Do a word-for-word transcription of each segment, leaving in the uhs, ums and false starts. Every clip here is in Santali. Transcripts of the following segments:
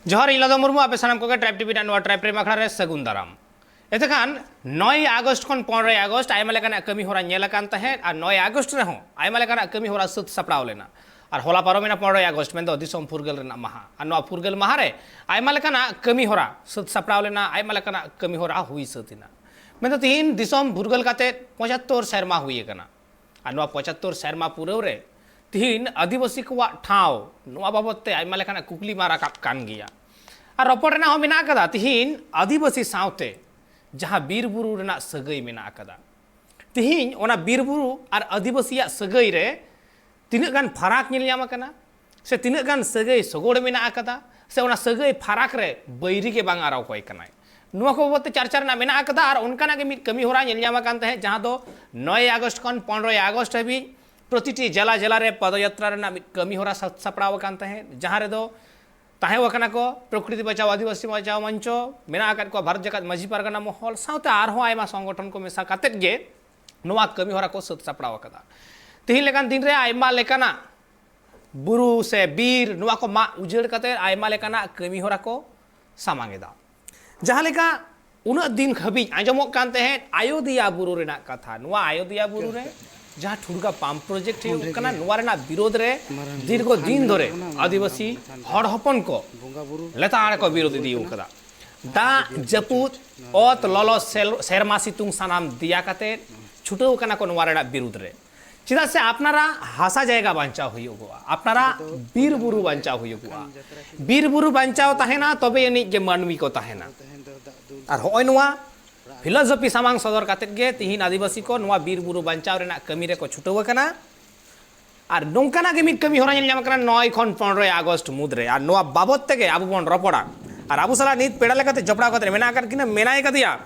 ᱡᱚᱦᱟᱨ, ᱤᱧ ᱞᱟᱫᱚ ᱢᱩᱨᱢᱩ, ᱟᱯᱮ ᱥᱟᱱᱟᱢ ᱠᱚᱜᱮ ᱴᱨᱟᱭᱤᱵᱽ ᱴᱤᱵᱷᱤ ᱨᱮᱱᱟᱜ ᱱᱚᱣᱟ ᱴᱨᱟᱭᱤᱵᱽ ᱨᱮᱢ ᱟᱠᱷᱲᱟ ᱨᱮ ᱥᱟᱹᱜᱩᱱ ᱫᱟᱨᱟᱢ᱾ ᱮᱛᱮᱠᱷᱟᱱ ᱱᱚᱭ ᱟᱜᱚᱥᱴ ᱠᱷᱚᱱ ᱯᱚᱱᱨᱚᱭ ᱟᱜᱚᱥᱴ ᱟᱭᱢᱟ ᱞᱮᱠᱟᱱᱟᱜ ᱠᱟᱹᱢᱤ ᱦᱚᱨᱟ ᱧᱮᱞ ᱟᱠᱟᱱ ᱛᱟᱦᱮᱸᱫ, ᱟᱨ ᱱᱚᱭ ᱟᱜᱚᱥᱴ ᱨᱮᱦᱚᱸ ᱟᱭᱢᱟ ᱞᱮᱠᱟᱱᱟᱜ ᱠᱟᱹᱢᱤ ᱦᱚᱨᱟ ᱥᱟᱹᱛ ᱥᱟᱯᱲᱟᱣ ᱞᱮᱱᱟ᱾ ᱟᱨ ᱦᱚᱞᱟ ᱯᱟᱨᱚᱢᱮᱱᱟ ᱯᱚᱱᱨᱚᱭ ᱟᱜᱚᱥᱴ, ᱢᱮᱱᱫᱚ ᱫᱤᱥᱚᱢ ᱯᱷᱩᱨᱜᱟᱹᱞ ᱨᱮᱱᱟᱜ ᱢᱟᱦᱟ᱾ ᱟᱨ ᱱᱚᱣᱟ ᱯᱷᱩᱨᱜᱟᱹᱞ ᱢᱟᱦᱟ ᱨᱮ ᱟᱭᱢᱟ ᱞᱮᱠᱟᱱᱟᱜ ᱠᱟᱹᱢᱤ ᱦᱚᱨᱟ ᱥᱟᱹᱛ ᱥᱟᱯᱲᱟᱣ ᱞᱮᱱᱟ, ᱟᱭᱢᱟ ᱞᱮᱠᱟᱱᱟᱜ ᱠᱟᱹᱢᱤ ᱦᱚᱨᱟ ᱦᱩᱭ ᱥᱟᱹᱛ ᱮᱱᱟ᱾ ᱢᱮᱱᱫᱚ ᱛᱤᱦᱤᱧ ᱫᱤᱥᱚᱢ ᱯᱷᱩᱨᱜᱟᱹᱞ ᱠᱟᱛᱮ ᱯᱚᱸᱪᱟᱛᱛᱳᱨ ᱥᱮᱨᱢᱟ ᱦᱩᱭ ᱟᱠᱟᱱᱟ᱾ ᱟᱨ ᱱᱚᱣᱟ ᱯᱚᱸᱪᱟᱛᱛᱳᱨ ᱥᱮᱨᱢᱟ ᱯᱩᱨᱟᱹᱣ ᱨᱮ ᱛᱤᱦᱤᱧ ᱟᱹᱫᱤᱵᱟᱹᱥᱤ ᱠᱚᱣᱟᱜ ᱴᱷᱟᱶ, ᱱᱚᱣᱟ ᱵᱟᱵᱚᱛ ᱛᱮ ᱟᱭᱢᱟ ᱞᱮᱠᱟᱱᱟᱜ ᱠᱩᱠᱞᱤ ᱢᱟ ᱨᱟᱠᱟᱵ ᱠᱟᱱ ᱜᱮᱭᱟ᱾ ᱟᱨ ᱨᱚᱯᱚᱲ ᱨᱮᱱᱟᱜ ᱦᱚᱸ ᱢᱮᱱᱟᱜ ᱟᱠᱟᱫᱟ ᱛᱤᱦᱤᱧ ᱟᱹᱫᱤᱵᱟᱹᱥᱤ ᱥᱟᱶᱛᱮ ᱡᱟᱦᱟᱸ ᱵᱤᱨ ᱵᱩᱨᱩ ᱨᱮᱱᱟᱜ ᱥᱟᱹᱜᱟᱹᱭ ᱢᱮᱱᱟᱜ ᱟᱠᱟᱫᱟ᱾ ᱛᱤᱦᱤᱧ ᱚᱱᱟ ᱵᱤᱨ ᱵᱩᱨᱩ ᱟᱨ ᱟᱹᱫᱤᱵᱟᱹᱥᱤᱭᱟᱜ ᱥᱟᱹᱜᱟᱹᱭ ᱨᱮ ᱛᱤᱱᱟᱹᱜ ᱜᱟᱱ ᱯᱷᱟᱨᱟᱠ ᱧᱮᱞ ᱧᱟᱢ ᱟᱠᱟᱱᱟ, ᱥᱮ ᱛᱤᱱᱟᱹᱜ ᱜᱟᱱ ᱥᱟᱹᱜᱟᱹᱭ ᱥᱚᱜᱚᱲ ᱢᱮᱱᱟᱜ ᱟᱠᱟᱫᱟ, ᱥᱮ ᱚᱱᱟ ᱥᱟᱹᱜᱟᱹᱭ ᱯᱷᱟᱨᱟᱠ ᱨᱮ ᱵᱟᱹᱭᱨᱤ ᱜᱮ ᱵᱟᱝ ᱟᱨ ᱚᱠᱚᱭ ᱠᱟᱱᱟᱭ, ᱱᱚᱣᱟ ᱠᱚ ᱵᱟᱵᱚᱛ ᱛᱮ ᱪᱟᱨᱪᱟ ᱨᱮᱱᱟᱜ ᱢᱮᱱᱟᱜ ᱟᱠᱟᱫᱟ᱾ ᱟᱨ ᱚᱱᱠᱟᱱᱟᱜ ᱜᱮ ᱢᱤᱫ ᱠᱟᱹᱢᱤ ᱦᱚᱨᱟ ᱧᱮᱞ ᱧᱟᱢ ᱟᱠᱟᱱ ᱛᱟᱦᱮᱸᱫ, ᱡᱟᱦᱟᱸ ᱫᱚ ᱱᱚᱭ ᱟᱜᱚᱥᱴ ᱠᱷᱚᱱ ᱯᱚᱱᱨᱚᱭ ᱟᱜᱚᱥᱴ ᱦᱟᱹᱵᱤᱡ ᱯᱨᱚᱛᱤᱴᱤ ᱡᱮᱞᱟ ᱡᱮᱞᱟ ᱨᱮ ᱯᱚᱫᱚᱡᱟᱛᱨᱟ ᱨᱮᱱᱟᱜ ᱢᱤᱫ ᱠᱟᱹᱢᱤ ᱦᱚᱨᱟ ᱥᱟᱹᱛ ᱥᱟᱯᱲᱟᱣ ᱟᱠᱟᱱ ᱛᱟᱦᱮᱸᱫ, ᱡᱟᱦᱟᱸ ᱨᱮᱫᱚ ᱛᱟᱦᱮᱸ ᱟᱠᱟᱱᱟ ᱠᱚ ᱯᱨᱚᱠᱨᱤᱛᱤ ᱵᱟᱪᱟᱣ, ᱟᱹᱫᱤᱵᱟᱹᱥᱤ ᱵᱟᱪᱟᱣ ᱢᱚᱧᱪᱚ, ᱢᱮᱱᱟᱜ ᱟᱠᱟᱫ ᱠᱚᱣᱟ ᱵᱷᱟᱨᱚᱛ ᱡᱟᱠᱟᱛ ᱢᱟᱹᱡᱷᱤ ᱯᱟᱨᱜᱟᱱᱟ ᱢᱚᱦᱚᱞ, ᱥᱟᱶᱛᱮ ᱟᱨᱦᱚᱸ ᱟᱭᱢᱟ ᱥᱚᱝᱜᱚᱴᱷᱚᱱ ᱠᱚ ᱢᱮᱥᱟ ᱠᱟᱛᱮᱫ ᱜᱮ ᱱᱚᱣᱟ ᱠᱟᱹᱢᱤ ᱦᱚᱨᱟ ᱠᱚ ᱥᱟᱹᱛ ᱥᱟᱯᱲᱟᱣ ᱟᱠᱟᱫᱟ᱾ ᱛᱮᱦᱮᱧ ᱞᱮᱠᱟᱱ ᱫᱤᱱ ᱨᱮ ᱟᱭᱢᱟ ᱞᱮᱠᱟᱱᱟᱜ ᱵᱩᱨᱩ ᱥᱮ ᱵᱤᱨ, ᱱᱚᱣᱟ ᱠᱚ ᱢᱟᱜ ᱩᱡᱟᱹᱲ ᱠᱟᱛᱮᱫ ᱟᱭᱢᱟ ᱞᱮᱠᱟᱱᱟᱜ ᱠᱟᱹᱢᱤ ᱦᱚᱨᱟ ᱠᱚ ᱥᱟᱢᱟᱝ ᱮᱫᱟ᱾ ᱡᱟᱦᱟᱸ ᱞᱮᱠᱟ ᱩᱱᱟᱹᱜ ᱫᱤᱱ ᱦᱟᱹᱵᱤᱡ ᱟᱸᱡᱚᱢᱚᱜ ᱠᱟᱱ ᱛᱟᱦᱮᱸᱫ ᱟᱭᱳᱫᱤᱭᱟ ᱵᱩᱨᱩ ᱨᱮᱱᱟᱜ ᱠᱟᱛᱷᱟ, ᱱᱚᱣᱟ ᱟᱭᱳᱫᱤᱭᱟ ᱵᱩᱨᱩ ᱨᱮ ᱡᱟᱦᱟᱸ ᱴᱷᱩᱲᱜᱟ ᱯᱟᱢᱯ ᱯᱨᱚᱡᱮᱠᱴ ᱦᱩᱭᱩᱜ ᱠᱟᱱᱟ, ᱱᱚᱣᱟ ᱨᱮᱱᱟᱜ ᱵᱤᱨᱳᱫᱷ ᱨᱮ ᱫᱤᱨᱜᱷᱚ ᱫᱤᱱ ᱫᱷᱚᱨᱮ ᱟᱹᱫᱤᱵᱟᱹᱥᱤ ᱦᱚᱲ ᱦᱚᱯᱚᱱ ᱠᱚ ᱞᱮᱛᱟᱲ ᱠᱚ ᱵᱤᱨᱳᱫᱷ ᱤᱫᱤ ᱟᱠᱟᱫᱟ᱾ ᱫᱟᱜ ᱡᱟᱹᱯᱩᱫ, ᱚᱛ ᱞᱚᱞᱚ, ᱥᱮᱞ-, ᱥᱮᱨᱢᱟ ᱥᱤᱛᱩᱝ ᱥᱟᱱᱟᱢ ᱫᱮᱭᱟ ᱠᱟᱛᱮ ᱪᱷᱩᱴᱟᱹᱣ ᱠᱟᱱᱟ ᱠᱚ ᱱᱚᱣᱟ ᱨᱮᱱᱟᱜ ᱵᱤᱨᱩᱫᱷ ᱨᱮ᱾ ᱪᱮᱫᱟᱜ ᱥᱮ ᱟᱯᱱᱟᱨᱟᱜ ᱦᱟᱥᱟ ᱡᱟᱭᱜᱟ ᱵᱟᱧᱪᱟᱣ ᱦᱩᱭᱩᱜᱚᱜᱼᱟ, ᱟᱯᱱᱟᱨᱟᱜ ᱵᱤᱨ ᱵᱩᱨᱩ ᱵᱟᱧᱪᱟᱣ ᱦᱩᱭᱩᱜᱚᱜᱼᱟ᱾ ᱵᱤᱨ ᱵᱩᱨᱩ ᱵᱟᱧᱪᱟᱣ ᱛᱟᱦᱮᱱᱟ, ᱛᱚᱵᱮ ᱟᱹᱱᱤᱡ ᱜᱮ ᱢᱟᱹᱱᱢᱤ ᱠᱚ ᱛᱟᱦᱮᱱᱟ᱾ ᱟᱨ ᱦᱚᱸᱜᱼᱚᱭ ᱱᱚᱣᱟ ᱯᱷᱤᱞᱳᱥᱚᱯᱷᱤ ᱥᱟᱢᱟᱝ ᱥᱚᱫᱚᱨ ᱠᱟᱛᱮᱫ ᱜᱮ ᱛᱤᱦᱤᱧ ᱟᱹᱫᱤᱵᱟᱹᱥᱤ ᱠᱚ ᱱᱚᱣᱟ ᱵᱤᱨ ᱵᱩᱨᱩ ᱵᱟᱧᱪᱟᱣ ᱨᱮᱱᱟᱜ ᱠᱟᱹᱢᱤ ᱨᱮᱠᱚ ᱪᱷᱩᱴᱟᱹᱣ ᱟᱠᱟᱱᱟ᱾ ᱟᱨ ᱱᱚᱝᱠᱟᱱᱟᱜ ᱜᱮ ᱢᱤᱫ ᱠᱟᱹᱢᱤ ᱦᱚᱨᱟ ᱧᱮᱞ ᱧᱟᱢ ᱟᱠᱟᱱᱟ ᱱᱚᱭ ᱠᱷᱚᱱ ᱯᱚᱱᱨᱚᱭ ᱟᱜᱚᱥᱴ ᱢᱩᱫᱽᱨᱮ᱾ ᱟᱨ ᱱᱚᱣᱟ ᱵᱟᱵᱚᱛ ᱛᱮᱜᱮ ᱟᱵᱚ ᱵᱚᱱ ᱨᱚᱯᱚᱲᱟ᱾ ᱟᱨ ᱟᱵᱚ ᱥᱟᱞᱟᱜ ᱱᱤᱛ ᱯᱮᱲᱟ ᱞᱮᱠᱟᱛᱮ ᱡᱚᱯᱲᱟᱣ ᱠᱟᱛᱮ ᱢᱮᱱᱟᱜ ᱟᱠᱟᱫ ᱠᱤᱱᱟ, ᱢᱮᱱᱟᱭ ᱠᱟᱫᱮᱭᱟ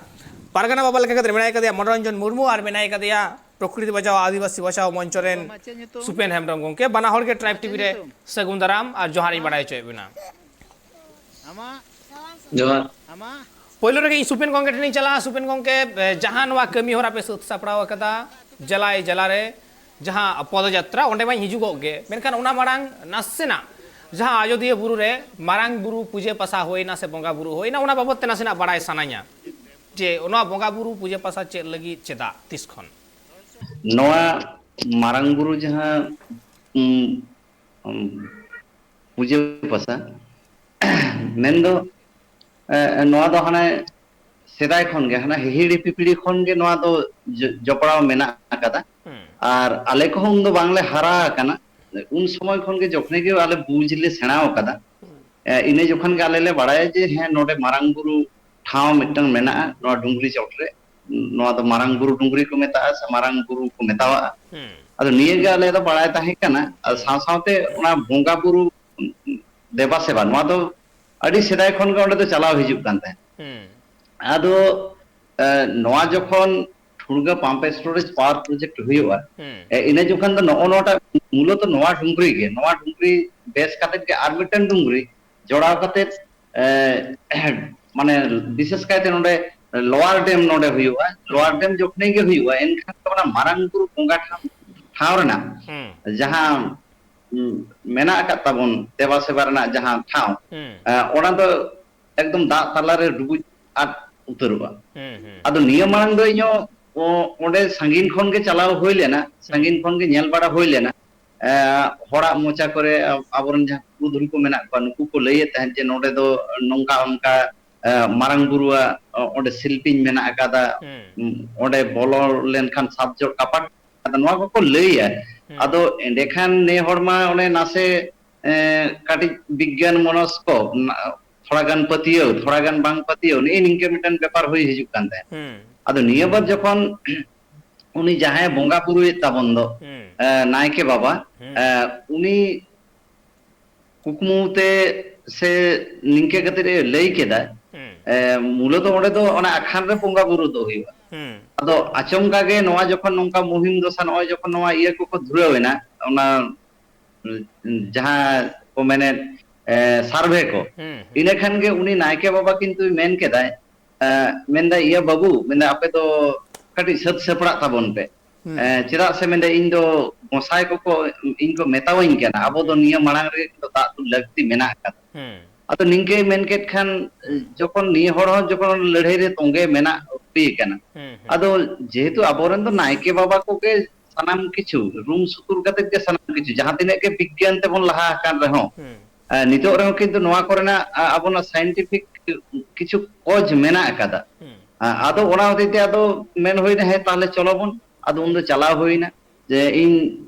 ᱯᱟᱨᱜᱟᱱᱟ ᱵᱟᱵᱟ ᱞᱮᱠᱟ ᱠᱟᱛᱮ ᱢᱮᱱᱟᱭ ᱠᱟᱫᱮᱭᱟ ᱢᱚᱱᱳᱨᱚᱧᱡᱚᱱ ᱢᱩᱨᱢᱩ, ᱟᱨ ᱢᱮᱱᱟᱭ ᱠᱟᱫᱮᱭᱟ ᱯᱨᱚᱠᱨᱤᱛᱤ ᱵᱟᱪᱟᱣ ᱟᱹᱫᱤᱵᱟᱹᱥᱤ ᱵᱟᱪᱟᱣ ᱢᱚᱧᱪᱚ ᱨᱮᱱ ᱥᱩᱯᱮᱱ ᱦᱮᱢᱵᱨᱚᱢ ᱜᱚᱢᱠᱮ᱾ ᱵᱟᱱᱟ ᱦᱚᱲ ᱜᱮ ᱴᱨᱟᱭᱤᱵᱽ ᱴᱤᱵᱷᱤ ᱨᱮ ᱥᱟᱹᱜᱩᱱ ᱫᱟᱨᱟᱢ ᱟᱨ ᱡᱚᱦᱟᱨ ᱤᱧ ᱵᱟᱲᱟᱭ ᱦᱚᱪᱚᱭᱮᱫ ᱵᱮᱱᱟ᱾ ᱡᱚᱦᱟᱨ᱾ ᱯᱳᱭᱞᱳ ᱨᱮᱜᱮ ᱤᱧ ᱥᱩᱯᱮᱱ ᱜᱚᱢᱠᱮ ᱴᱷᱮᱱᱤᱧ ᱪᱟᱞᱟᱜᱼᱟ᱾ ᱥᱩᱯᱮᱱ ᱜᱚᱢᱠᱮ, ᱮ, ᱡᱟᱦᱟᱸ ᱱᱚᱣᱟ ᱠᱟᱹᱢᱤ ᱦᱚᱨᱟ ᱯᱮ ᱥᱟᱹᱛ ᱥᱟᱯᱲᱟᱣ ᱟᱠᱟᱫᱟ ᱡᱮᱞᱟᱭ ᱡᱮᱞᱟ ᱨᱮ, ᱡᱟᱦᱟᱸ ᱯᱚᱫᱚᱡᱟᱛᱨᱟ, ᱚᱸᱰᱮ ᱢᱟᱧ ᱦᱤᱡᱩᱜᱚᱜ ᱜᱮ, ᱢᱮᱱᱠᱷᱟᱱ ᱚᱱᱟ ᱢᱟᱲᱟᱝ ᱱᱟᱥᱮᱱᱟᱜ ᱡᱟᱦᱟᱸ ᱟᱡᱚᱫᱤᱭᱟᱹ ᱵᱩᱨᱩ ᱨᱮ ᱢᱟᱨᱟᱝ ᱵᱩᱨᱩ ᱯᱩᱡᱟᱹ ᱯᱟᱥᱟ ᱦᱩᱭᱱᱟ ᱥᱮ ᱵᱚᱸᱜᱟ ᱵᱩᱨᱩ ᱦᱩᱭᱱᱟ, ᱚᱱᱟ ᱵᱟᱵᱚᱫ ᱛᱮ ᱱᱟᱥᱮᱱᱟᱜ ᱵᱟᱲᱟᱭ ᱥᱟᱱᱟᱧᱟ ᱡᱮ ᱱᱚᱣᱟ ᱵᱚᱸᱜᱟ ᱵᱩᱨᱩ ᱯᱩᱡᱟᱹ ᱯᱟᱥᱟ ᱪᱮᱫ ᱞᱟᱹᱜᱤᱫ, ᱪᱮᱫᱟᱜ, ᱛᱤᱥ ᱠᱷᱚᱱ? ᱱᱚᱣᱟ ᱢᱟᱨᱟᱝ ᱵᱩᱨᱩ ᱡᱟᱦᱟᱸ, ᱩᱢ, ᱩᱢ, ᱯᱩᱡᱟᱹ ᱯᱟᱥᱟ, ᱢᱮᱱᱫᱚ, ᱮ, ᱱᱚᱣᱟ ᱫᱚ ᱦᱟᱱᱮ ᱥᱮᱫᱟᱭ ᱠᱷᱚᱱ ᱜᱮ, ᱦᱟᱱᱟ ᱦᱤᱦᱤᱲᱤ ᱯᱤᱯᱤᱲᱤ ᱠᱷᱚᱱ ᱜᱮ ᱱᱚᱣᱟ ᱫᱚ ᱡᱚ-, ᱡᱚᱯᱲᱟᱣ ᱢᱮᱱᱟᱜ ᱟᱠᱟᱫᱟ᱾ ᱦᱩᱸ᱾ ᱟᱨ ᱟᱞᱮ ᱠᱚᱦᱚᱸ ᱩᱱ ᱫᱚ ᱵᱟᱝᱞᱮ ᱦᱟᱨᱟ ᱟᱠᱟᱱᱟ᱾ ᱩᱱ ᱥᱚᱢᱚᱭ ᱠᱷᱚᱱ ᱜᱮ ᱡᱚᱠᱷᱚᱱ ᱜᱮ ᱟᱞᱮ ᱵᱩᱡᱽ ᱞᱮ ᱥᱮᱬᱟ ᱟᱠᱟᱫᱟ, ᱦᱩᱸ᱾ ᱮ, ᱤᱱᱟᱹ ᱡᱚᱠᱷᱚᱱ ᱜᱮ ᱟᱞᱮ ᱞᱮ ᱵᱟᱲᱟᱭᱟ ᱡᱮ ᱦᱮᱸ, ᱱᱚᱰᱮ ᱢᱟᱨᱟᱝ ᱵᱩᱨᱩ ᱴᱷᱟᱶ ᱢᱤᱫᱴᱟᱝ ᱢᱮᱱᱟᱜᱼᱟ, ᱱᱚᱣᱟ ᱰᱩᱝᱨᱤ ᱪᱚᱴ ᱨᱮ᱾ ᱱᱚᱣᱟ ᱫᱚ ᱢᱟᱨᱟᱝ ᱵᱩᱨᱩ ᱰᱩᱝᱨᱤ ᱠᱚ ᱢᱮᱛᱟᱜᱼᱟ ᱥᱮ ᱢᱟᱨᱟᱝ ᱵᱩᱨᱩ ᱠᱚ ᱢᱮᱛᱟᱣᱟᱜᱼᱟ᱾ ᱦᱩᱸ᱾ ᱟᱫᱚ ᱱᱤᱭᱟᱹ ᱜᱮ ᱟᱞᱮ ᱫᱚ ᱵᱟᱲᱟᱭ ᱛᱟᱦᱮᱸ ᱠᱟᱱᱟ᱾ ᱟᱨ ᱦᱩᱸ᱾ ᱥᱟᱶ ᱥᱟᱶᱛᱮ ᱚᱱᱟ ᱵᱚᱸᱜᱟ ᱵᱩᱨᱩ ᱫᱮᱵᱟ ᱥᱮᱵᱟ, ᱱᱚᱣᱟ ᱫᱚ ᱟᱹᱰᱤ ᱥᱮᱫᱟᱭ ᱠᱷᱚᱱ ᱜᱮ ᱚᱸᱰᱮ ᱫᱚ ᱪᱟᱞᱟᱣ ᱦᱤᱡᱩᱜ ᱠᱟᱱ ᱛᱟᱦᱮᱸᱫ᱾ ᱦᱩᱸ᱾ ᱟᱫᱚ, ᱮ, ᱱᱚᱣᱟ ᱡᱚᱠᱷᱚᱱ ᱴᱷᱩᱲᱜᱟᱹ pump storage power project ᱦᱩᱭᱩᱜᱼᱟ, ᱦᱩᱸ᱾ ᱮ, ᱤᱱᱟᱹ ᱡᱚᱠᱷᱚᱱ ᱫᱚ ᱱᱚᱜᱼᱚ ᱱᱚᱣᱟᱴᱟᱜ ᱢᱩᱞᱚᱛᱚ ᱱᱚᱣᱟ ᱰᱩᱝᱨᱤ ᱜᱮ, ᱱᱚᱣᱟ ᱰᱩᱝᱨᱤ ᱵᱮᱥ ᱠᱟᱛᱮᱫ ᱜᱮ ᱟᱨ ᱢᱤᱫᱴᱟᱝ ᱰᱩᱝᱨᱤ ᱡᱚᱲᱟᱣ ᱠᱟᱛᱮᱫ, ᱮ, ᱢᱟᱱᱮ ᱵᱤᱥᱮᱥ ᱠᱟᱭᱛᱮ ᱱᱚᱰᱮ lower dam ᱱᱚᱰᱮ ᱦᱩᱭᱩᱜᱼᱟ, ᱦᱩᱸ᱾ Lower dam ᱡᱚᱠᱷᱚᱱ ᱜᱮ ᱦᱩᱭᱩᱜᱼᱟ, ᱮᱱᱠᱷᱟᱱ ᱫᱚ ᱚᱱᱟ ᱢᱟᱨᱟᱝ ᱵᱩᱨᱩ ᱵᱚᱸᱜᱟ ᱴᱷᱟᱶ, ᱴᱷᱟᱶ ᱨᱮᱱᱟᱜ ᱦᱩᱸ᱾ ᱡᱟᱦᱟᱸ, ᱩᱸ, ᱢᱮᱱᱟᱜ ᱟᱠᱟᱫ ᱛᱟᱵᱚᱱ ᱫᱮᱵᱟ ᱥᱮᱵᱟ ᱨᱮᱱᱟᱜ ᱡᱟᱦᱟᱸ ᱴᱷᱟᱶ, ᱦᱩᱸ᱾ ᱮ, ᱚᱱᱟ ᱫᱚ ᱮᱠᱫᱚᱢ ᱫᱟᱜ ᱛᱟᱞᱟᱨᱮ ᱰᱩᱵᱩᱡ ᱟᱫ ᱩᱛᱟᱹᱨᱚᱜᱼᱟ᱾ ᱦᱩᱸ, ᱦᱩᱸ, ᱟᱫᱚ ᱦᱩᱸ᱾ ᱱᱤᱭᱟᱹ ᱢᱟᱲᱟᱝ ᱫᱚ ᱤᱧᱦᱚᱸ ᱚ-, ᱚᱸᱰᱮ ᱥᱟᱺᱜᱤᱧ ᱠᱷᱚᱱ ᱜᱮ ᱪᱟᱞᱟᱣ ᱦᱩᱭ ᱞᱮᱱᱟ, ᱦᱩᱸ᱾ ᱥᱟᱺᱜᱤᱧ ᱠᱷᱚᱱ ᱜᱮ ᱧᱮᱞ ᱵᱟᱲᱟ ᱦᱩᱭ ᱞᱮᱱᱟ᱾ ᱮ, ᱦᱚᱲᱟᱜ ᱢᱚᱪᱟ ᱠᱚᱨᱮ, ᱟ-, ᱟᱵᱚᱨᱮᱱ ᱡᱟᱦᱟᱸ ᱯᱩᱨᱩᱫᱷᱩᱞ ᱠᱚ ᱢᱮᱱᱟᱜ ᱠᱚᱣᱟ, ᱱᱩᱠᱩ ᱠᱚ ᱞᱟᱹᱭᱮᱫ ᱛᱟᱦᱮᱸᱫ ᱡᱮ ᱱᱚᱰᱮ ᱫᱚ ᱱᱚᱝᱠᱟ ᱚᱱᱠᱟ, ᱮ, ᱢᱟᱨᱟᱝ ᱵᱩᱨᱩᱣᱟᱜ, ᱚ-, ᱚᱸᱰᱮ ᱥᱤᱞᱯᱤᱧ ᱢᱮᱱᱟᱜ ᱟᱠᱟᱫᱟ, ᱦᱩᱸ᱾ ᱩᱸ, ᱚᱸᱰᱮ ᱵᱚᱞᱚ ᱞᱮᱱᱠᱷᱟᱱ ᱥᱟᱛ ᱡᱚᱲ ᱠᱟᱯᱟᱴ, ᱟᱫᱚ ᱱᱚᱣᱟ ᱠᱚᱠᱚ ᱞᱟᱹᱭᱟ᱾ ᱦᱩᱸ᱾ ᱟᱫᱚ ᱮᱸᱰᱮᱠᱷᱟᱱ ᱱᱮ ᱦᱚᱲ ᱢᱟ ᱚᱱᱮ ᱱᱟᱥᱮ, ᱮ, ᱠᱟᱹᱴᱤᱡ ᱵᱤᱜᱽᱜᱟᱱ ᱢᱚᱱᱚᱥᱠᱚ, ᱱᱟ-, ᱛᱷᱚᱲᱟ ᱜᱟᱱ ᱯᱟᱹᱛᱭᱟᱹᱣ, ᱛᱷᱚᱲᱟ ᱜᱟᱱ ᱵᱟᱝ ᱯᱟᱹᱛᱭᱟᱹᱣ, ᱱᱮᱜᱼᱮ ᱱᱤᱝᱠᱟᱹ ᱢᱤᱫᱴᱮᱱ ᱵᱮᱯᱟᱨ ᱦᱩᱭ ᱦᱤᱡᱩᱜ ᱠᱟᱱ ᱛᱟᱦᱮᱸᱫ᱾ ᱦᱩᱸ᱾ ᱟᱫᱚ ᱱᱤᱭᱟᱹ ᱵᱟᱨ ᱡᱚᱠᱷᱚᱱ ᱩᱱᱤ ᱡᱟᱦᱟᱸᱭ ᱵᱚᱸᱜᱟ ᱵᱩᱨᱩᱭᱮᱫ ᱛᱟᱵᱚᱱ ᱫᱚ, ᱦᱩᱸ᱾ ᱮ, ᱱᱟᱭᱠᱮ ᱵᱟᱵᱟ, ᱦᱩᱸ᱾ ᱮ, ᱩᱱᱤ ᱠᱩᱠᱢᱩ ᱛᱮ ᱥᱮ ᱱᱤᱝᱠᱟᱹ ᱠᱟᱛᱮ ᱮ ᱞᱟᱹᱭ ᱠᱮᱫᱟ, ᱦᱩᱸ᱾ ᱮ, ᱢᱩᱞᱚᱛᱚ ᱚᱸᱰᱮ ᱫᱚ ᱚᱱᱟ ᱟᱠᱷᱟᱱ ᱨᱮ ᱵᱚᱸᱜᱟ ᱵᱩᱨᱩ ᱫᱚ ᱦᱩᱭᱩᱜᱼᱟ᱾ ᱦᱩᱸ᱾ ᱟᱫᱚ ᱟᱪᱚᱢᱠᱟ ᱜᱮ ᱱᱚᱣᱟ ᱡᱚᱠᱷᱚᱱ ᱱᱚᱝᱠᱟ ᱢᱩᱦᱤᱢ ᱫᱚᱥᱟ ᱱᱚᱜᱼᱚᱭ ᱡᱚᱠᱷᱚᱱ ᱱᱚᱣᱟ ᱤᱭᱟᱹ ᱠᱚᱠᱚ ᱫᱷᱩᱨᱟᱹᱣ ᱮᱱᱟ, ᱚᱱᱟ ᱡᱟᱦᱟᱸ ᱠᱚ ᱢᱮᱱᱮᱫ, ᱮ, survey ᱠᱚ, ᱦᱩᱸ, ᱦᱩᱸ᱾ ᱤᱱᱟᱹ ᱠᱷᱟᱱ ᱜᱮ ᱩᱱᱤ ᱱᱟᱭᱠᱮ ᱵᱟᱵᱟ ᱠᱤᱱᱛᱩᱭ ᱢᱮᱱ ᱠᱮᱫᱟᱭ, ᱮ, ᱢᱮᱱᱫᱟᱭ, "ᱤᱭᱟᱹ ᱵᱟᱹᱵᱩ," ᱢᱮᱱᱫᱟᱭ, "ᱟᱯᱮ ᱫᱚ ᱠᱟᱹᱴᱤᱡ ᱥᱟᱹᱛ ᱥᱟᱯᱲᱟᱜ ᱛᱟᱵᱚᱱ ᱯᱮ, ᱦᱩᱸ᱾ ᱮᱸ, ᱪᱮᱫᱟᱜ ᱥᱮ ᱢᱮᱱᱫᱟ, ᱤᱧ ᱫᱚ ᱜᱚᱸᱥᱟᱭ ᱠᱚᱠᱚ ᱤᱧ ᱠᱚ ᱢᱮᱛᱟᱣᱟᱹᱧ ᱠᱟᱱᱟ, ᱟᱵᱚ ᱫᱚ ᱱᱤᱭᱟᱹ ᱢᱟᱲᱟᱝ ᱨᱮᱜᱮ ᱫᱟᱜ ᱫᱩᱞ ᱞᱟᱹᱠᱛᱤ ᱢᱮᱱᱟᱜ ᱟᱠᱟᱫᱟ᱾ ᱦᱩᱸ᱾ ᱟᱫᱚ ᱱᱤᱝᱠᱟᱹᱭ ᱢᱮᱱ ᱠᱮᱫ ᱠᱷᱟᱱ, ᱦᱩᱸ᱾ ᱡᱚᱠᱷᱚᱱ ᱱᱤᱭᱟᱹ ᱦᱚᱲ ᱦᱚᱸ ᱡᱚᱠᱷᱚᱱ ᱞᱟᱹᱲᱦᱟᱹᱭ ᱨᱮ ᱛᱚᱸᱜᱮ ᱢᱮᱱᱟᱜ ᱦᱩᱭ ᱟᱠᱟᱱᱟ, ᱦᱩᱸ, ᱦᱩᱸ᱾ ᱟᱫᱚ ᱡᱮᱦᱮᱛᱩ ᱟᱵᱚᱨᱮᱱ ᱫᱚ ᱱᱟᱭᱠᱮ ᱵᱟᱵᱟ ᱠᱚᱜᱮ ᱥᱟᱱᱟᱢ ᱠᱤᱪᱷᱩ, ᱨᱩᱢ ᱥᱩᱛᱩᱨ ᱠᱟᱛᱮᱫ ᱜᱮ ᱥᱟᱱᱟᱢ ᱠᱤᱪᱷᱩ, ᱡᱟᱦᱟᱸ ᱛᱤᱱᱟᱹᱜ ᱜᱮ ᱵᱤᱜᱽᱜᱟᱱ ᱛᱮᱵᱚᱱ ᱞᱟᱦᱟ ᱟᱠᱟᱱ ᱨᱮᱦᱚᱸ, ᱦᱩᱸ᱾ ᱮ, ᱱᱤᱛᱚᱜ ᱨᱮᱦᱚᱸ ᱠᱤᱱᱛᱩ ᱱᱚᱣᱟ ᱠᱚᱨᱮᱱᱟᱜ, ᱟ, ᱟᱵᱚᱱᱟᱜ scientific ᱠᱤᱪᱷᱩ ᱠᱚᱡᱽ ᱢᱮᱱᱟᱜ ᱟᱠᱟᱫᱟ᱾ ᱦᱩᱸ᱾ ᱟ, ᱟᱫᱚ ᱚᱱᱟ ᱦᱚᱛᱮᱡ ᱛᱮ ᱟᱫᱚ ᱢᱮᱱ ᱦᱩᱭᱱᱟ, "ᱦᱮᱸ, ᱛᱟᱦᱞᱮ ᱪᱚᱞᱚ ᱵᱚᱱ", ᱟᱫᱚ ᱩᱱᱫᱚ ᱪᱟᱞᱟᱣ ᱦᱩᱭᱱᱟ᱾ ᱡᱮ ᱤᱧ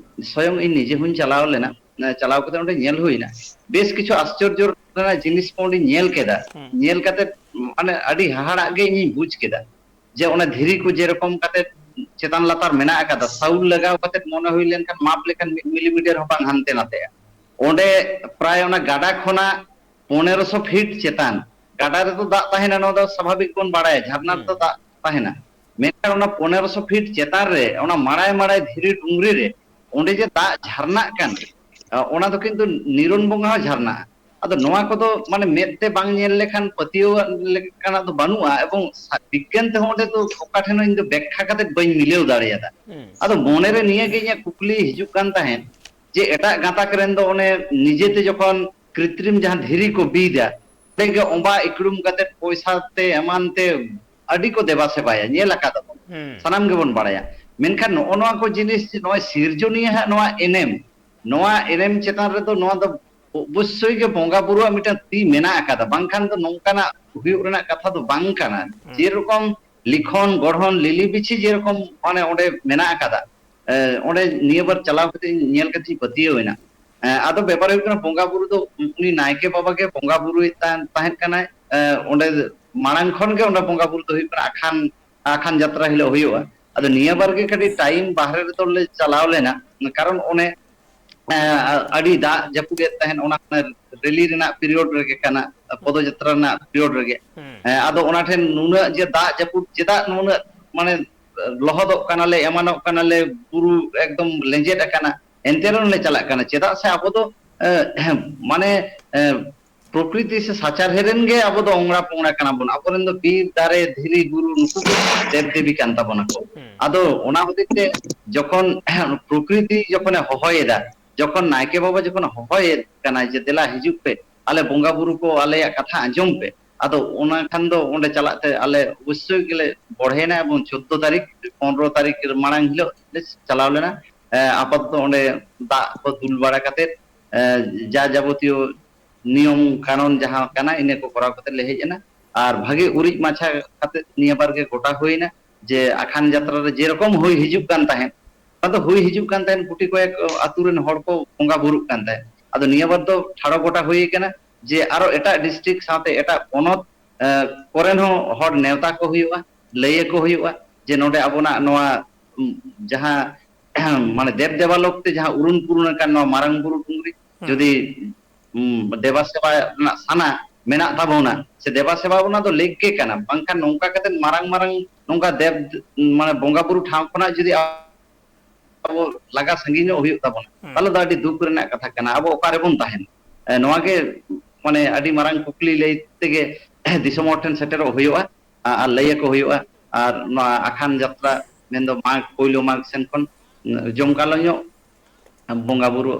ᱥᱚᱭᱚᱝ ᱤᱧ ᱱᱤᱡᱮ ᱦᱚᱸᱧ ᱪᱟᱞᱟᱣ ᱞᱮᱱᱟ᱾ ᱮ, ᱪᱟᱞᱟᱣ ᱠᱟᱛᱮ ᱚᱸᱰᱮ ᱧᱮᱞ ᱦᱩᱭᱱᱟ, ᱵᱮᱥ ᱠᱤᱪᱷᱩ ᱟᱥᱪᱚᱨᱡᱚ ᱨᱮᱱᱟᱜ ᱡᱤᱱᱤᱥ ᱠᱚ ᱚᱸᱰᱮ ᱧᱮᱞ ᱠᱮᱫᱟ᱾ ᱦᱩᱸ᱾ ᱧᱮᱞ ᱠᱟᱛᱮ ᱢᱟᱱᱮ ᱟᱹᱰᱤ ᱦᱟᱦᱟᱲᱟᱜ ᱜᱮ ᱤᱧᱤᱧ ᱵᱩᱡᱽ ᱠᱮᱫᱟ, ᱡᱮ ᱚᱱᱟ ᱫᱷᱤᱨᱤ ᱠᱚ ᱡᱮᱨᱚᱠᱚᱢ ᱠᱟᱛᱮ ᱪᱮᱛᱟᱱ ᱞᱟᱛᱟᱨ ᱢᱮᱱᱟᱜ ᱟᱠᱟᱫᱟ, ᱥᱟᱣᱩᱞ ᱞᱟᱜᱟᱣ ᱠᱟᱛᱮ ᱢᱚᱱᱮ ᱦᱩᱭ ᱞᱮᱱᱠᱷᱟᱱ ᱢᱟᱯ ᱞᱮᱠᱷᱟᱱ ᱢᱤᱫ ᱢᱤᱞᱤᱢᱤᱴᱟᱨ ᱦᱚᱸ ᱵᱟᱝ ᱦᱟᱱᱛᱮ ᱱᱟᱛᱮᱜᱼᱟ᱾ ᱚᱸᱰᱮ ᱯᱨᱟᱭ ᱚᱱᱟ ᱜᱟᱰᱟ ᱠᱷᱚᱱᱟᱜ ᱯᱚᱱᱮᱨᱚᱥᱚ ᱯᱷᱤᱴ ᱪᱮᱛᱟᱱ, ᱜᱟᱰᱟ ᱨᱮᱫᱚ ᱫᱟᱜ ᱛᱟᱦᱮᱱᱟ, ᱱᱚᱣᱟ ᱫᱚ ᱥᱟᱵᱷᱟᱵᱤᱠ ᱵᱚᱱ ᱵᱟᱲᱟᱭᱟ, ᱡᱷᱟᱨᱱᱟ ᱦᱩᱸ᱾ ᱨᱮᱫᱚ ᱫᱟᱜ ᱛᱟᱦᱮᱱᱟ᱾ ᱢᱮᱱᱠᱷᱟᱱ ᱚᱱᱟ ᱯᱚᱱᱮᱨᱚᱥᱚ ᱯᱷᱤᱴ ᱪᱮᱛᱟᱱ ᱨᱮ, ᱚᱱᱟ ᱢᱟᱲᱟᱭ ᱢᱟᱲᱟᱭ ᱫᱷᱤᱨᱤ ᱰᱩᱝᱨᱤ ᱨᱮ, ᱚᱸᱰᱮ ᱡᱮ ᱫᱟᱜ ᱡᱷᱟᱨᱱᱟᱜ ᱠᱟᱱ, ᱚᱱᱟ ᱫᱚ ᱠᱤᱱᱛᱩ ᱱᱤᱨᱚᱱ ᱵᱚᱸᱜᱟ ᱦᱚᱸ ᱡᱷᱟᱨᱱᱟᱜᱼᱟ᱾ ᱟᱫᱚ ᱱᱚᱣᱟ ᱠᱚᱫᱚ ᱢᱟᱱᱮ ᱢᱮᱫ ᱛᱮ ᱵᱟᱝ ᱧᱮᱞ ᱞᱮᱠᱷᱟᱱ ᱯᱟᱹᱛᱭᱟᱹᱣᱟᱜ ᱞᱮᱠᱟᱱᱟᱜ ᱫᱚ ᱵᱟᱹᱱᱩᱜᱼᱟ, ᱮᱵᱚᱝ ᱥᱟ-, ᱵᱤᱜᱽᱜᱟᱱ ᱛᱮᱦᱚᱸ ᱚᱸᱰᱮ ᱫᱚ ᱚᱠᱟ ᱴᱷᱮᱱ ᱦᱚᱸ ᱤᱧ ᱫᱚ ᱵᱮᱠᱠᱷᱟ ᱠᱟᱛᱮ ᱵᱟᱹᱧ ᱢᱤᱞᱟᱹᱣ ᱫᱟᱲᱮᱭᱟᱫᱟ᱾ ᱦᱩᱸ᱾ ᱟᱫᱚ ᱢᱚᱱᱮᱨᱮ ᱱᱤᱭᱟᱹ ᱜᱮ ᱤᱧᱟᱹᱜ ᱠᱩᱠᱞᱤ ᱦᱤᱡᱩᱜ ᱠᱟᱱ ᱛᱟᱦᱮᱸᱫ, ᱡᱮ ᱮᱴᱟᱜ ᱜᱟᱛᱟᱠ ᱨᱮᱱ ᱫᱚ ᱚᱱᱮ ᱱᱤᱡᱮᱛᱮ ᱡᱚᱠᱷᱚᱱ ᱠᱨᱤᱛᱨᱤᱢ ᱡᱟᱦᱟᱸ ᱫᱷᱤᱨᱤ ᱠᱚ ᱵᱤᱫᱟ, ᱚᱸᱰᱮ ᱜᱮ ᱚᱸᱵᱟ ᱤᱠᱲᱩᱢ ᱠᱟᱛᱮ ᱯᱚᱭᱥᱟ ᱛᱮ ᱮᱢᱟᱱ ᱛᱮ ᱟᱹᱰᱤ ᱠᱚ ᱫᱮᱵᱟ ᱥᱮᱵᱟᱭᱟ, ᱧᱮᱞ ᱟᱠᱟᱫ ᱟᱵᱚᱱ, ᱦᱩᱸ᱾ ᱥᱟᱱᱟᱢ ᱜᱮᱵᱚᱱ ᱵᱟᱲᱟᱭᱟ᱾ ᱢᱮᱱᱠᱷᱟᱱ ᱱᱚᱜᱼᱚ ᱱᱚᱣᱟ ᱠᱚ ᱡᱤᱱᱤᱥ, ᱱᱚᱜᱼᱚᱭ ᱥᱤᱨᱡᱚᱱᱤᱭᱟᱹ ᱦᱟᱸᱜ ᱱᱚᱣᱟ ᱮᱱᱮᱢ, ᱱᱚᱣᱟ ᱮᱱᱮᱢ ᱪᱮᱛᱟᱱ ᱨᱮᱫᱚ ᱱᱚᱣᱟ ᱫᱚ ᱚᱵᱚᱥᱥᱳᱭ ᱜᱮ ᱵᱚᱸᱜᱟ ᱵᱩᱨᱩᱣᱟᱜ ᱢᱤᱫᱴᱟᱝ ᱛᱤ ᱢᱮᱱᱟᱜ ᱟᱠᱟᱫᱟ, ᱵᱟᱝᱠᱷᱟᱱ ᱫᱚ ᱱᱚᱝᱠᱟᱱᱟᱜ ᱦᱩᱭᱩᱜ ᱨᱮᱱᱟᱜ ᱠᱟᱛᱷᱟ ᱫᱚ ᱵᱟᱝ ᱠᱟᱱᱟ᱾ ᱦᱩᱸ᱾ ᱡᱮᱨᱚᱠᱚᱢ ᱞᱤᱠᱷᱚᱱ, ᱜᱚᱲᱦᱚᱱ, ᱞᱤᱞᱤ ᱵᱤᱪᱷᱤ ᱡᱮᱨᱚᱠᱚᱢ ᱢᱟᱱᱮ ᱚᱸᱰᱮ ᱢᱮᱱᱟᱜ ᱟᱠᱟᱫᱟ, ᱮ, ᱚᱸᱰᱮ ᱱᱤᱭᱟᱹ ᱵᱟᱨ ᱪᱟᱞᱟᱣ ᱠᱟᱛᱮ ᱧᱮᱞ ᱠᱟᱛᱮᱧ ᱯᱟᱹᱛᱭᱟᱹᱣ ᱮᱱᱟ᱾ ᱮ, ᱟᱫᱚ ᱵᱮᱯᱟᱨ ᱦᱩᱭᱩᱜ ᱠᱟᱱᱟ, ᱵᱚᱸᱜᱟ ᱵᱩᱨᱩ ᱫᱚ ᱩᱱᱤ ᱱᱟᱭᱠᱮ ᱵᱟᱵᱟ ᱜᱮ ᱵᱚᱸᱜᱟ ᱵᱩᱨᱩᱭᱮᱫ ᱛᱟᱦᱮᱸ, ᱛᱟᱦᱮᱸᱫ ᱠᱟᱱᱟᱭ᱾ ᱮ, ᱚᱸᱰᱮ ᱢᱟᱲᱟᱝ ᱠᱷᱚᱱ ᱜᱮ ᱚᱸᱰᱮ ᱵᱚᱸᱜᱟ ᱵᱩᱨᱩ ᱫᱚ ᱦᱩᱭᱩᱜ ᱠᱟᱱᱟ, ᱟᱠᱷᱟᱱ, ᱟᱠᱷᱟᱱ ᱡᱟᱛᱨᱟ ᱦᱤᱞᱳᱜ ᱦᱩᱭᱩᱜᱼᱟ᱾ ᱟᱫᱚ ᱱᱤᱭᱟᱹ ᱵᱟᱨ ᱜᱮ ᱠᱟᱹᱴᱤᱡ ᱴᱟᱭᱤᱢ ᱵᱟᱦᱨᱮ ᱨᱮᱫᱚ ᱞᱮ ᱪᱟᱞᱟᱣ ᱞᱮᱱᱟ, ᱠᱟᱨᱚᱱ ᱚᱱᱮ, ᱮ, ᱟᱹᱰᱤ ᱫᱟᱜ ᱡᱟᱹᱯᱩᱫ ᱮᱫ ᱛᱟᱦᱮᱸᱫ, ᱚᱱᱟ ᱨᱮᱞᱤ ᱨᱮᱱᱟᱜ ᱯᱤᱨᱤᱭᱳᱰ ᱨᱮᱜᱮ ᱠᱟᱱᱟ, ᱯᱚᱫᱚᱡᱟᱛᱨᱟ ᱨᱮᱱᱟᱜ ᱯᱤᱨᱤᱭᱳᱰ ᱨᱮᱜᱮ᱾ ᱦᱩᱸ᱾ ᱮ, ᱟᱫᱚ ᱚᱱᱟ ᱴᱷᱮᱱ ᱱᱩᱱᱟᱹᱜ ᱡᱮ ᱫᱟᱜ ᱡᱟᱹᱯᱩᱫ ᱪᱮᱫᱟᱜ ᱱᱩᱱᱟᱹᱜ ᱢᱟᱱᱮ ᱞᱚᱦᱚᱫᱚᱜ ᱠᱟᱱᱟᱞᱮ, ᱮᱢᱟᱱᱚᱜ ᱠᱟᱱᱟᱞᱮ, ᱵᱩᱨᱩ ᱮᱠᱫᱚᱢ ᱞᱮᱸᱡᱮᱫ ᱟᱠᱟᱱᱟ, ᱮᱱᱛᱮ ᱨᱮᱦᱚᱸ ᱞᱮ ᱪᱟᱞᱟᱜ ᱠᱟᱱᱟ᱾ ᱪᱮᱫᱟᱜ ᱥᱮ ᱟᱵᱚ ᱫᱚ, ᱮ, ᱢᱟᱱᱮ, ᱮ, ᱯᱨᱚᱠᱨᱤᱛᱤ ᱥᱮ ᱥᱟᱪᱟᱨᱦᱮᱫ ᱨᱮᱱ ᱜᱮ ᱟᱵᱚ ᱫᱚ ᱚᱝᱲᱟ ᱯᱚᱝᱲᱟ ᱠᱟᱱᱟ ᱵᱚᱱ᱾ ᱟᱵᱚᱨᱮᱱ ᱫᱚ ᱵᱤᱨ, ᱫᱟᱨᱮ, ᱫᱷᱤᱨᱤ, ᱵᱩᱨᱩ, ᱱᱩᱠᱩ ᱜᱮ ᱫᱮᱵ ᱫᱮᱵᱤ ᱠᱟᱱ ᱛᱟᱵᱚᱱᱟ ᱠᱚ᱾ ᱦᱩᱸ᱾ ᱟᱫᱚ ᱚᱱᱟ ᱦᱚᱛᱮᱡ ᱛᱮ ᱡᱚᱠᱷᱚᱱ ᱯᱨᱚᱠᱨᱤᱛᱤ ᱡᱚᱠᱷᱚᱱᱮ ᱦᱚᱦᱚᱭᱮᱫᱟ, ᱡᱚᱠᱷᱚᱱ ᱱᱟᱭᱠᱮ ᱵᱟᱵᱟ ᱡᱚᱠᱷᱚᱱ ᱦᱚᱦᱚᱭᱮᱫ ᱠᱟᱱᱟᱭ ᱡᱮ, "ᱫᱮᱞᱟ ᱦᱤᱡᱩᱜ ᱯᱮ, ᱟᱞᱮ ᱵᱚᱸᱜᱟ ᱵᱩᱨᱩ ᱠᱚ ᱟᱞᱮᱭᱟᱜ ᱠᱟᱛᱷᱟ ᱟᱸᱡᱚᱢ ᱯᱮ", ᱟᱫᱚ ᱚᱱᱟ ᱠᱷᱟᱱ ᱫᱚ ᱚᱸᱰᱮ ᱪᱟᱞᱟᱜ ᱛᱮ ᱟᱞᱮ ᱚᱵᱚᱥᱥᱳᱭ ᱜᱮᱞᱮ ᱵᱚᱲᱦᱮᱱᱟ, ᱮᱵᱚᱝ ᱪᱳᱫᱽᱫᱳ ᱛᱟᱹᱨᱤᱠᱷ, ᱯᱚᱱᱨᱚ ᱛᱟᱹᱨᱤᱠᱷ ᱢᱟᱲᱟᱝ ᱦᱤᱞᱳᱜ ᱞᱮ ᱪᱟᱞᱟᱣ ᱞᱮᱱᱟ᱾ ᱮ, ᱟᱯᱟᱛᱚᱛᱚ ᱚᱸᱰᱮ ᱫᱟᱜ ᱠᱚ ᱫᱩᱞ ᱵᱟᱲᱟ ᱠᱟᱛᱮᱫ, ᱮ, ᱡᱟ ᱡᱟᱵᱚᱛᱤᱭᱚ ᱱᱤᱭᱚᱢ ᱠᱟᱱᱩᱱ ᱡᱟᱦᱟᱸ ᱠᱟᱱᱟ, ᱤᱱᱟᱹ ᱠᱚ ᱠᱚᱨᱟᱣ ᱠᱟᱛᱮ ᱞᱮ ᱦᱮᱡ ᱮᱱᱟ᱾ ᱟᱨ ᱵᱷᱟᱜᱮ ᱩᱨᱤᱡ ᱢᱟᱪᱷᱟ ᱠᱟᱛᱮ ᱱᱤᱭᱟᱹ ᱵᱟᱨ ᱜᱮ ᱜᱚᱴᱟ ᱦᱩᱭᱱᱟ ᱡᱮ ᱟᱠᱷᱟᱱ ᱡᱟᱛᱨᱟ ᱨᱮ ᱡᱮᱨᱚᱠᱚᱢ ᱦᱩᱭ ᱦᱤᱡᱩᱜ ᱠᱟᱱ ᱛᱟᱦᱮᱸᱫ, ᱚᱱᱟ ᱫᱚ ᱦᱩᱭ ᱦᱤᱡᱩᱜ ᱠᱟᱱ ᱛᱟᱦᱮᱸᱫ, ᱜᱩᱴᱤ ᱠᱚᱭᱮᱠ ᱟᱹᱛᱩ ᱨᱮᱱ ᱦᱚᱲ ᱠᱚ ᱵᱚᱸᱜᱟ ᱵᱩᱨᱩᱜ ᱠᱟᱱ ᱛᱟᱦᱮᱸᱫ᱾ ᱟᱫᱚ ᱱᱤᱭᱟᱹ ᱵᱟᱨ ᱫᱚ ᱴᱷᱟᱲᱚ ᱜᱚᱴᱟ ᱦᱩᱭ ᱠᱟᱱᱟ ᱡᱮ ᱟᱨᱚ ᱮᱴᱟᱜ ᱰᱤᱥᱴᱨᱤᱠᱴ ᱥᱟᱶᱛᱮ ᱮᱴᱟᱜ ᱯᱚᱱᱚᱛ, ᱮ, ᱠᱚᱨᱮᱱ ᱦᱚᱸ ᱦᱚᱲ ᱱᱮᱣᱛᱟ ᱠᱚ ᱦᱩᱭᱩᱜᱼᱟ, ᱞᱟᱹᱭ ᱟᱠᱚ ᱦᱩᱭᱩᱜᱼᱟ ᱡᱮ ᱱᱚᱰᱮ ᱟᱵᱚᱱᱟᱜ ᱱᱚᱣᱟ, ᱩᱢ, ᱡᱟᱦᱟᱸ ᱢᱟᱱᱮ ᱫᱮᱵ ᱫᱮᱵᱟᱞᱳᱠ ᱛᱮ ᱡᱟᱦᱟᱸ ᱩᱨᱩᱢ ᱯᱩᱨᱩᱱ ᱟᱠᱟᱱ ᱱᱚᱣᱟ ᱢᱟᱨᱟᱝ ᱵᱩᱨᱩ ᱰᱩᱝᱨᱤ, ᱦᱩᱸ᱾ ᱡᱩᱫᱤ, ᱩᱢ, ᱫᱮᱵᱟ ᱥᱮᱵᱟ ᱨᱮᱱᱟᱜ ᱥᱟᱱᱟ ᱢᱮᱱᱟᱜ ᱛᱟᱵᱚᱱᱟ, ᱥᱮ ᱫᱮᱵᱟ ᱥᱮᱵᱟ ᱵᱚᱱᱟ ᱫᱚ ᱞᱮᱠ ᱜᱮ ᱠᱟᱱᱟ, ᱵᱟᱝᱠᱷᱟᱱ ᱱᱚᱝᱠᱟ ᱠᱟᱛᱮ ᱢᱟᱨᱟᱝ ᱢᱟᱨᱟᱝ ᱱᱚᱝᱠᱟ ᱫᱮᱵ, ᱢᱟᱱᱮ ᱵᱚᱸᱜᱟ ᱵᱩᱨᱩ ᱴᱷᱟᱶ ᱠᱷᱚᱱᱟᱜ ᱡᱩᱫᱤ ᱟᱵᱚ ᱞᱟᱜᱟ ᱥᱟᱺᱜᱤᱧᱚᱜ ᱦᱩᱭᱩᱜ ᱛᱟᱵᱚᱱᱟ, ᱦᱩᱸ᱾ ᱛᱟᱦᱚᱞᱮ ᱫᱚ ᱟᱹᱰᱤ ᱫᱩᱠ ᱨᱮᱱᱟᱜ ᱠᱟᱛᱷᱟ ᱠᱟᱱᱟ᱾ ᱟᱵᱚ ᱚᱠᱟ ᱨᱮᱵᱚᱱ ᱛᱟᱦᱮᱱᱟ? ᱮ, ᱱᱚᱣᱟ ᱜᱮ ᱢᱟᱱᱮ ᱟᱹᱰᱤ ᱢᱟᱨᱟᱝ ᱠᱩᱠᱞᱤ ᱞᱟᱹᱭ ᱛᱮᱜᱮ ᱫᱤᱥᱚᱢ ᱦᱚᱲ ᱴᱷᱮᱱ ᱥᱮᱴᱮᱨᱚᱜ ᱦᱩᱭᱩᱜᱼᱟ, ᱟ-, ᱟᱨ ᱞᱟᱹᱭ ᱟᱠᱚ ᱦᱩᱭᱩᱜᱼᱟ᱾ ᱟᱨ ᱱᱚᱣᱟ ᱟᱠᱷᱟᱱ ᱡᱟᱛᱨᱟ ᱢᱮᱱᱫᱚ ᱢᱟᱜᱽ, ᱯᱳᱭᱞᱳ ᱢᱟᱜᱽ ᱥᱮᱱ ᱠᱷᱚᱱ ᱡᱚᱢᱠᱟᱞᱚ ᱧᱚᱜ ᱵᱚᱸᱜᱟ ᱵᱩᱨᱩ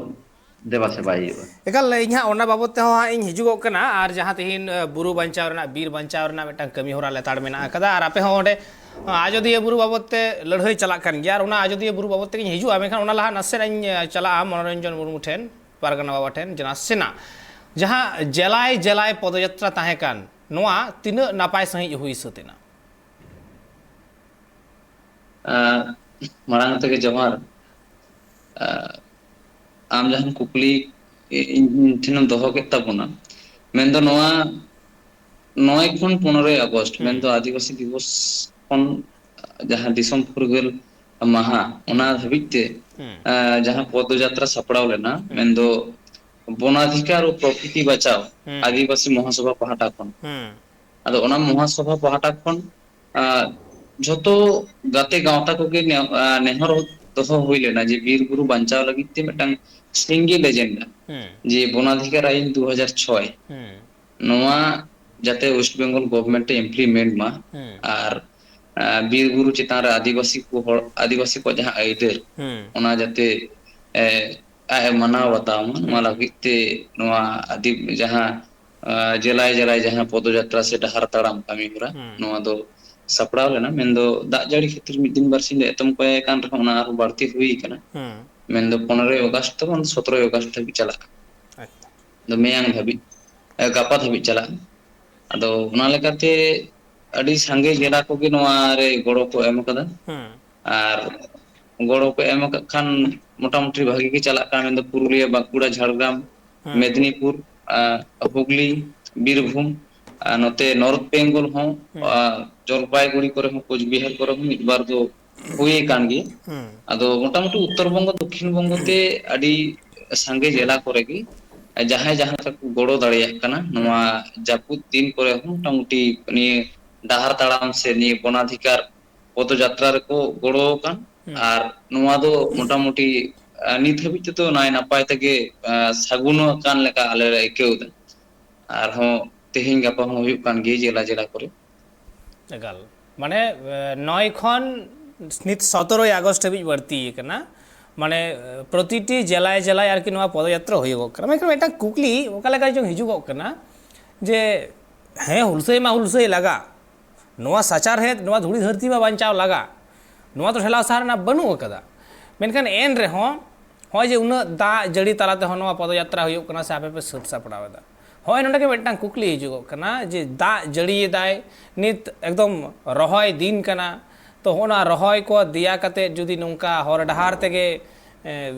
ᱫᱮᱵᱟ ᱥᱮᱵᱟᱭ ᱦᱩᱭᱩᱜᱼᱟ᱾ ᱮᱠᱟᱞ, ᱤᱧ ᱦᱟᱸᱜ ᱚᱱᱟ ᱵᱟᱵᱚᱛ ᱛᱮᱦᱚᱸ ᱦᱟᱸᱜ ᱤᱧ ᱦᱤᱡᱩᱜᱚᱜ ᱠᱟᱱᱟ, ᱟᱨ ᱡᱟᱦᱟᱸ ᱛᱤᱦᱤᱧ, ᱮ, ᱵᱩᱨᱩ ᱵᱟᱧᱪᱟᱣ ᱨᱮᱱᱟᱜ, ᱵᱤᱨ ᱵᱟᱧᱪᱟᱣ ᱨᱮᱱᱟᱜ ᱢᱤᱫᱴᱟᱝ ᱠᱟᱹᱢᱤ ᱦᱚᱨᱟ ᱞᱮᱛᱟᱲ ᱢᱮᱱᱟᱜ ᱟᱠᱟᱫᱟ, ᱟᱨ ᱟᱯᱮ ᱦᱚᱸ ᱚᱸᱰᱮ, ᱮ, ᱟᱡᱚᱫᱤᱭᱟᱹ ᱵᱩᱨᱩ ᱵᱟᱵᱚᱛ ᱛᱮ ᱞᱟᱹᱲᱦᱟᱹᱭ ᱪᱟᱞᱟᱜ ᱠᱟᱱ ᱜᱮᱭᱟ, ᱟᱨ ᱚᱱᱟ ᱟᱡᱚᱫᱤᱭᱟᱹ ᱵᱩᱨᱩ ᱵᱟᱵᱚᱛ ᱛᱮᱜᱤᱧ ᱦᱤᱡᱩᱜᱼᱟ᱾ ᱢᱮᱱᱠᱷᱟᱱ ᱚᱱᱟ ᱞᱟᱦᱟ ᱱᱟᱥᱮᱱᱟᱜ ᱤᱧ, ᱮ, ᱪᱟᱞᱟᱜᱼᱟ ᱢᱚᱱᱳᱨᱚᱧᱡᱚᱱ ᱢᱩᱨᱢᱩ ᱴᱷᱮᱱ, ᱯᱟᱨᱜᱟᱱᱟ ᱵᱟᱵᱟ ᱴᱷᱮᱱ, ᱡᱮ ᱱᱟᱥᱮᱱᱟᱜ ᱡᱟᱦᱟᱸ ᱡᱮᱞᱟᱭ ᱡᱮᱞᱟᱭ ᱯᱚᱫᱚᱡᱟᱛᱨᱟ ᱛᱟᱦᱮᱸ ᱠᱟᱱ, ᱱᱚᱣᱟ ᱛᱤᱱᱟᱹᱜ ᱱᱟᱯᱟᱭ ᱥᱟᱺᱦᱤᱡ ᱦᱩᱭ ᱥᱟᱹᱛ ᱮᱱᱟ? ᱟᱸ, ᱢᱟᱲᱟᱝ ᱛᱮᱜᱮ ᱡᱚᱦᱟᱨ᱾ ᱟᱸ, ᱟᱢ ᱡᱟᱦᱟᱸ ᱠᱩᱠᱞᱤ ᱤᱧ ᱴᱷᱮᱱᱮᱢ ᱫᱚᱦᱚ ᱠᱮᱫ ᱛᱟᱵᱚᱱᱟ, ᱢᱮᱱᱫᱚ ᱱᱚᱣᱟ ᱱᱚᱭ ᱠᱷᱚᱱ ᱯᱚᱱᱨᱚᱭ ᱟᱜᱚᱥᱴ, ᱦᱩᱸ᱾ ᱢᱮᱱᱫᱚ ᱟᱹᱫᱤᱵᱟᱹᱥᱤ ᱫᱤᱵᱚᱥ ᱠᱷᱚᱱ ᱡᱟᱦᱟᱸ ᱫᱤᱥᱚᱢ ᱯᱷᱩᱨᱜᱟᱹᱞ ᱢᱟᱦᱟ, ᱚᱱᱟ ᱫᱷᱟᱹᱵᱤᱡ ᱛᱮ, ᱦᱩᱸ᱾ ᱟᱸ, ᱡᱟᱦᱟᱸ ᱯᱚᱫᱚᱡᱟᱛᱨᱟ ᱥᱟᱯᱲᱟᱣ ᱞᱮᱱᱟ, ᱦᱩᱸ᱾ ᱢᱮᱱᱫᱚ ᱵᱚᱱᱟᱫᱷᱤᱠᱟᱨ ᱳ ᱯᱨᱚᱠᱨᱤᱛᱤ ᱵᱟᱪᱟᱣ ᱦᱩᱸ᱾ ᱟᱹᱫᱤᱵᱟᱹᱥᱤ ᱢᱚᱦᱟᱥᱚᱵᱷᱟ ᱯᱟᱦᱴᱟ ᱠᱷᱚᱱ᱾ ᱦᱩᱸ᱾ ᱟᱫᱚ ᱚᱱᱟ ᱢᱚᱦᱟᱥᱚᱵᱷᱟ ᱯᱟᱦᱴᱟ ᱠᱷᱚᱱ, ᱟᱸ, ᱡᱷᱚᱛᱚ ᱜᱟᱛᱮ ᱜᱟᱶᱛᱟ ᱠᱚᱜᱮ ᱱᱮ-, ᱟᱸ, ᱱᱮᱦᱚᱨ ᱫᱚᱦᱚ ᱦᱩᱭ ᱞᱮᱱᱟ ᱡᱮ ᱵᱤᱨ ᱵᱩᱨᱩ ᱵᱟᱧᱪᱟᱣ ᱞᱟᱹᱜᱤᱫ ᱛᱮ ᱢᱤᱫᱴᱟᱝ ᱥᱤᱸᱜᱮᱞ ᱮᱡᱮᱱᱰᱟ, ᱦᱩᱸ ᱡᱮ ᱵᱚᱱᱟᱫᱷᱤᱠᱟᱨ ᱟᱭᱤᱱ ᱫᱩ ᱦᱟᱡᱟᱨ ᱪᱷᱚᱭ, ᱦᱩᱸ ᱱᱚᱣᱟ ᱡᱟᱛᱮ ᱳᱭᱮᱥᱴ ᱵᱮᱝᱜᱚᱞ ᱜᱚᱵᱷᱢᱮᱱᱴ ᱮ ᱤᱢᱯᱞᱤᱢᱮᱱᱴ ᱢᱟ, ᱦᱩᱸ ᱟᱨ ᱟᱸ, ᱵᱤᱨ ᱵᱩᱨᱩ ᱪᱮᱛᱟᱱ ᱨᱮ ᱟᱹᱫᱤᱵᱟᱹᱥᱤ ᱠᱚ ᱦᱚᱲ, ᱟᱹᱫᱤᱵᱟᱹᱥᱤ ᱠᱚᱣᱟᱜ ᱡᱟᱦᱟᱸ ᱟᱹᱭᱫᱟᱹᱨ, ᱦᱩᱸ ᱚᱱᱟ ᱡᱟᱛᱮ ᱮ, ᱟᱡ ᱮ ᱢᱟᱱᱟᱣ ᱵᱟᱛᱟᱣ ᱢᱟ, ᱱᱚᱣᱟ ᱦᱩᱸ ᱞᱟᱹᱜᱤᱫ ᱛᱮ ᱱᱚᱣᱟ ᱟᱹᱫᱤ-, ᱡᱟᱦᱟᱸ ᱟᱸ, ᱡᱮᱞᱟᱭ ᱡᱮᱞᱟᱭ ᱡᱟᱦᱟᱸ ᱯᱚᱫᱚᱡᱟᱛᱨᱟ ᱥᱮ ᱰᱟᱦᱟᱨ ᱛᱟᱲᱟᱢ ᱠᱟᱹᱢᱤ ᱦᱚᱨᱟ, ᱦᱩᱸ ᱱᱚᱣᱟ ᱫᱚ ᱥᱟᱯᱲᱟᱣ ᱞᱮᱱᱟ᱾ ᱢᱮᱱᱫᱚ ᱫᱟᱜ ᱡᱟᱹᱲᱤ ᱠᱷᱟᱹᱛᱤᱨ ᱢᱤᱫ ᱫᱤᱱ ᱵᱟᱨᱥᱤᱧ ᱫᱚ ᱮᱛᱚᱢ ᱠᱚᱭᱮ ᱠᱟᱱ ᱨᱮᱦᱚᱸ, ᱚᱱᱟ ᱟᱨᱦᱚᱸ ᱵᱟᱹᱲᱛᱤ ᱦᱩᱭ ᱠᱟᱱᱟ᱾ ᱦᱩᱸ ᱢᱮᱱᱫᱚ ᱯᱚᱱᱨᱚᱭ ᱚᱜᱟᱥᱴ ᱛᱟᱵᱚᱱ, ᱥᱚᱛᱨᱚᱭ ᱚᱜᱟᱥᱴ ᱫᱷᱟᱹᱵᱤᱡ ᱪᱟᱞᱟᱜᱼᱟ᱾ ᱟᱪᱪᱷᱟ ᱟᱫᱚ ᱢᱮᱭᱟᱝ ᱫᱷᱟᱹᱵᱤᱡ, ᱮ, ᱜᱟᱯᱟ ᱫᱷᱟᱹᱵᱤᱡ ᱪᱟᱞᱟᱜᱼᱟ᱾ ᱟᱫᱚ ᱚᱱᱟ ᱞᱮᱠᱟᱛᱮ ᱟᱹᱰᱤ ᱥᱟᱸᱜᱮ ᱡᱮᱞᱟ ᱠᱚᱜᱮ ᱱᱚᱣᱟ ᱨᱮ ᱜᱚᱲᱚ ᱠᱚ ᱮᱢ ᱟᱠᱟᱫᱟ᱾ ᱦᱩᱸ ᱟᱨ ᱜᱚᱲᱚ ᱠᱚ ᱮᱢ ᱟᱠᱟᱫ ᱠᱷᱟᱱ ᱢᱚᱴᱟᱢᱩᱴᱤ ᱵᱷᱟᱹᱜᱤ ᱜᱮ ᱪᱟᱞᱟᱜ ᱠᱟᱱᱟ᱾ ᱢᱮᱱᱫᱚ ᱯᱩᱨᱩᱞᱤᱭᱟᱹ, ᱵᱟᱸᱠᱩᱲᱟ, ᱡᱷᱟᱲᱜᱨᱟᱢ, ᱦᱩᱸ ᱢᱮᱫᱽᱱᱤᱯᱩᱨ, ᱟᱨ ᱦᱩᱜᱽᱞᱤ, ᱵᱤᱨᱵᱷᱩᱢ, ᱟᱨ ᱱᱚᱛᱮ ᱱᱚᱨᱛᱷ ᱵᱮᱝᱜᱚᱞ ᱦᱚᱸ, ᱦᱩᱸ ᱟᱨ ᱡᱚᱞᱯᱟᱭᱜᱩᱲᱤ ᱠᱚᱨᱮ ᱦᱚᱸ, ᱠᱳᱪᱵᱤᱦᱟᱨ ᱠᱚᱨᱮ ᱦᱚᱸ ᱢᱤᱫ ᱵᱟᱨ ᱫᱚ ᱦᱩᱭ ᱟᱠᱟᱱ ᱜᱮᱭᱟ᱾ ᱦᱩᱸ ᱟᱫᱚ ᱢᱚᱴᱟᱢᱩᱴᱤ ᱩᱛᱛᱚᱨ ᱵᱚᱝᱜᱚ, ᱫᱚᱠᱠᱷᱤᱱ ᱵᱚᱝᱜᱚ ᱛᱮ ᱟᱹᱰᱤ ᱥᱟᱸᱜᱮ ᱡᱮᱞᱟ ᱠᱚᱨᱮ ᱜᱮ ᱡᱟᱦᱟᱸᱭ ᱡᱟᱦᱟᱸ ᱞᱮᱠᱟ ᱠᱚ ᱜᱚᱲᱚ ᱫᱟᱲᱮᱭᱟᱜ ᱠᱟᱱᱟ᱾ ᱱᱚᱣᱟ ᱦᱩᱸ ᱡᱟᱹᱯᱩᱫ ᱫᱤᱱ ᱠᱚᱨᱮ ᱦᱚᱸ ᱢᱚᱴᱟᱢᱩᱴᱤ ᱱᱤᱭᱟᱹ ᱰᱟᱦᱟᱨ ᱛᱟᱲᱟᱢ ᱥᱮ ᱱᱤᱭᱟᱹ ᱵᱚᱱᱟᱫᱷᱤᱠᱟᱨ ᱯᱚᱫᱚᱡᱟᱛᱨᱟ ᱨᱮᱠᱚ ᱜᱚᱲᱚ ᱟᱠᱟᱱ᱾ ᱦᱩᱸ ᱟᱨ ᱱᱚᱣᱟ ᱫᱚ ᱢᱚᱴᱟᱢᱩᱴᱤ, ᱟᱸ, ᱱᱤᱛ ᱦᱟᱹᱵᱤᱡ ᱛᱮᱫᱚ ᱱᱟᱭ ᱱᱟᱯᱟᱭ ᱛᱮᱜᱮ, ᱟᱸ, ᱥᱟᱹᱜᱩᱱ ᱟᱠᱟᱱ ᱞᱮᱠᱟ ᱟᱞᱮ ᱞᱮ ᱟᱹᱭᱠᱟᱹᱣ ᱮᱫᱟ᱾ ᱟᱨᱦᱚᱸ ᱛᱮᱦᱮᱧ ᱜᱟᱯᱟ ᱦᱚᱸ ᱦᱩᱭᱩᱜ ᱠᱟᱱ ᱜᱮᱭᱟ ᱡᱮᱞᱟ ᱡᱮᱞᱟ ᱠᱚᱨᱮ᱾ ᱮᱠᱟᱞ᱾ ᱢᱟᱱᱮ, ᱮ, ᱱᱚᱭ ᱠᱷᱚᱱ ᱱᱤᱛ ᱥᱚᱛᱨᱚᱭ ᱟᱜᱚᱥᱴ ᱦᱟᱹᱵᱤᱡ ᱵᱟᱹᱲᱛᱤ ᱟᱠᱟᱱᱟ᱾ ᱢᱟᱱᱮ, ᱮ, ᱯᱨᱚᱛᱤᱴᱤ ᱡᱮᱞᱟᱭ ᱡᱮᱞᱟᱭ ᱟᱨᱠᱤ ᱱᱚᱣᱟ ᱯᱚᱫᱚᱡᱟᱛᱨᱟ ᱦᱩᱭᱩᱜᱚᱜ ᱠᱟᱱᱟ᱾ ᱢᱮᱱᱠᱷᱟᱱ ᱢᱤᱫᱴᱟᱝ ᱠᱩᱠᱞᱤ ᱚᱠᱟ ᱞᱮᱠᱟ ᱪᱚᱝ ᱦᱤᱡᱩᱜᱚᱜ ᱠᱟᱱᱟ ᱡᱮ, ᱦᱮᱸ, ᱦᱩᱞᱥᱟᱹᱭ ᱢᱟ ᱦᱩᱞᱥᱟᱹᱭ ᱞᱟᱜᱟ, ᱱᱚᱣᱟ ᱥᱟᱪᱟᱨᱦᱮᱫ, ᱱᱚᱣᱟ ᱫᱷᱩᱲᱤ ᱫᱷᱟᱹᱨᱛᱤ ᱢᱟ ᱵᱟᱧᱪᱟᱣ ᱞᱟᱜᱟ, ᱱᱚᱣᱟ ᱫᱚ ᱴᱷᱮᱞᱟᱣ ᱥᱟᱦᱟ ᱨᱮᱱᱟᱜ ᱵᱟᱹᱱᱩᱜ ᱟᱠᱟᱫᱟ᱾ ᱢᱮᱱᱠᱷᱟᱱ ᱮᱱ ᱨᱮᱦᱚᱸ ᱦᱚᱸᱜᱼᱚᱭ ᱡᱮ ᱩᱱᱟᱹᱜ ᱫᱟᱜ ᱡᱟᱹᱲᱤ ᱛᱟᱞᱟ ᱛᱮᱦᱚᱸ ᱱᱚᱣᱟ ᱯᱚᱫᱚᱡᱟᱛᱨᱟ ᱦᱩᱭᱩᱜ ᱠᱟᱱᱟ ᱥᱮ ᱟᱯᱮ ᱯᱮ ᱥᱟᱹᱛ ᱥᱟᱯᱲᱟᱣ ᱮᱫᱟ, ᱦᱚᱸᱜᱼᱚᱭ ᱱᱚᱰᱮ ᱜᱮ ᱢᱤᱫᱴᱟᱝ ᱠᱩᱠᱞᱤ ᱦᱤᱡᱩᱜᱚᱜ ᱠᱟᱱᱟ ᱡᱮ ᱫᱟᱜ ᱡᱟᱹᱲᱤᱭᱮᱫᱟᱭ, ᱱᱤᱛ ᱮᱠᱫᱚᱢ ᱨᱚᱦᱚᱭ ᱫᱤᱱ ᱠᱟᱱᱟ, ᱛᱚ ᱦᱚᱸᱜᱼᱚ ᱱᱟ ᱨᱚᱦᱚᱭ ᱠᱚ ᱫᱮᱭᱟ ᱠᱟᱛᱮ ᱡᱩᱫᱤ ᱱᱚᱝᱠᱟ ᱦᱚᱨ ᱰᱟᱦᱟᱨ ᱛᱮᱜᱮ, ᱮ,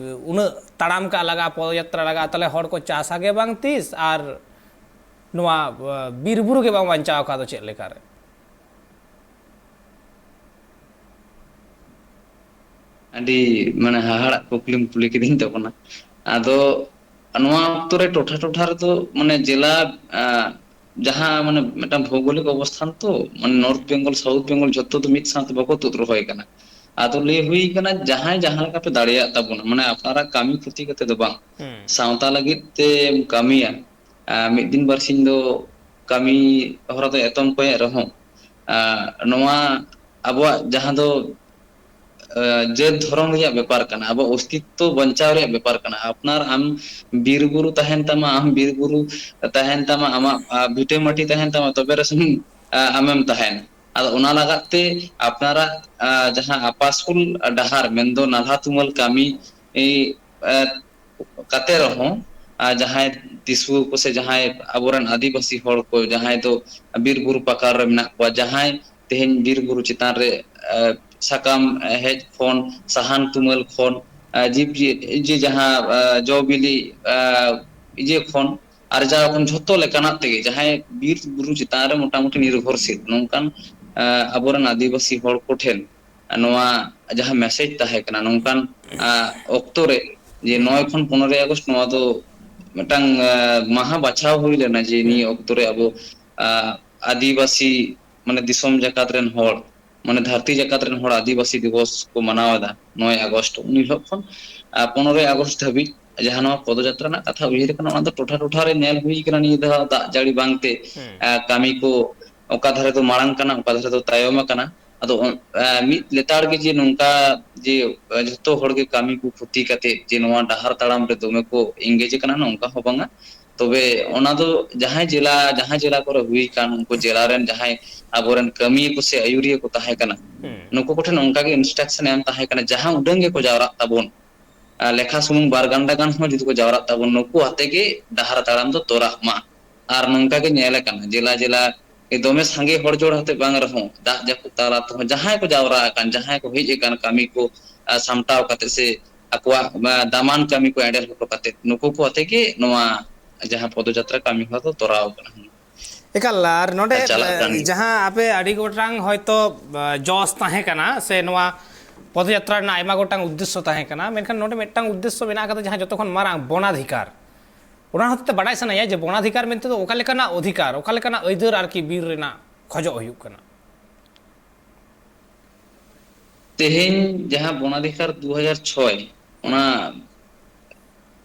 ᱩᱱᱟᱹᱜ ᱛᱟᱲᱟᱢ ᱠᱟᱜ ᱞᱟᱜᱟᱜᱼᱟ, ᱯᱚᱫᱚᱡᱟᱛᱨᱟ ᱞᱟᱜᱟᱜᱼᱟ, ᱛᱟᱦᱚᱞᱮ ᱦᱚᱲ ᱠᱚ ᱪᱟᱥᱟ ᱜᱮ ᱵᱟᱝ ᱛᱤᱥ, ᱟᱨ ᱱᱚᱣᱟ, ᱮ, ᱵᱤᱨ ᱵᱩᱨᱩ ᱜᱮ ᱵᱟᱝ ᱵᱟᱧᱪᱟᱣ ᱠᱷᱟᱱ ᱫᱚ ᱪᱮᱫ ᱞᱮᱠᱟᱨᱮ? ᱟᱹᱰᱤ, ᱢᱟᱱᱮ, ᱦᱟᱦᱟᱲᱟᱜ ᱠᱩᱠᱞᱤᱢ ᱠᱩᱞᱤ ᱠᱤᱫᱤᱧ ᱛᱟᱵᱚᱱᱟ᱾ ᱟᱫᱚ ᱱᱚᱣᱟ ᱚᱠᱛᱚ ᱨᱮ ᱴᱚᱴᱷᱟ ᱴᱚᱴᱷᱟ ᱨᱮᱫᱚ, ᱢᱟᱱᱮ, ᱡᱮᱞᱟ, ᱟᱸ, ᱡᱟᱦᱟᱸ, ᱢᱟᱱᱮ, ᱢᱤᱫᱴᱟᱝ ᱵᱷᱳᱣᱜᱳᱞᱤᱠ ᱚᱵᱚᱥᱛᱷᱟᱱ ᱛᱚ, ᱢᱟᱱᱮ, ᱱᱚᱨᱛᱷ ᱵᱮᱝᱜᱚᱞ, ᱥᱟᱣᱩᱛᱷ ᱵᱮᱝᱜᱚᱞ ᱡᱷᱚᱛᱚ ᱫᱚ ᱢᱤᱫ ᱥᱟᱶᱛᱮ ᱵᱟᱠᱚ ᱛᱩᱫ ᱨᱚᱦᱚᱭ ᱠᱟᱱᱟ᱾ ᱟᱫᱚ ᱞᱟᱹᱭ ᱦᱩᱭ ᱠᱟᱱᱟ, ᱡᱟᱦᱟᱸᱭ ᱡᱟᱦᱟᱸ ᱞᱮᱠᱟ ᱯᱮ ᱫᱟᱲᱮᱭᱟᱜ ᱛᱟᱵᱚᱱᱟ, ᱢᱟᱱᱮ ᱟᱯᱱᱟᱨᱟᱜ ᱠᱟᱹᱢᱤ ᱠᱷᱚᱛᱤ ᱠᱟᱛᱮ ᱫᱚ ᱵᱟᱝ, ᱦᱩᱸ᱾ ᱥᱟᱶᱛᱟ ᱞᱟᱹᱜᱤᱫ ᱛᱮ ᱠᱟᱹᱢᱤᱭᱟ᱾ ᱟᱨ ᱢᱤᱫ ᱫᱤᱱ ᱵᱟᱨᱥᱤᱧ ᱫᱚ ᱠᱟᱹᱢᱤ ᱦᱚᱨᱟ ᱫᱚ ᱮᱛᱚᱢ ᱠᱚᱭᱮ ᱨᱮᱦᱚᱸ, ᱟᱨ ᱱᱚᱣᱟ ᱟᱵᱚᱣᱟᱜ ᱡᱟᱦᱟᱸ ᱫᱚ ᱟᱸ, ᱡᱟᱹᱛ ᱫᱷᱚᱨᱚᱢ ᱨᱮᱭᱟᱜ ᱵᱮᱯᱟᱨ ᱠᱟᱱᱟ, ᱟᱵᱚ ᱚᱥᱛᱤᱛᱛᱚ ᱵᱟᱧᱪᱟᱣ ᱨᱮᱭᱟᱜ ᱵᱮᱯᱟᱨ ᱠᱟᱱᱟ᱾ ᱟᱯᱱᱟᱨ ᱟᱢ ᱵᱤᱨ ᱵᱩᱨᱩ ᱛᱟᱦᱮᱱ ᱛᱟᱢᱟ, ᱟᱢ ᱵᱤᱨ ᱵᱩᱨᱩ ᱛᱟᱦᱮᱱ ᱛᱟᱢᱟ, ᱟᱢᱟᱜ ᱟᱸ, ᱵᱷᱤᱴᱟᱹ ᱢᱟᱹᱴᱤ ᱛᱟᱦᱮᱱ ᱛᱟᱢᱟ, ᱛᱚᱵᱮ ᱨᱮᱥᱮ ᱟᱸ, ᱟᱢᱮᱢ ᱛᱟᱦᱮᱱ᱾ ᱟᱫᱚ ᱚᱱᱟ ᱞᱟᱜᱟᱫ ᱛᱮ ᱟᱯᱱᱟᱨᱟᱜ ᱟᱸ, ᱡᱟᱦᱟᱸ ᱟᱯᱟᱥᱩᱞ ᱰᱟᱦᱟᱨ, ᱢᱮᱱᱫᱚ ᱱᱟᱞᱦᱟ ᱛᱩᱢᱟᱹᱞ ᱠᱟᱹᱢᱤ ᱮ, ᱮ, ᱠᱟᱛᱮ ᱨᱮᱦᱚᱸ ᱟᱨ ᱡᱟᱦᱟᱸᱭ ᱫᱤᱥᱩᱣᱟᱹ ᱠᱚ ᱥᱮ ᱡᱟᱦᱟᱸᱭ ᱟᱵᱚᱨᱮᱱ ᱟᱹᱫᱤᱵᱟᱹᱥᱤ ᱦᱚᱲ ᱠᱚ ᱡᱟᱦᱟᱸᱭ ᱫᱚ ᱵᱤᱨ ᱵᱩᱨᱩ ᱯᱟᱠᱟᱲ ᱨᱮ ᱢᱮᱱᱟᱜ ᱠᱚᱣᱟ, ᱡᱟᱦᱟᱸᱭ ᱛᱮᱦᱮᱧ ᱵᱤᱨ ᱵᱩᱨᱩ ᱪᱮᱛᱟᱱ ᱨᱮ ᱮ, ᱥᱟᱠᱟᱢ ᱦᱮᱡ ᱠᱷᱚᱱ, ᱥᱟᱦᱟᱱ ᱛᱩᱢᱟᱹᱞ ᱠᱷᱚᱱ, ᱮ, ᱡᱤᱵᱽ ᱡᱤᱭᱟᱹ-, ᱡᱮ ᱡᱟᱦᱟᱸ ᱮ, ᱡᱚ ᱵᱤᱞᱤ ᱮ, ᱤᱭᱟᱹ ᱠᱷᱚᱱ ᱟᱨᱡᱟᱣ ᱠᱷᱚᱱ ᱡᱷᱚᱛᱚ ᱞᱮᱠᱟᱱᱟᱜ ᱛᱮᱜᱮ ᱡᱟᱦᱟᱸᱭ ᱵᱤᱨ ᱵᱩᱨᱩ ᱪᱮᱛᱟᱱ ᱨᱮ ᱢᱚᱴᱟᱢᱩᱴᱤ ᱱᱤᱨᱵᱷᱚᱨᱥᱤᱞ ᱱᱚᱝᱠᱟᱱ ᱮ, ᱟᱵᱚᱨᱮᱱ ᱟᱹᱫᱤᱵᱟᱹᱥᱤ ᱦᱚᱲ ᱠᱚᱴᱷᱮᱱ ᱱᱚᱣᱟ ᱡᱟᱦᱟᱸ ᱢᱮᱥᱮᱡᱽ ᱛᱟᱦᱮᱸ ᱠᱟᱱᱟ ᱱᱚᱝᱠᱟᱱ ᱮ, ᱚᱠᱛᱚ ᱨᱮ ᱡᱮ ᱱᱚᱭ ᱠᱷᱚᱱ ᱯᱚᱱᱨᱚᱭ ᱟᱜᱚᱥᱴ ᱱᱚᱣᱟ ᱫᱚ ᱢᱤᱫᱴᱟᱝ ᱮ, ᱢᱟᱦᱟ ᱵᱟᱪᱷᱟᱣ ᱦᱩᱭ ᱞᱮᱱᱟ ᱡᱮ ᱱᱤᱭᱟᱹ ᱚᱠᱛᱚ ᱨᱮ ᱟᱵᱚ ᱮ, ᱟᱹᱫᱤᱵᱟᱹᱥᱤ ᱢᱟᱱᱮ ᱫᱤᱥᱚᱢ ᱡᱟᱠᱟᱛ ᱨᱮᱱ ᱦᱚᱲ ᱢᱟᱱᱮ ᱫᱷᱟᱹᱨᱛᱤ ᱡᱟᱠᱟᱛ ᱨᱮᱱ ᱦᱚᱲ ᱟᱹᱫᱤᱵᱟᱹᱥᱤ ᱫᱤᱵᱚᱥ ᱠᱚ ᱢᱟᱱᱟᱣ ᱮᱫᱟ ᱱᱚᱭ ᱟᱜᱚᱥᱴ, ᱩᱱ ᱦᱤᱞᱳᱜ ᱠᱷᱚᱱ ᱟᱨ ᱯᱚᱱᱨᱚᱭ ᱟᱜᱚᱥᱴ ᱫᱷᱟᱹᱵᱤᱡ ᱡᱟᱦᱟᱸ ᱱᱚᱣᱟ ᱯᱚᱫᱚᱡᱟᱛᱨᱟ ᱨᱮᱱᱟᱜ ᱠᱟᱛᱷᱟ ᱩᱭᱦᱟᱹᱨ ᱠᱟᱱᱟ, ᱚᱱᱟ ᱫᱚ ᱴᱚᱴᱷᱟ ᱴᱚᱴᱷᱟ ᱨᱮ ᱧᱮᱞ ᱦᱩᱭ ᱠᱟᱱᱟ ᱱᱤᱭᱟᱹ ᱫᱷᱟᱣ ᱫᱟᱜ ᱡᱟᱹᱲᱤ ᱵᱟᱝᱛᱮ ᱟᱨ ᱠᱟᱹᱢᱤ ᱠᱚ ᱚᱠᱟ ᱫᱷᱟᱨᱮ ᱫᱚ ᱢᱟᱲᱟᱝ ᱠᱟᱱᱟ, ᱚᱠᱟ ᱫᱷᱟᱨᱮ ᱫᱚ ᱛᱟᱭᱚᱢ ᱟᱠᱟᱱᱟ᱾ ᱟᱫᱚ ᱚᱱ-, ᱟᱨ ᱢᱤᱫ ᱞᱮᱛᱟᱲ ᱜᱮ ᱡᱮ ᱱᱚᱝᱠᱟ ᱡᱮ ᱡᱷᱚᱛᱚ ᱦᱚᱲ ᱜᱮ ᱠᱟᱹᱢᱤ ᱠᱚ ᱠᱷᱚᱛᱤ ᱠᱟᱛᱮ ᱡᱮ ᱱᱚᱣᱟ ᱰᱟᱦᱟᱨ ᱛᱟᱲᱟᱢ ᱨᱮ ᱫᱚᱢᱮ ᱠᱚ engage ᱟᱠᱟᱱᱟ, ᱱᱚᱝᱠᱟ ᱦᱚᱸ ᱵᱟᱝᱟ᱾ ᱛᱚᱵᱮ ᱚᱱᱟ ᱫᱚ ᱡᱟᱦᱟᱸᱭ ᱡᱮᱞᱟ, ᱡᱟᱦᱟᱸ ᱡᱮᱞᱟ ᱠᱚᱨᱮ ᱦᱩᱭ ᱟᱠᱟᱱ, ᱩᱱᱠᱩ ᱡᱮᱞᱟ ᱨᱮᱱ ᱡᱟᱦᱟᱸᱭ ᱟᱵᱚᱨᱮᱱ ᱠᱟᱹᱢᱤᱭᱟᱹ ᱠᱚ ᱥᱮ ᱟᱹᱭᱩᱨᱤᱭᱟᱹ ᱠᱚ ᱛᱟᱦᱮᱸ ᱠᱟᱱᱟ, ᱱᱩᱠᱩ ᱠᱚᱴᱷᱮᱱ ᱚᱱᱠᱟ ᱜᱮ instruction ᱮᱢ ᱛᱟᱦᱮᱸ ᱠᱟᱱᱟ, ᱡᱟᱦᱟᱸ ᱩᱰᱟᱹᱝ ᱜᱮᱠᱚ ᱡᱟᱣᱨᱟᱜ ᱛᱟᱵᱚᱱ, ᱟᱨ ᱞᱮᱠᱷᱟ ᱥᱩᱢᱩᱝ ᱵᱟᱨ ᱜᱟᱱᱰᱟ ᱜᱟᱱ ᱦᱚᱸ ᱡᱩᱫᱤ ᱠᱚ ᱡᱟᱣᱨᱟᱜ ᱛᱟᱵᱚᱱ, ᱱᱩᱠᱩ ᱟᱛᱮ ᱜᱮ ᱰᱟᱦᱟᱨ ᱛᱟᱲᱟᱢ ᱫᱚ ᱛᱚᱨᱟᱜ ᱢᱟ᱾ ᱟᱨ ᱱᱚᱝᱠᱟ ᱜᱮ ᱧᱮᱞ ᱟᱠᱟᱱᱟ, ᱡᱮᱞᱟ ᱡᱮᱞᱟ ᱫᱚᱢᱮ ᱥᱟᱸᱜᱮ ᱦᱚᱲ ᱡᱚᱲ ᱟᱛᱮ ᱵᱟᱝ ᱨᱮᱦᱚᱸ, ᱫᱟᱜ ᱡᱟᱹᱯᱩᱫ ᱛᱟᱞᱟ ᱛᱮᱦᱚᱸ ᱡᱟᱦᱟᱸᱭ ᱠᱚ ᱡᱟᱣᱨᱟ ᱟᱠᱟᱱ, ᱡᱟᱦᱟᱸᱭ ᱠᱚ ᱦᱮᱡ ᱟᱠᱟᱱ ᱠᱟᱹᱢᱤ ᱠᱚ ᱟᱨ ᱥᱟᱢᱴᱟᱣ ᱠᱟᱛᱮ ᱥᱮ ᱟᱠᱚᱣᱟᱜ ᱟᱨ ᱫᱟᱢᱟᱱ ᱠᱟᱹᱢᱤ ᱠᱚ ᱮᱸᱰᱮᱞ ᱦᱚᱴᱚ ᱠᱟᱛᱮ, ᱱᱩᱠᱩ ᱠᱚ ᱟᱛᱮ ᱜᱮ ᱱᱚᱣᱟ ᱡᱟᱦᱟᱸ ᱯᱚᱫᱚᱡᱟᱛᱨᱟ ᱠᱟᱹᱢᱤ ᱦᱚᱨᱟ ᱫᱚ ᱛᱚᱨᱟᱣ ᱟᱠᱟᱱᱟ᱾ ᱮᱠᱟᱞ, ᱟᱨ ᱱᱚᱰᱮ ᱟᱨ ᱪᱟᱞᱟᱜ ᱠᱟᱱ ᱜᱮᱭᱟ᱾ ᱡᱟᱦᱟᱸ ᱟᱯᱮ ᱟᱹᱰᱤ ᱜᱚᱴᱟᱝ ᱦᱚᱭᱛᱳ ᱟᱸ, ᱡᱚᱥ ᱛᱟᱦᱮᱸ ᱠᱟᱱᱟ ᱥᱮ ᱱᱚᱣᱟ ᱯᱚᱫᱚᱡᱟᱛᱨᱟ ᱨᱮᱱᱟᱜ ᱟᱭᱢᱟ ᱜᱚᱴᱟᱝ ᱩᱫᱽᱫᱮᱥᱥᱚ ᱛᱟᱦᱮᱸ ᱠᱟᱱᱟ, ᱢᱮᱱᱠᱷᱟᱱ ᱱᱚᱰᱮ ᱢᱤᱫᱴᱟᱝ ᱩᱫᱽᱫᱮᱥᱥᱚ ᱢᱮᱱᱟᱜ ᱟᱠᱟᱫᱟ, ᱡᱟᱦᱟᱸ ᱡᱚᱛᱚ ᱠᱷᱚᱱ ᱢᱟᱨᱟᱝ, ᱵᱚᱱᱟᱫᱷᱤᱠᱟᱨ᱾ ᱚᱱᱟ ᱦᱚᱛᱮᱛᱮ ᱵᱟᱰᱟᱭ ᱥᱟᱱᱟᱭᱟ ᱡᱮ ᱵᱚᱱᱟᱫᱷᱤᱠᱟᱨ ᱢᱮᱱᱛᱮ ᱫᱚ ᱚᱠᱟ ᱞᱮᱠᱟᱱᱟᱜ ᱚᱫᱷᱤᱠᱟᱨ, ᱚᱠᱟ ᱞᱮᱠᱟᱱᱟᱜ ᱟᱹᱭᱫᱟᱹᱨ ᱟᱨᱠᱤ ᱵᱤᱨ ᱨᱮᱱᱟᱜ ᱠᱷᱚᱡᱚᱜ ᱦᱩᱭᱩᱜ ᱠᱟᱱᱟ? ᱛᱮᱦᱮᱧ ᱡᱟᱦᱟᱸ ᱵᱚᱱᱟᱫᱷᱤᱠᱟᱨ ᱫᱩ ᱦᱟᱡᱟᱨ ᱪᱷᱚᱭ, ᱚᱱᱟ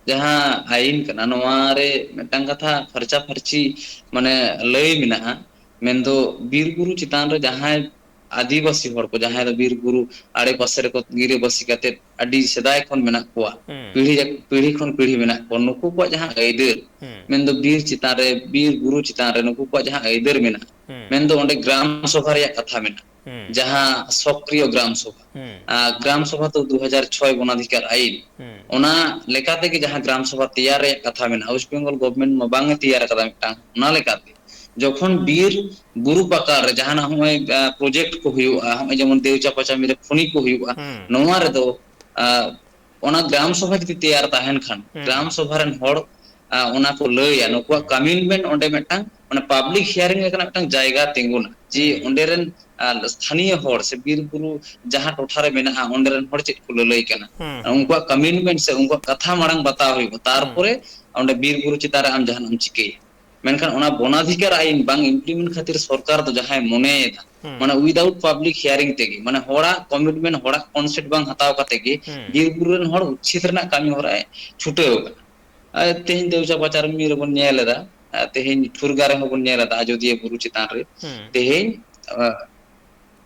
ᱡᱟᱦᱟᱸ ᱟᱭᱤᱱ ᱠᱟᱱᱟ, ᱱᱚᱣᱟ ᱨᱮ ᱢᱤᱫᱴᱟᱝ ᱠᱟᱛᱷᱟ ᱯᱷᱟᱨᱪᱟ ᱯᱷᱟᱨᱪᱤ, ᱢᱟᱱᱮ, ᱞᱟᱹᱭ ᱢᱮᱱᱟᱜᱼᱟ, ᱢᱮᱱᱫᱚ ᱵᱤᱨ ᱵᱩᱨᱩ ᱪᱮᱛᱟᱱ ᱨᱮ ᱡᱟᱦᱟᱸᱭ ᱟᱹᱫᱤᱵᱟᱹᱥᱤ ᱦᱚᱲ ᱠᱚ, ᱡᱟᱦᱟᱸᱭ ᱫᱚ ᱵᱤᱨ ᱵᱩᱨᱩ ᱟᱲᱮ ᱯᱟᱥᱮ ᱨᱮᱠᱚ ᱜᱤᱨᱟᱹᱵᱟᱹᱥᱤ ᱠᱟᱛᱮᱫ ᱟᱹᱰᱤ ᱥᱮᱫᱟᱭ ᱠᱷᱚᱱ ᱢᱮᱱᱟᱜ ᱠᱚᱣᱟ, ᱦᱩᱸ᱾ ᱯᱤᱲᱦᱤ ᱡᱟ-, ᱯᱤᱲᱦᱤ ᱠᱷᱚᱱ ᱯᱤᱲᱦᱤ ᱢᱮᱱᱟᱜ ᱠᱚᱣᱟ, ᱱᱩᱠᱩ ᱠᱚᱣᱟᱜ ᱡᱟᱦᱟᱸ ᱟᱹᱭᱫᱟᱹᱨ, ᱦᱩᱸ᱾ ᱢᱮᱱᱫᱚ ᱵᱤᱨ ᱪᱮᱛᱟᱱ ᱨᱮ, ᱵᱤᱨ ᱵᱩᱨᱩ ᱪᱮᱛᱟᱱ ᱨᱮ ᱱᱩᱠᱩ ᱠᱚᱣᱟᱜ ᱡᱟᱦᱟᱸ ᱟᱹᱭᱫᱟᱹᱨ ᱢᱮᱱᱟᱜᱼᱟ, ᱦᱩᱸ᱾ ᱢᱮᱱᱫᱚ ᱚᱸᱰᱮ ᱜᱨᱟᱢ ᱥᱚᱵᱷᱟ ᱨᱮᱭᱟᱜ ᱠᱟᱛᱷᱟ ᱢᱮᱱᱟᱜᱼᱟ, ᱦᱩᱸ᱾ ᱡᱟᱦᱟᱸ ᱥᱚᱠᱨᱤᱭᱚ ᱜᱨᱟᱢ ᱥᱚᱵᱷᱟ᱾ ᱦᱩᱸ᱾ ᱟᱨ ᱜᱨᱟᱢ ᱥᱚᱵᱷᱟ ᱫᱚ ᱫᱩ ᱦᱟᱡᱟᱨ ᱪᱷᱚᱭ ᱵᱚᱱᱟᱫᱷᱤᱠᱟᱨ ᱟᱭᱤᱱ, ᱦᱩᱸ᱾ ᱚᱱᱟ ᱞᱮᱠᱟ ᱛᱮᱜᱮ ᱡᱟᱦᱟᱸ ᱜᱨᱟᱢ ᱥᱚᱵᱷᱟ ᱛᱮᱭᱟᱨ ᱨᱮᱭᱟᱜ ᱠᱟᱛᱷᱟ ᱢᱮᱱᱟᱜᱼᱟ, ᱳᱭᱮᱥᱴ ᱵᱮᱝᱜᱚᱞ ᱜᱚᱵᱷᱢᱮᱱᱴ ᱢᱟ ᱵᱟᱝ ᱮ ᱛᱮᱭᱟᱨ ᱟᱠᱟᱫᱟ ᱢᱤᱫᱴᱟᱝ, ᱚᱱᱟ ᱞᱮᱠᱟᱛᱮ ᱡᱚᱠᱷᱚᱱ ᱵᱤᱨ ᱵᱩᱨᱩ ᱯᱟᱠᱟᱲ ᱨᱮ ᱡᱟᱦᱟᱱᱟᱜ ᱦᱚᱸᱜᱼᱚᱭ, ᱟ, ᱯᱨᱚᱡᱮᱠᱴ ᱠᱚ ᱦᱩᱭᱩᱜᱼᱟ, ᱦᱚᱸᱜᱼᱚᱭ ᱡᱮᱢᱚᱱ ᱫᱮᱣᱪᱟ ᱯᱟᱪᱟᱢᱤ ᱨᱮ ᱠᱷᱚᱱᱤ ᱠᱚ ᱦᱩᱭᱩᱜᱼᱟ, ᱦᱩᱸ᱾ ᱱᱚᱣᱟ ᱨᱮᱫᱚ, ᱟ, ᱚᱱᱟ ᱜᱨᱟᱢ ᱥᱚᱵᱷᱟ ᱡᱩᱫᱤ ᱛᱮᱭᱟᱨ ᱛᱟᱦᱮᱱ ᱠᱷᱟᱱ, ᱦᱩᱸ᱾ ᱜᱨᱟᱢ ᱥᱚᱵᱷᱟ ᱨᱮᱱ ᱦᱚᱲ, ᱟ, ᱚᱱᱟ ᱠᱚ ᱞᱟᱹᱭᱟ, ᱱᱩᱠᱩᱣᱟᱜ ᱦᱩᱸ᱾ ᱠᱚᱢᱤᱴᱢᱮᱱᱴ ᱚᱸᱰᱮ ᱢᱤᱫᱴᱟᱝ, ᱢᱟᱱᱮ, ᱯᱟᱵᱽᱞᱤᱠ ᱦᱤᱭᱟᱨᱤᱝ ᱞᱮᱠᱟᱱᱟᱜ ᱢᱤᱫᱴᱟᱝ ᱡᱟᱭᱜᱟ ᱛᱤᱸᱜᱩᱱᱟ, ᱡᱮ ᱦᱩᱸ᱾ ᱚᱸᱰᱮ ᱨᱮᱱ, ᱟ, ᱥᱛᱷᱟᱱᱤᱭᱚ ᱦᱚᱲ ᱥᱮ ᱵᱤᱨ ᱵᱩᱨᱩ ᱡᱟᱦᱟᱸ ᱴᱚᱴᱷᱟ ᱨᱮ ᱢᱮᱱᱟᱜᱼᱟ, ᱚᱸᱰᱮ ᱨᱮᱱ ᱦᱚᱲ ᱪᱮᱫ ᱠᱚ ᱞᱟᱹᱞᱟᱹᱭ ᱠᱟᱱᱟ, ᱦᱩᱸ, ᱦᱩᱸ᱾ ᱩᱱᱠᱩᱣᱟᱜ ᱠᱚᱢᱤᱴᱢᱮᱱᱴ ᱥᱮ ᱩᱱᱠᱩᱣᱟᱜ ᱠᱟᱛᱷᱟ ᱢᱟᱲᱟᱝ ᱵᱟᱛᱟᱣ ᱦᱩᱭᱩᱜᱼᱟ, ᱦᱩᱸ᱾ ᱛᱟᱨᱯᱚᱨᱮ ᱚᱸᱰᱮ ᱵᱤᱨ ᱵᱩᱨᱩ ᱪᱮᱛᱟᱱ ᱨᱮ ᱟᱢ ᱡᱟᱦᱟᱱᱟᱜ ᱮᱢ ᱪᱤᱠᱟᱹᱭᱟ᱾ ᱢᱮᱱᱠᱷᱟᱱ ᱚᱱᱟ ᱵᱚᱱᱟᱫᱷᱤᱠᱟᱨ ᱟᱭᱤᱱ ᱵᱟᱝ ᱤᱢᱯᱞᱤᱢᱮᱱᱴ ᱠᱷᱟᱹᱛᱤᱨ ᱥᱚᱨᱠᱟᱨ ᱫᱚ ᱡᱟᱦᱟᱸᱭ ᱢᱚᱱᱮᱭᱮᱫᱟ, ᱦᱩᱸ᱾ ᱢᱟᱱᱮ without public hearing ᱛᱮᱜᱮ, ᱢᱟᱱᱮ ᱦᱚᱲᱟᱜ ᱠᱚᱢᱤᱴᱢᱮᱱᱴ, ᱦᱚᱲᱟᱜ ᱠᱚᱱᱥᱮᱱᱴ ᱵᱟᱝ ᱦᱟᱛᱟᱣ ᱠᱟᱛᱮ ᱜᱮ ᱦᱩᱸ᱾ ᱵᱤᱨ ᱵᱩᱨᱩ ᱨᱮᱱ ᱦᱚᱲ ᱩᱪᱪᱷᱮᱫ ᱨᱮᱱᱟᱜ ᱠᱟᱹᱢᱤ ᱦᱚᱨᱟᱭ ᱪᱷᱩᱴᱟᱹᱣ ᱟᱠᱟᱱᱟ᱾ ᱟᱨ ᱛᱮᱦᱮᱧ ᱫᱮᱣᱪᱟ ᱯᱟᱪᱟᱨᱢᱤ ᱨᱮᱵᱚᱱ ᱧᱮᱞ ᱮᱫᱟ, ᱟᱨ ᱛᱮᱦᱮᱧ ᱴᱷᱩᱨᱜᱟ ᱨᱮᱦᱚᱸ ᱵᱚᱱ ᱧᱮᱞ ᱮᱫᱟ, ᱟᱡᱚᱫᱤᱭᱟᱹ ᱵᱩᱨᱩ ᱪᱮᱛᱟᱱ ᱨᱮ ᱦᱩᱸ᱾ ᱛᱮᱦᱮᱧ, ᱟ,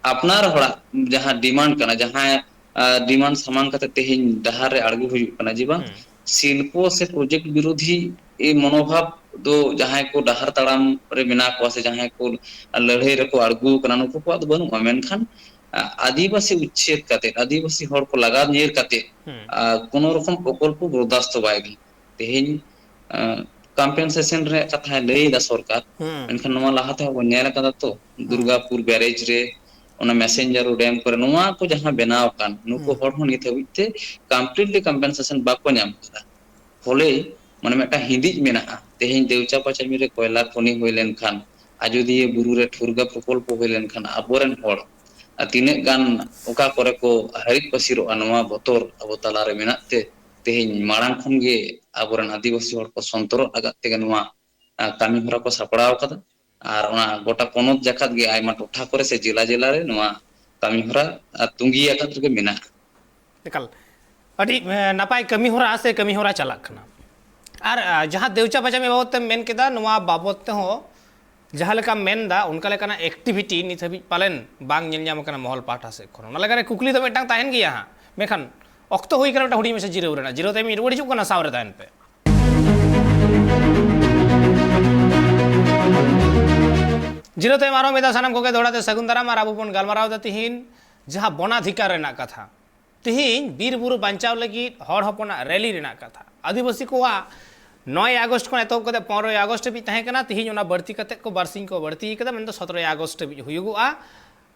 ᱟᱯᱱᱟᱨ ᱦᱚᱲᱟᱜ ᱡᱟᱦᱟᱸ ᱰᱤᱢᱟᱱᱰ ᱠᱟᱱᱟ, ᱡᱟᱦᱟᱸᱭ, ᱟ, ᱰᱤᱢᱟᱱᱰ ᱥᱟᱢᱟᱝ ᱠᱟᱛᱮ ᱛᱮᱦᱮᱧ ᱰᱟᱦᱟᱨ ᱨᱮ ᱟᱬᱜᱚ ᱦᱩᱭᱩᱜ ᱠᱟᱱᱟ, ᱡᱮ ᱵᱟᱝ ᱦᱩᱸ᱾ ᱥᱤᱞᱯᱚ ᱥᱮ ᱯᱨᱚᱡᱮᱠᱴ ᱵᱤᱨᱳᱫᱷᱤ ᱮ ᱢᱚᱱᱳᱵᱷᱟᱵ ᱫᱚ ᱡᱟᱦᱟᱸᱭ ᱠᱚ ᱰᱟᱦᱟᱨ ᱛᱟᱲᱟᱢ ᱨᱮ ᱢᱮᱱᱟᱜ ᱠᱚᱣᱟ ᱥᱮ ᱡᱟᱦᱟᱸᱭ ᱠᱚ ᱞᱟᱹᱲᱦᱟᱹᱭ ᱨᱮᱠᱚ ᱟᱬᱜᱚ ᱠᱟᱱᱟ, ᱱᱩᱠᱩ ᱠᱚᱣᱟᱜ ᱫᱚ ᱵᱟᱹᱱᱩᱜᱼᱟ᱾ ᱢᱮᱱᱠᱷᱟᱱ, ᱟ, ᱟᱹᱫᱤᱵᱟᱹᱥᱤ ᱩᱪᱪᱷᱮᱫ ᱠᱟᱛᱮ, ᱟᱹᱫᱤᱵᱟᱹᱥᱤ ᱦᱚᱲ ᱠᱚ ᱞᱟᱜᱟ ᱧᱤᱨ ᱠᱟᱛᱮ, ᱦᱩᱸ᱾ ᱟ, ᱠᱳᱱᱳ ᱨᱚᱠᱚᱢ ᱯᱨᱚᱠᱚᱞᱯᱚ ᱵᱚᱨᱫᱟᱥᱛᱚ ᱵᱟᱭ ᱜᱟᱱᱚᱜᱼᱟ᱾ ᱛᱮᱦᱮᱧ, ᱟ, ᱠᱚᱢᱯᱮᱱᱥᱮᱥᱚᱱ ᱨᱮᱭᱟᱜ ᱠᱟᱛᱷᱟᱭ ᱞᱟᱹᱭ ᱮᱫᱟ ᱥᱚᱨᱠᱟᱨ, ᱦᱩᱸ᱾ ᱢᱮᱱᱠᱷᱟᱱ ᱱᱚᱣᱟ ᱞᱟᱦᱟ ᱛᱮᱦᱚᱸ ᱵᱚᱱ ᱧᱮᱞ ᱟᱠᱟᱫᱟ ᱛᱚ, ᱦᱩᱸ᱾ ᱫᱩᱨᱜᱟᱯᱩᱨ ᱵᱮᱨᱮᱡᱽ ᱨᱮ, ᱚᱱᱟ ᱢᱮᱥᱮᱧᱡᱟᱨ ᱨᱳᱰ ᱰᱮᱢ ᱠᱚᱨᱮ ᱱᱚᱣᱟ ᱠᱚ ᱡᱟᱦᱟᱸ ᱵᱮᱱᱟᱣ ᱟᱠᱟᱱ, ᱱᱩᱠᱩ ᱦᱩᱸ᱾ ᱦᱚᱲ ᱦᱚᱸ ᱱᱤᱛ ᱦᱟᱹᱵᱤᱡ ᱛᱮ ᱠᱚᱢᱯᱞᱤᱴᱞᱤ ᱠᱚᱢᱯᱮᱱᱥᱮᱥᱚᱱ ᱵᱟᱠᱚ ᱧᱟᱢ ᱟᱠᱟᱫᱟ᱾ ᱯᱷᱚᱞᱮ, ᱢᱟᱱᱮ, ᱢᱤᱫᱴᱟᱝ ᱦᱤᱸᱫᱤᱡ ᱢᱮᱱᱟᱜᱼᱟ, ᱛᱮᱦᱮᱧ ᱫᱮᱣᱪᱟ ᱯᱟᱪᱟᱢᱤ ᱨᱮ ᱠᱚᱭᱞᱟ ᱠᱷᱚᱱᱤ ᱦᱩᱭ ᱞᱮᱱᱠᱷᱟᱱ, ᱟᱡᱚᱫᱤᱭᱟᱹ ᱵᱩᱨᱩ ᱨᱮ ᱴᱷᱩᱨᱜᱟ ᱯᱨᱚᱠᱚᱞᱯᱚ ᱦᱩᱭ ᱞᱮᱱᱠᱷᱟᱱ, ᱟᱵᱚᱨᱮᱱ ᱦᱚᱲ ᱟᱨ ᱛᱤᱱᱟᱹᱜ ᱜᱟᱱ ᱚᱠᱟ ᱠᱚᱨᱮ ᱠᱚ ᱦᱟᱹᱨᱤᱡ ᱯᱟᱹᱥᱤᱨᱚᱜᱼᱟ, ᱱᱚᱣᱟ ᱵᱚᱛᱚᱨ ᱟᱵᱚ ᱛᱟᱞᱟᱨᱮ ᱢᱮᱱᱟᱜ ᱛᱮ, ᱛᱮᱦᱮᱧ ᱢᱟᱲᱟᱝ ᱠᱷᱚᱱᱜᱮ ᱟᱵᱚᱨᱮᱱ ᱟᱹᱫᱤᱵᱟᱹᱥᱤ ᱦᱚᱲ ᱠᱚ ᱥᱚᱱᱛᱚᱨᱚᱜ ᱞᱟᱜᱟᱫ ᱛᱮᱜᱮ ᱱᱚᱣᱟ, ᱟ, ᱠᱟᱹᱢᱤ ᱦᱚᱨᱟ ᱠᱚ ᱥᱟᱯᱲᱟᱣ ᱟᱠᱟᱫᱟ᱾ ᱟᱨ ᱚᱱᱟ ᱜᱚᱴᱟ ᱯᱚᱱᱚᱛ ᱡᱟᱠᱟᱛ ᱜᱮ ᱟᱭᱢᱟ ᱴᱚᱴᱷᱟ ᱠᱚᱨᱮ ᱥᱮ ᱡᱮᱞᱟ ᱡᱮᱞᱟ ᱨᱮ ᱱᱚᱣᱟ, ᱠᱟᱹᱢᱤ ᱦᱚᱨᱟ ᱟᱨ ᱛᱩᱸᱜᱤ ᱟᱠᱟᱫ ᱨᱮᱜᱮ ᱢᱮᱱᱟᱜᱼᱟ᱾ ᱮᱠᱟᱞ ᱟᱹᱰᱤ ᱱᱟᱯᱟᱭ ᱠᱟᱹᱢᱤ ᱦᱚᱨᱟ ᱥᱮ ᱠᱟᱹᱢᱤ ᱦᱚᱨᱟ ᱪᱟᱞᱟᱜ ᱠᱟᱱᱟ᱾ ᱟᱨ ᱡᱟᱦᱟᱸ ᱫᱮᱣᱪᱟ ᱵᱟᱪᱟᱢᱤ ᱵᱟᱵᱚᱫ ᱛᱮᱢ ᱢᱮᱱ ᱠᱮᱫᱟ, ᱱᱚᱣᱟ ᱵᱟᱵᱚᱫ ᱛᱮᱦᱚᱸ ᱡᱟᱦᱟᱸ ᱞᱮᱠᱟᱢ ᱢᱮᱱᱫᱟ, ᱚᱱᱠᱟ ᱞᱮᱠᱟᱱᱟᱜ ᱮᱠᱴᱤᱵᱷᱤᱴᱤ ᱱᱤᱛ ᱦᱟᱹᱵᱤᱡ ᱯᱟᱞᱮᱱ ᱵᱟᱝ ᱧᱮᱞ ᱧᱟᱢ ᱟᱠᱟᱱᱟ ᱢᱚᱦᱚᱞ ᱯᱟᱦᱴᱟ ᱥᱮᱫ ᱠᱷᱚᱱ᱾ ᱚᱱᱟ ᱞᱮᱠᱟᱨᱮ ᱠᱩᱠᱞᱤ ᱫᱚ ᱢᱤᱫᱴᱟᱝ ᱛᱟᱦᱮᱱ ᱜᱮᱭᱟ ᱦᱟᱸᱜ, ᱢᱮᱱᱠᱷᱟᱱ ᱚᱠᱛᱚ ᱦᱩᱭ ᱠᱟᱱᱟ ᱢᱤᱫᱴᱟᱝ ᱦᱩᱰᱤᱧ ᱢᱟᱪᱷᱟ ᱡᱤᱨᱟᱹᱣ ᱨᱮᱱᱟᱜ᱾ ᱡᱤᱨᱟᱹᱣ ᱛᱟᱭᱚᱢ ᱤᱧ ᱨᱩᱣᱟᱹᱲ ᱦᱤᱡᱩᱜ ᱠᱟᱱᱟ, ᱥᱟᱶ ᱨᱮ ᱛᱟᱦᱮᱱ ᱯᱮ᱾ ᱡᱤᱨᱟᱹᱣ ᱛᱟᱭᱚᱢ ᱟᱨᱦᱚᱸ ᱢᱤᱫ ᱫᱷᱟᱣ ᱥᱟᱱᱟᱢ ᱠᱚᱜᱮ ᱫᱚᱦᱲᱟ ᱛᱮ ᱥᱟᱹᱜᱩᱱ ᱫᱟᱨᱟᱢ᱾ ᱟᱨ ᱟᱵᱚ ᱵᱚᱱ ᱜᱟᱞᱢᱟᱨᱟᱣ ᱮᱫᱟ ᱛᱤᱦᱤᱧ ᱡᱟᱦᱟᱸ ᱵᱚᱱᱟᱫᱷᱤᱠᱟᱨ ᱨᱮᱱᱟᱜ ᱠᱟᱛᱷᱟ᱾ ᱛᱤᱦᱤᱧ ᱵᱤᱨ ᱵᱩᱨᱩ ᱵᱟᱧᱪᱟᱣ ᱞᱟᱹᱜᱤᱫ ᱦᱚᱲ ᱦᱚᱯᱚᱱᱟᱜ ᱨᱮᱞᱤ ᱨᱮᱱᱟᱜ ᱠᱟᱛᱷᱟ᱾ ᱟᱹᱫᱤᱵᱟᱹᱥᱤ ᱠᱚᱣᱟᱜ ᱱᱚᱭ ᱟᱜᱚᱥᱴ ᱠᱷᱚᱱ ᱮᱛᱚᱦᱚᱵ ᱠᱟᱛᱮ ᱯᱚᱱᱨᱚᱭ ᱟᱜᱚᱥᱴ ᱦᱟᱹᱵᱤᱡ ᱛᱟᱦᱮᱸ ᱠᱟᱱᱟ᱾ ᱛᱤᱦᱤᱧ ᱚᱱᱟ ᱵᱟᱹᱲᱛᱤ ᱠᱟᱛᱮ ᱠᱚ ᱵᱟᱨᱥᱤᱧ ᱠᱚ ᱵᱟᱹᱲᱛᱤ ᱠᱟᱫᱟ, ᱢᱮᱱᱫᱚ ᱥᱚᱛᱨᱚᱭ ᱟᱜᱚᱥᱴ ᱦᱟᱹᱵᱤᱡ ᱦᱩᱭᱩᱜᱚᱜᱼᱟ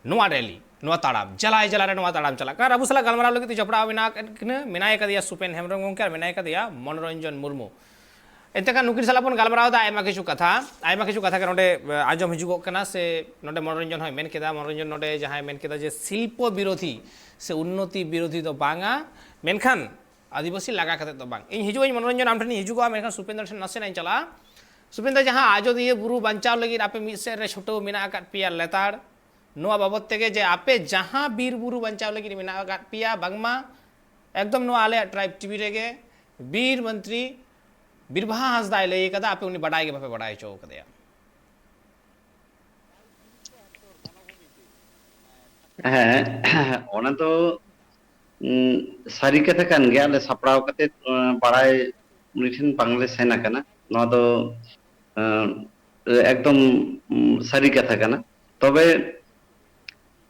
ᱱᱚᱣᱟ ᱨᱮᱞᱤ, ᱱᱚᱣᱟ ᱛᱟᱲᱟᱢ, ᱡᱟᱞᱟᱭ ᱡᱟᱞᱟ ᱨᱮ ᱱᱚᱣᱟ ᱛᱟᱲᱟᱢ ᱪᱟᱞᱟᱜ ᱠᱟᱱᱟ᱾ ᱟᱨ ᱟᱵᱚ ᱥᱟᱞᱟᱜ ᱜᱟᱞᱢᱟᱨᱟᱣ ᱞᱟᱹᱜᱤᱫ ᱛᱮ ᱡᱚᱯᱲᱟᱣ ᱢᱮᱱᱟᱜ ᱠᱤᱱᱟᱹ, ᱢᱮᱱᱟᱭ ᱠᱟᱫᱮᱭᱟ ᱥᱩᱯᱮᱱ ᱦᱮᱢᱵᱨᱚᱢ ᱜᱚᱢᱠᱮ ᱟᱨ ᱢᱮᱱᱟᱭ ᱠᱟᱫᱮᱭᱟ ᱢᱚᱱᱳᱨᱚᱧᱡᱚᱱ ᱢᱩᱨᱢᱩ᱾ ᱮᱱᱛᱮ ᱠᱷᱟᱱ ᱱᱩᱠᱤᱱ ᱥᱟᱞᱟᱜ ᱵᱚᱱ ᱜᱟᱞᱢᱟᱨᱟᱣ ᱮᱫᱟ ᱟᱭᱢᱟ ᱠᱤᱪᱷᱩ ᱠᱟᱛᱷᱟ, ᱟᱭᱢᱟ ᱠᱤᱪᱷᱩ ᱠᱟᱛᱷᱟ ᱜᱮ ᱱᱚᱰᱮ, ᱮ, ᱟᱸᱡᱚᱢ ᱦᱤᱡᱩᱜᱚᱜ ᱠᱟᱱᱟ᱾ ᱥᱮ ᱱᱚᱰᱮ ᱢᱚᱱᱳᱨᱚᱧᱡᱚᱱ ᱦᱚᱸᱭ ᱢᱮᱱ ᱠᱮᱫᱟ, ᱢᱚᱱᱳᱨᱚᱧᱡᱚᱱ ᱱᱚᱰᱮ ᱡᱟᱦᱟᱸᱭ ᱢᱮᱱ ᱠᱮᱫᱟ ᱡᱮ ᱥᱤᱞᱯᱚ ᱵᱤᱨᱳᱫᱷᱤ ᱥᱮ ᱩᱱᱱᱚᱛᱤ ᱵᱤᱨᱳᱫᱷᱤ ᱫᱚ ᱵᱟᱝᱟ, ᱢᱮᱱᱠᱷᱟᱱ ᱟᱹᱫᱤᱵᱟᱹᱥᱤ ᱞᱟᱜᱟ ᱠᱟᱛᱮ ᱫᱚ ᱵᱟᱝ᱾ ᱤᱧ ᱦᱤᱡᱩᱜ ᱟᱹᱧ ᱢᱚᱱᱳᱨᱚᱧᱡᱚᱱ ᱟᱢ ᱴᱷᱮᱱᱤᱧ ᱦᱤᱡᱩᱜᱚᱜᱼᱟ, ᱢᱮᱱᱠᱷᱟᱱ ᱥᱩᱯᱮᱱᱫᱨᱚ ᱴᱷᱮᱱ ᱱᱟᱥᱮᱱᱟᱜ ᱤᱧ ᱪᱟᱞᱟᱜᱼᱟ᱾ ᱥᱩᱯᱮᱱᱫᱨᱚ, ᱡᱟᱦᱟᱸ ᱟᱡᱚᱫᱤᱭᱟᱹ ᱵᱩᱨᱩ ᱵᱟᱧᱪᱟᱣ ᱞᱟᱹᱜᱤᱫ ᱟᱯᱮ ᱢᱤᱫ ᱥᱮᱫ ᱨᱮ ᱪᱷᱩᱴᱟᱹᱣ ᱢᱮᱱᱟᱜ ᱟᱠᱟᱫ ᱯᱮᱭᱟ ᱞᱮᱛᱟᱲ, ᱱᱚᱣᱟ ᱵᱟᱵᱚᱫ ᱛᱮᱜᱮ ᱡᱮ ᱟᱯᱮ ᱡᱟᱦᱟᱸ ᱵᱤᱨ ᱵᱩᱨᱩ ᱵᱟᱧᱪᱟᱣ ᱞᱟᱹᱜᱤᱫ ᱢᱮᱱᱟᱜ ᱟᱠᱟᱫ ᱯᱮᱭᱟ, ᱵᱟᱝᱢᱟ ᱮᱠᱫᱚᱢ ᱱᱚᱣᱟ ᱟᱞᱮᱭᱟᱜ ᱴᱨᱟᱭᱤᱵᱽ ᱴᱤᱵᱷᱤ ᱨᱮᱜᱮ ᱵᱤᱨ ᱢᱚᱱᱛᱨᱤ ᱵᱤᱨᱵᱟᱦᱟ ᱦᱟᱸᱥᱫᱟᱭ ᱞᱟᱹᱭ ᱠᱟᱫᱟ, ᱟᱯᱮ ᱩᱱᱤ ᱵᱟᱰᱟᱭ ᱜᱮ ᱵᱟᱯᱮ ᱵᱟᱰᱟᱭ ᱦᱚᱪᱚ ᱠᱟᱫᱮᱭᱟ᱾ ᱦᱮᱸ, ᱚᱱᱟ ᱫᱚ, ᱩᱸ, ᱥᱟᱹᱨᱤ ᱠᱟᱛᱷᱟ ᱠᱟᱱ ᱜᱮᱭᱟ᱾ ᱟᱞᱮ ᱥᱟᱯᱲᱟᱣ ᱠᱟᱛᱮ, ᱩᱸ, ᱵᱟᱲᱟᱭ ᱩᱱᱤ ᱴᱷᱮᱱ ᱵᱟᱝᱞᱮ ᱥᱮᱱ ᱟᱠᱟᱱᱟ᱾ ᱱᱚᱣᱟ ᱫᱚ, ᱩᱸ, ᱮᱠᱫᱚᱢ, ᱩᱸ, ᱥᱟᱹᱨᱤ ᱠᱟᱛᱷᱟ ᱠᱟᱱᱟ᱾ ᱛᱚᱵᱮ,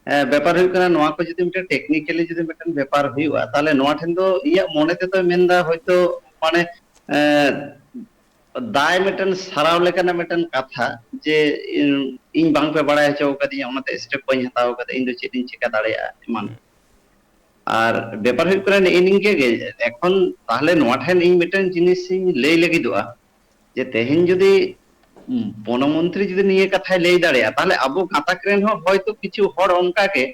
ᱮ, ᱵᱮᱯᱟᱨ ᱦᱩᱭᱩᱜ ᱠᱟᱱᱟ, ᱱᱚᱣᱟ ᱠᱚ ᱡᱩᱫᱤ ᱢᱤᱫᱴᱮᱱ technically ᱡᱩᱫᱤ ᱢᱤᱫᱴᱮᱱ ᱵᱮᱯᱟᱨ ᱦᱩᱭᱩᱜᱼᱟ, ᱛᱟᱦᱞᱮ ᱱᱚᱣᱟ ᱴᱷᱮᱱ ᱫᱚ ᱤᱧᱟᱹᱜ ᱢᱚᱱᱮ ᱛᱮᱫᱚᱭ ᱢᱮᱱᱫᱟ ᱦᱚᱭᱛᱳ, ᱢᱟᱱᱮ, ᱮ, ᱫᱟᱭ ᱢᱤᱫᱴᱮᱱ ᱥᱟᱨᱟᱣ ᱞᱮᱠᱟᱱᱟᱜ ᱢᱤᱫᱴᱮᱱ ᱠᱟᱛᱷᱟ, ᱡᱮ ᱤᱧ, ᱤᱧ ᱵᱟᱝᱯᱮ ᱵᱟᱲᱟᱭ ᱦᱚᱪᱚ ᱟᱠᱟᱫᱤᱧᱟ, ᱚᱱᱟᱛᱮ step ᱵᱟᱹᱧ ᱦᱟᱛᱟᱣ ᱟᱠᱟᱫᱟ, ᱤᱧ ᱫᱚ ᱪᱮᱫ ᱤᱧ ᱪᱤᱠᱟ ᱫᱟᱲᱮᱭᱟᱜᱼᱟ ᱮᱢᱟᱱ᱾ ᱟᱨ ᱵᱮᱯᱟᱨ ᱦᱩᱭᱩᱜ ᱠᱟᱱᱟ ᱱᱮᱜᱼᱮ ᱱᱤᱝᱠᱟᱹ ᱜᱮ᱾ ᱮᱠᱷᱚᱱ ᱛᱟᱦᱞᱮ ᱱᱚᱣᱟ ᱴᱷᱮᱱ ᱤᱧ ᱢᱤᱫᱴᱮᱱ ᱡᱤᱱᱤᱥ ᱤᱧ ᱞᱟᱹᱭ ᱞᱟᱹᱜᱤᱫᱚᱜᱼᱟ, ᱡᱮ ᱛᱮᱦᱮᱧ ᱡᱩᱫᱤ ᱵᱚᱱᱚᱢᱚᱱᱛᱨᱤ ᱡᱩᱫᱤ ᱱᱤᱭᱟᱹ ᱠᱟᱛᱷᱟᱭ ᱞᱟᱹᱭ ᱫᱟᱲᱮᱭᱟᱜᱼᱟ, ᱛᱟᱦᱞᱮ ᱟᱵᱚ ᱜᱟᱛᱟᱠ ᱨᱮᱱ ᱦᱚᱸ ᱦᱚᱭᱛᱳ ᱠᱤᱪᱷᱩ ᱦᱚᱲ ᱚᱱᱠᱟ ᱜᱮ,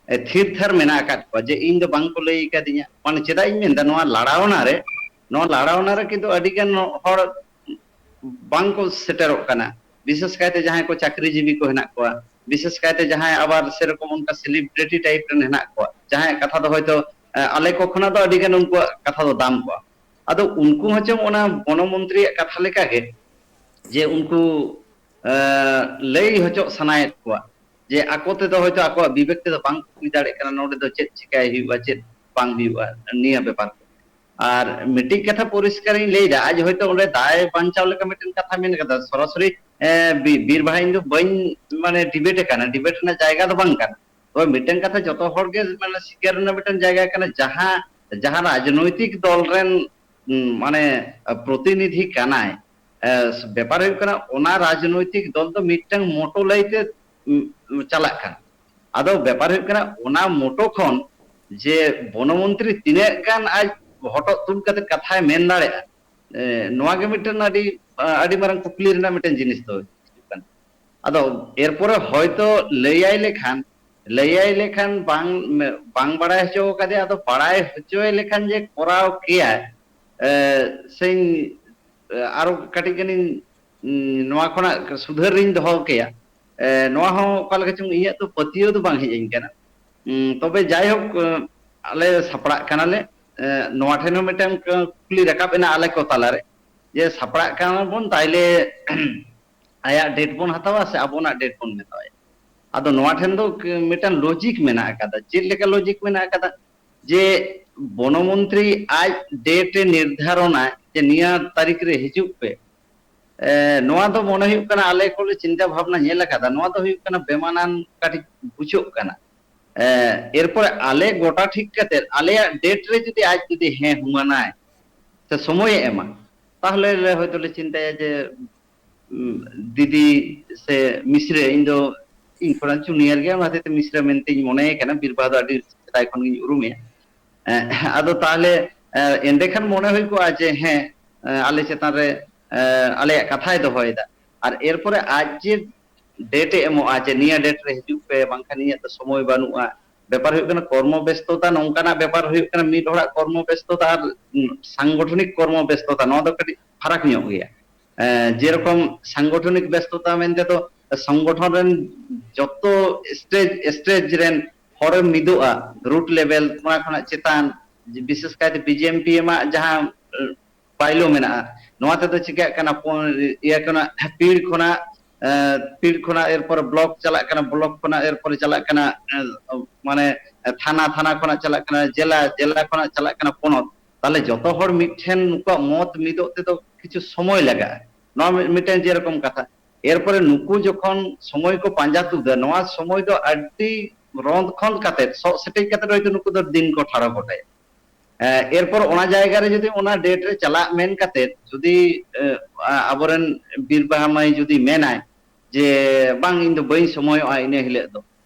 ᱮ, ᱛᱷᱤᱨ ᱛᱷᱟᱨ ᱢᱮᱱᱟᱜ ᱟᱠᱟᱫ ᱠᱚᱣᱟ ᱡᱮ ᱤᱧ ᱫᱚ ᱵᱟᱝ ᱠᱚ ᱞᱟᱹᱭ ᱟᱠᱟᱫᱤᱧᱟ᱾ ᱢᱟᱱᱮ ᱪᱮᱫᱟᱜ ᱤᱧ ᱢᱮᱱᱫᱟ, ᱱᱚᱣᱟ ᱞᱟᱲᱟᱣᱱᱟ ᱨᱮ, ᱱᱚᱣᱟ ᱞᱟᱲᱟᱣᱱᱟ ᱨᱮ ᱠᱤᱱᱛᱩ ᱟᱹᱰᱤ ᱜᱟᱱ ᱦᱚᱲ ᱵᱟᱝ ᱠᱚ ᱥᱮᱴᱮᱨᱚᱜ ᱠᱟᱱᱟ, ᱵᱤᱥᱮᱥ ᱠᱟᱭᱛᱮ ᱡᱟᱦᱟᱸᱭ ᱠᱚ ᱪᱟᱹᱠᱨᱤ ᱡᱤᱵᱤ ᱠᱚ ᱦᱮᱱᱟᱜ ᱠᱚᱣᱟ᱾ ᱵᱤᱥᱮᱥ ᱠᱟᱭᱛᱮ ᱡᱟᱦᱟᱸᱭ ᱟᱵᱟᱨ ᱥᱮᱨᱚᱠᱚᱢ ᱚᱱᱠᱟ ᱥᱮᱞᱤᱵᱨᱤᱴᱤ ᱴᱟᱭᱤᱯ ᱨᱮᱱ ᱦᱮᱱᱟᱜ ᱠᱚᱣᱟ, ᱡᱟᱦᱟᱸᱭᱟᱜ ᱠᱟᱛᱷᱟ ᱫᱚ ᱦᱚᱭᱛᱳ, ᱮ, ᱟᱞᱮ ᱠᱚ ᱠᱷᱚᱱᱟᱜ ᱫᱚ ᱟᱹᱰᱤ ᱜᱟᱱ ᱩᱱᱠᱩᱣᱟᱜ ᱠᱟᱛᱷᱟ ᱫᱚ ᱫᱟᱢ ᱠᱚᱜᱼᱟ᱾ ᱟᱫᱚ ᱩᱱᱠᱩ ᱦᱚᱸ ᱪᱚᱝ ᱚᱱᱟ ᱵᱚᱱᱚ ᱢᱚᱱᱛᱨᱤᱭᱟᱜ ᱠᱟᱛᱷᱟ ᱞᱮᱠᱟᱜᱮ, ᱡᱮ ᱩᱱᱠᱩ, ᱮ, ᱞᱟᱹᱭ ᱦᱚᱪᱚᱜ ᱥᱟᱱᱟᱭᱮᱫ ᱠᱚᱣᱟ ᱡᱮ ᱟᱠᱚ ᱛᱮᱫᱚ ᱦᱚᱭᱛᱳ ᱟᱠᱚᱣᱟᱜ ᱵᱤᱵᱮᱠ ᱛᱮᱫᱚ ᱵᱟᱝ ᱠᱚ ᱵᱩᱡᱽ ᱫᱟᱲᱮᱭᱟᱜ ᱠᱟᱱᱟ ᱱᱚᱰᱮ ᱫᱚ ᱪᱮᱫ ᱪᱤᱠᱟᱹᱭ ᱦᱩᱭᱩᱜᱼᱟ, ᱪᱮᱫ ᱵᱟᱝ ᱦᱩᱭᱩᱜᱼᱟ ᱱᱤᱭᱟᱹ ᱵᱮᱯᱟᱨ ᱠᱚ᱾ ᱟᱨ ᱢᱤᱫᱴᱤᱡ ᱠᱟᱛᱷᱟ ᱯᱚᱨᱤᱥᱠᱟᱨᱤᱧ ᱞᱟᱹᱭᱫᱟ, ᱟᱡ ᱦᱚᱭᱛᱳ ᱚᱸᱰᱮ ᱫᱟᱭ ᱵᱟᱧᱪᱟᱣ ᱞᱮᱠᱟ ᱢᱤᱫᱴᱮᱱ ᱠᱟᱛᱷᱟ ᱢᱮᱱ ᱠᱟᱫᱟ, ᱥᱚᱨᱟᱥᱚᱨᱤ, ᱮ, ᱵᱤ-, ᱵᱤᱨ ᱵᱟᱦᱟ ᱤᱧ ᱫᱚ ᱵᱟᱹᱧ, ᱢᱟᱱᱮ, ᱰᱤᱵᱮᱴ ᱟᱠᱟᱱᱟ, ᱰᱤᱵᱮᱴ ᱨᱮᱱᱟᱜ ᱡᱟᱭᱜᱟ ᱫᱚ ᱵᱟᱝ ᱠᱟᱱᱟ᱾ ᱛᱚᱵᱮ ᱢᱤᱫᱴᱮᱱ ᱠᱟᱛᱷᱟ ᱡᱚᱛᱚ ᱦᱚᱲ ᱜᱮ, ᱢᱟᱱᱮ, ᱥᱤᱠᱟᱨ ᱨᱮᱱᱟᱜ ᱢᱤᱫᱴᱮᱱ ᱡᱟᱭᱜᱟ ᱠᱟᱱᱟ, ᱡᱟᱦᱟᱸ, ᱡᱟᱦᱟᱸ ᱨᱟᱡᱽᱱᱳᱭᱛᱤᱠ ᱫᱚᱞ ᱨᱮᱱ, ᱩᱸ, ᱢᱟᱱᱮ, ᱯᱨᱚᱛᱤᱱᱤᱫᱷᱤ ᱠᱟᱱᱟᱭ, ᱮ, ᱵᱮᱯᱟᱨ ᱦᱩᱭᱩᱜ ᱠᱟᱱᱟ, ᱚᱱᱟ ᱨᱟᱡᱽᱱᱳᱭᱛᱤᱠ ᱫᱚᱞ ᱫᱚ ᱢᱤᱫᱴᱟᱝ ᱢᱚᱴᱳ ᱞᱟᱹᱭᱛᱮ, ᱩᱸ, ᱩᱸ, ᱪᱟᱞᱟᱜ ᱠᱟᱱᱟ᱾ ᱟᱫᱚ ᱵᱮᱯᱟᱨ ᱦᱩᱭᱩᱜ ᱠᱟᱱᱟ, ᱚᱱᱟ ᱢᱚᱴᱳ ᱠᱷᱚᱱ ᱡᱮ ᱵᱚᱱᱚᱢᱚᱱᱛᱨᱤ ᱛᱤᱱᱟᱹᱜ ᱜᱟᱱ ᱟᱡ ᱦᱚᱴᱚᱜ ᱛᱩᱞ ᱠᱟᱛᱮ ᱠᱟᱛᱷᱟᱭ ᱢᱮᱱ ᱫᱟᱲᱮᱭᱟᱜᱼᱟ, ᱮ, ᱱᱚᱣᱟ ᱜᱮ ᱢᱤᱫᱴᱮᱱ ᱟᱹᱰᱤ, ᱟᱹᱰᱤ ᱢᱟᱨᱟᱝ ᱠᱩᱠᱞᱤ ᱨᱮᱱᱟᱜ ᱢᱤᱫᱴᱮᱱ ᱡᱤᱱᱤᱥ ᱫᱚ ᱦᱤᱡᱩᱜ ᱠᱟᱱᱟ᱾ ᱟᱫᱚ ᱮᱨᱯᱚᱨᱮ ᱦᱚᱭᱛᱚ ᱞᱟᱹᱭᱟᱭ ᱞᱮᱠᱷᱟᱱ, ᱞᱟᱹᱭᱟᱭ ᱞᱮᱠᱷᱟᱱ ᱵᱟᱝ, ᱵᱟᱝ ᱵᱟᱲᱟᱭ ᱦᱚᱪᱚ ᱠᱟᱫᱮᱭᱟ, ᱟᱫᱚ ᱵᱟᱲᱟᱭ ᱦᱚᱪᱚᱭ ᱞᱮᱠᱷᱟᱱ ᱡᱮ ᱠᱚᱨᱟᱣ ᱠᱮᱭᱟᱭ, ᱮ, ᱥᱮᱧ, ᱮ, ᱟᱨᱚ ᱠᱟᱹᱴᱤᱡ ᱜᱟᱱᱤᱧ, ᱩᱸ, ᱱᱚᱣᱟ ᱠᱷᱚᱱᱟᱜ ᱥᱩᱫᱷᱟᱹᱨ ᱨᱤᱧ ᱫᱚᱦᱚ ᱠᱮᱭᱟ᱾ ᱮ, ᱱᱚᱣᱟ ᱦᱚᱸ ᱚᱠᱟ ᱞᱮᱠᱟ ᱪᱚᱝ ᱤᱧᱟᱹᱜ ᱫᱚ ᱯᱟᱹᱛᱭᱟᱹᱣ ᱫᱚ ᱵᱟᱝ ᱦᱮᱡ ᱟᱹᱧ ᱠᱟᱱᱟ᱾ ᱩᱸ, ᱛᱚᱵᱮ ᱡᱟᱭᱦᱳᱠ, ᱮ, ᱟᱞᱮ ᱥᱟᱯᱲᱟᱜ ᱠᱟᱱᱟᱞᱮ᱾ ᱮ, ᱱᱚᱣᱟ ᱴᱷᱮᱱ ᱦᱚᱸ ᱢᱤᱫᱴᱟᱝ ᱠᱩᱠᱞᱤ ᱨᱟᱠᱟᱵ ᱮᱱᱟ ᱟᱞᱮ ᱠᱚ ᱛᱟᱞᱟᱨᱮ, ᱡᱮ ᱥᱟᱯᱲᱟᱜ ᱠᱟᱱᱟ ᱵᱚᱱ, ᱛᱟᱭᱞᱮ ᱟᱭᱟᱜ ᱰᱮᱴ ᱵᱚᱱ ᱦᱟᱛᱟᱣᱟ ᱥᱮ ᱟᱵᱚᱱᱟᱜ ᱰᱮᱴ ᱵᱚᱱ ᱦᱟᱛᱟᱣᱟ? ᱟᱫᱚ ᱱᱚᱣᱟ ᱴᱷᱮᱱ ᱫᱚ ᱠ-, ᱢᱤᱫᱴᱟᱝ ᱞᱚᱡᱤᱠ ᱢᱮᱱᱟᱜ ᱟᱠᱟᱫᱟ᱾ ᱪᱮᱫ ᱞᱮᱠᱟ ᱞᱚᱡᱤᱠ ᱢᱮᱱᱟᱜ ᱟᱠᱟᱫᱟ? ᱡᱮ ᱵᱚᱱᱚᱢᱚᱱᱛᱨᱤ ᱟᱡ ᱰᱮᱴ ᱮ ᱱᱤᱨᱫᱷᱟᱨᱚᱱᱟ ᱡᱮ ᱱᱤᱭᱟᱹ ᱛᱟᱹᱨᱤᱠᱷ ᱨᱮ ᱦᱤᱡᱩᱜ ᱯᱮ, ᱮ, ᱱᱚᱣᱟ ᱫᱚ ᱢᱚᱱᱮ ᱦᱩᱭᱩᱜ ᱠᱟᱱᱟ, ᱟᱞᱮ ᱠᱚᱞᱮ ᱪᱤᱱᱛᱟᱹ ᱵᱷᱟᱵᱽᱱᱟ ᱧᱮᱞ ᱟᱠᱟᱫᱟ, ᱱᱚᱣᱟ ᱫᱚ ᱦᱩᱭᱩᱜ ᱠᱟᱱᱟ ᱵᱮᱢᱟᱱᱟᱱ ᱠᱟᱹᱴᱤᱡ ᱵᱩᱡᱷᱟᱹᱜ ᱠᱟᱱᱟ᱾ ᱮ, ᱮᱨᱯᱚᱨᱮ ᱟᱞᱮ ᱜᱚᱴᱟ ᱴᱷᱤᱠ ᱠᱟᱛᱮ ᱟᱞᱮᱭᱟᱜ ᱰᱮᱴ ᱨᱮ ᱡᱩᱫᱤ ᱟᱡ ᱡᱩᱫᱤ ᱦᱮᱸ ᱦᱩᱢᱟᱹᱱᱟᱭ ᱥᱮ ᱥᱚᱢᱚᱭᱮ ᱮᱢᱟ, ᱛᱟᱦᱚᱞᱮ ᱞᱮ ᱦᱚᱭᱛᱚ ᱞᱮ ᱪᱤᱱᱛᱟᱹᱭᱟ ᱡᱮ, ᱩᱢ, ᱫᱤᱫᱤ ᱥᱮ ᱢᱤᱥᱨᱮ, ᱤᱧ ᱫᱚ ᱤᱧ ᱠᱷᱚᱱᱟᱜ ᱡᱩᱱᱤᱭᱟᱨ ᱜᱮᱭᱟ, ᱚᱱᱟ ᱦᱚᱛᱮᱡ ᱛᱮ ᱢᱤᱥᱨᱟ ᱢᱮᱱᱛᱮᱧ ᱢᱚᱱᱮᱭᱮ ᱠᱟᱱᱟ, ᱵᱤᱨᱵᱟᱦᱟ ᱫᱚ ᱟᱹᱰᱤ ᱥᱮᱫᱟᱭ ᱠᱷᱚᱱ ᱜᱤᱧ ᱩᱨᱩᱢᱮᱭᱟ᱾ ᱮᱸ, ᱟᱫᱚ ᱛᱟᱦᱚᱞᱮ, ᱮᱸ, ᱮᱸᱰᱮᱠᱷᱟᱱ ᱢᱚᱱᱮ ᱦᱩᱭ ᱠᱚᱜᱼᱟ ᱡᱮ ᱦᱮᱸ, ᱮᱸ, ᱟᱞᱮ ᱪᱮᱛᱟᱱ ᱨᱮ, ᱮᱸ, ᱟᱞᱮᱭᱟᱜ ᱠᱟᱛᱷᱟᱭ ᱫᱚᱦᱚᱭᱮᱫᱟ᱾ ᱟᱨ ᱮᱨᱯᱚᱨᱮ ᱟᱡ ᱡᱮ ᱰᱮᱴ ᱮ ᱮᱢᱚᱜᱼᱟ ᱡᱮ ᱱᱤᱭᱟᱹ ᱰᱮᱴ ᱨᱮ ᱦᱤᱡᱩᱜ ᱯᱮ, ᱵᱟᱝᱠᱷᱟᱱ ᱤᱧᱟᱹᱜ ᱫᱚ ᱥᱚᱢᱚᱭ ᱵᱟᱹᱱᱩᱜᱼᱟ᱾ ᱵᱮᱯᱟᱨ ᱦᱩᱭᱩᱜ ᱠᱟᱱᱟ ᱠᱚᱨᱢᱚ ᱵᱮᱥᱛᱚᱛᱟ, ᱱᱚᱝᱠᱟᱱᱟᱜ ᱵᱮᱯᱟᱨ ᱦᱩᱭᱩᱜ ᱠᱟᱱᱟ ᱢᱤᱫ ᱦᱚᱲᱟᱜ ᱠᱚᱨᱢᱚ ᱵᱮᱥᱛᱚᱛᱟ ᱟᱨ, ᱩᱸ, ᱥᱟᱝᱜᱚᱴᱷᱚᱱᱤᱠ ᱠᱚᱨᱢᱚ ᱵᱮᱥᱛᱚᱛᱟ, ᱱᱚᱣᱟ ᱫᱚ ᱠᱟᱹᱴᱤᱡ ᱯᱷᱟᱨᱟᱠ ᱧᱚᱜ ᱜᱮᱭᱟ᱾ ᱮᱸ, ᱡᱮᱨᱚᱠᱚᱢ ᱥᱟᱝᱜᱚᱴᱷᱚᱱᱤᱠ ᱵᱮᱥᱛᱚᱛᱟ ᱢᱮᱱᱛᱮ ᱫᱚ, ᱥᱚᱝᱜᱚᱴᱷᱚᱱ ᱨᱮᱱ ᱡᱚᱛᱚ ᱥᱴᱮᱡᱽ ᱥᱴᱮᱡᱽ ᱨᱮᱱ ᱦᱚᱲᱮᱢ ᱢᱤᱫᱚᱜᱼᱟ, ᱨᱩᱴ ᱞᱮᱵᱮᱞ ᱚᱱᱟ ᱠᱷᱚᱱᱟᱜ ᱪᱮᱛᱟᱱ, ᱵᱤᱥᱮᱥ ᱠᱟᱭᱛᱮ ᱵᱤᱡᱮᱮᱢᱯᱤ ᱮᱢᱟᱜ ᱡᱟᱦᱟᱸ ᱯᱟᱭᱞᱚ ᱢᱮᱱᱟᱜᱼᱟ, ᱱᱚᱣᱟ ᱛᱮᱫᱚ ᱪᱤᱠᱟᱹᱜ ᱠᱟᱱᱟ, ᱯᱚ- ᱤᱭᱟᱹ ᱠᱷᱚᱱᱟᱜ, ᱯᱤᱲ ᱠᱷᱚᱱᱟᱜ ᱮ, ᱯᱤᱲ ᱠᱷᱚᱱᱟᱜ ᱮᱨᱯᱚᱨ ᱵᱞᱚᱠ ᱪᱟᱞᱟᱜ ᱠᱟᱱᱟ, ᱵᱞᱚᱠ ᱠᱷᱚᱱᱟᱜ ᱮᱨᱯᱚᱨ ᱪᱟᱞᱟᱜ ᱠᱟᱱᱟ ᱮ, ᱢᱟᱱᱮ ᱛᱷᱟᱱᱟ, ᱛᱷᱟᱱᱟ ᱠᱷᱚᱱᱟᱜ ᱪᱟᱞᱟᱜ ᱠᱟᱱᱟ ᱡᱮᱞᱟ, ᱡᱮᱞᱟ ᱠᱷᱚᱱᱟᱜ ᱪᱟᱞᱟᱜ ᱠᱟᱱᱟ ᱯᱚᱱᱚᱛ᱾ ᱛᱟᱦᱚᱞᱮ ᱡᱚᱛᱚ ᱦᱚᱲ ᱢᱤᱫᱴᱷᱮᱱ ᱱᱩᱠᱩᱣᱟᱜ ᱢᱚᱛ ᱢᱤᱫᱚᱜ ᱛᱮᱫᱚ ᱠᱤᱪᱷᱩ ᱥᱚᱢᱚᱭ ᱞᱟᱜᱟᱜᱼᱟ᱾ ᱱᱚᱣᱟ ᱢᱤ- ᱢᱤᱫᱴᱮᱱ ᱡᱮᱨᱚᱠᱚᱢ ᱠᱟᱛᱷᱟ᱾ ᱮᱨᱯᱚᱨᱮ ᱱᱩᱠᱩ ᱡᱚᱠᱷᱚᱱ ᱥᱚᱢᱚᱭ ᱠᱚ ᱯᱟᱸᱡᱟ ᱛᱩᱫᱟ, ᱱᱚᱣᱟ ᱥᱚᱢᱚᱭ ᱫᱚ ᱟᱹᱰᱤ ᱨᱚᱸᱫ ᱠᱷᱚᱱ ᱠᱟᱛᱮ ᱥᱚᱜ ᱥᱮᱴᱮᱡ ᱠᱟᱛᱮ ᱦᱚᱭᱛᱳ ᱱᱩᱠᱩ ᱫᱚ ᱫᱤᱱ ᱠᱚ ᱴᱷᱟᱲᱚ ᱜᱚᱴᱟᱭᱟ᱾ ᱮ, ᱮᱨᱯᱚᱨ ᱚᱱᱟ ᱡᱟᱭᱜᱟ ᱨᱮ ᱡᱩᱫᱤ ᱚᱱᱟ ᱰᱮᱴ ᱨᱮ ᱪᱟᱞᱟᱜ ᱢᱮᱱ ᱠᱟᱛᱮ ᱡᱩᱫᱤ ᱮ, ᱟ- ᱟᱵᱚᱨᱮᱱ ᱵᱤᱨ ᱵᱟᱦᱟ ᱢᱟᱹᱭ ᱡᱩᱫᱤ ᱢᱮᱱᱟᱭ ᱡᱮ ᱵᱟᱝ, ᱤᱧ ᱫᱚ ᱵᱟᱹᱧ ᱥᱚᱢᱚᱭᱚᱜᱼᱟ ᱤᱱᱟᱹ ᱦᱤᱞᱳᱜ ᱫᱚ,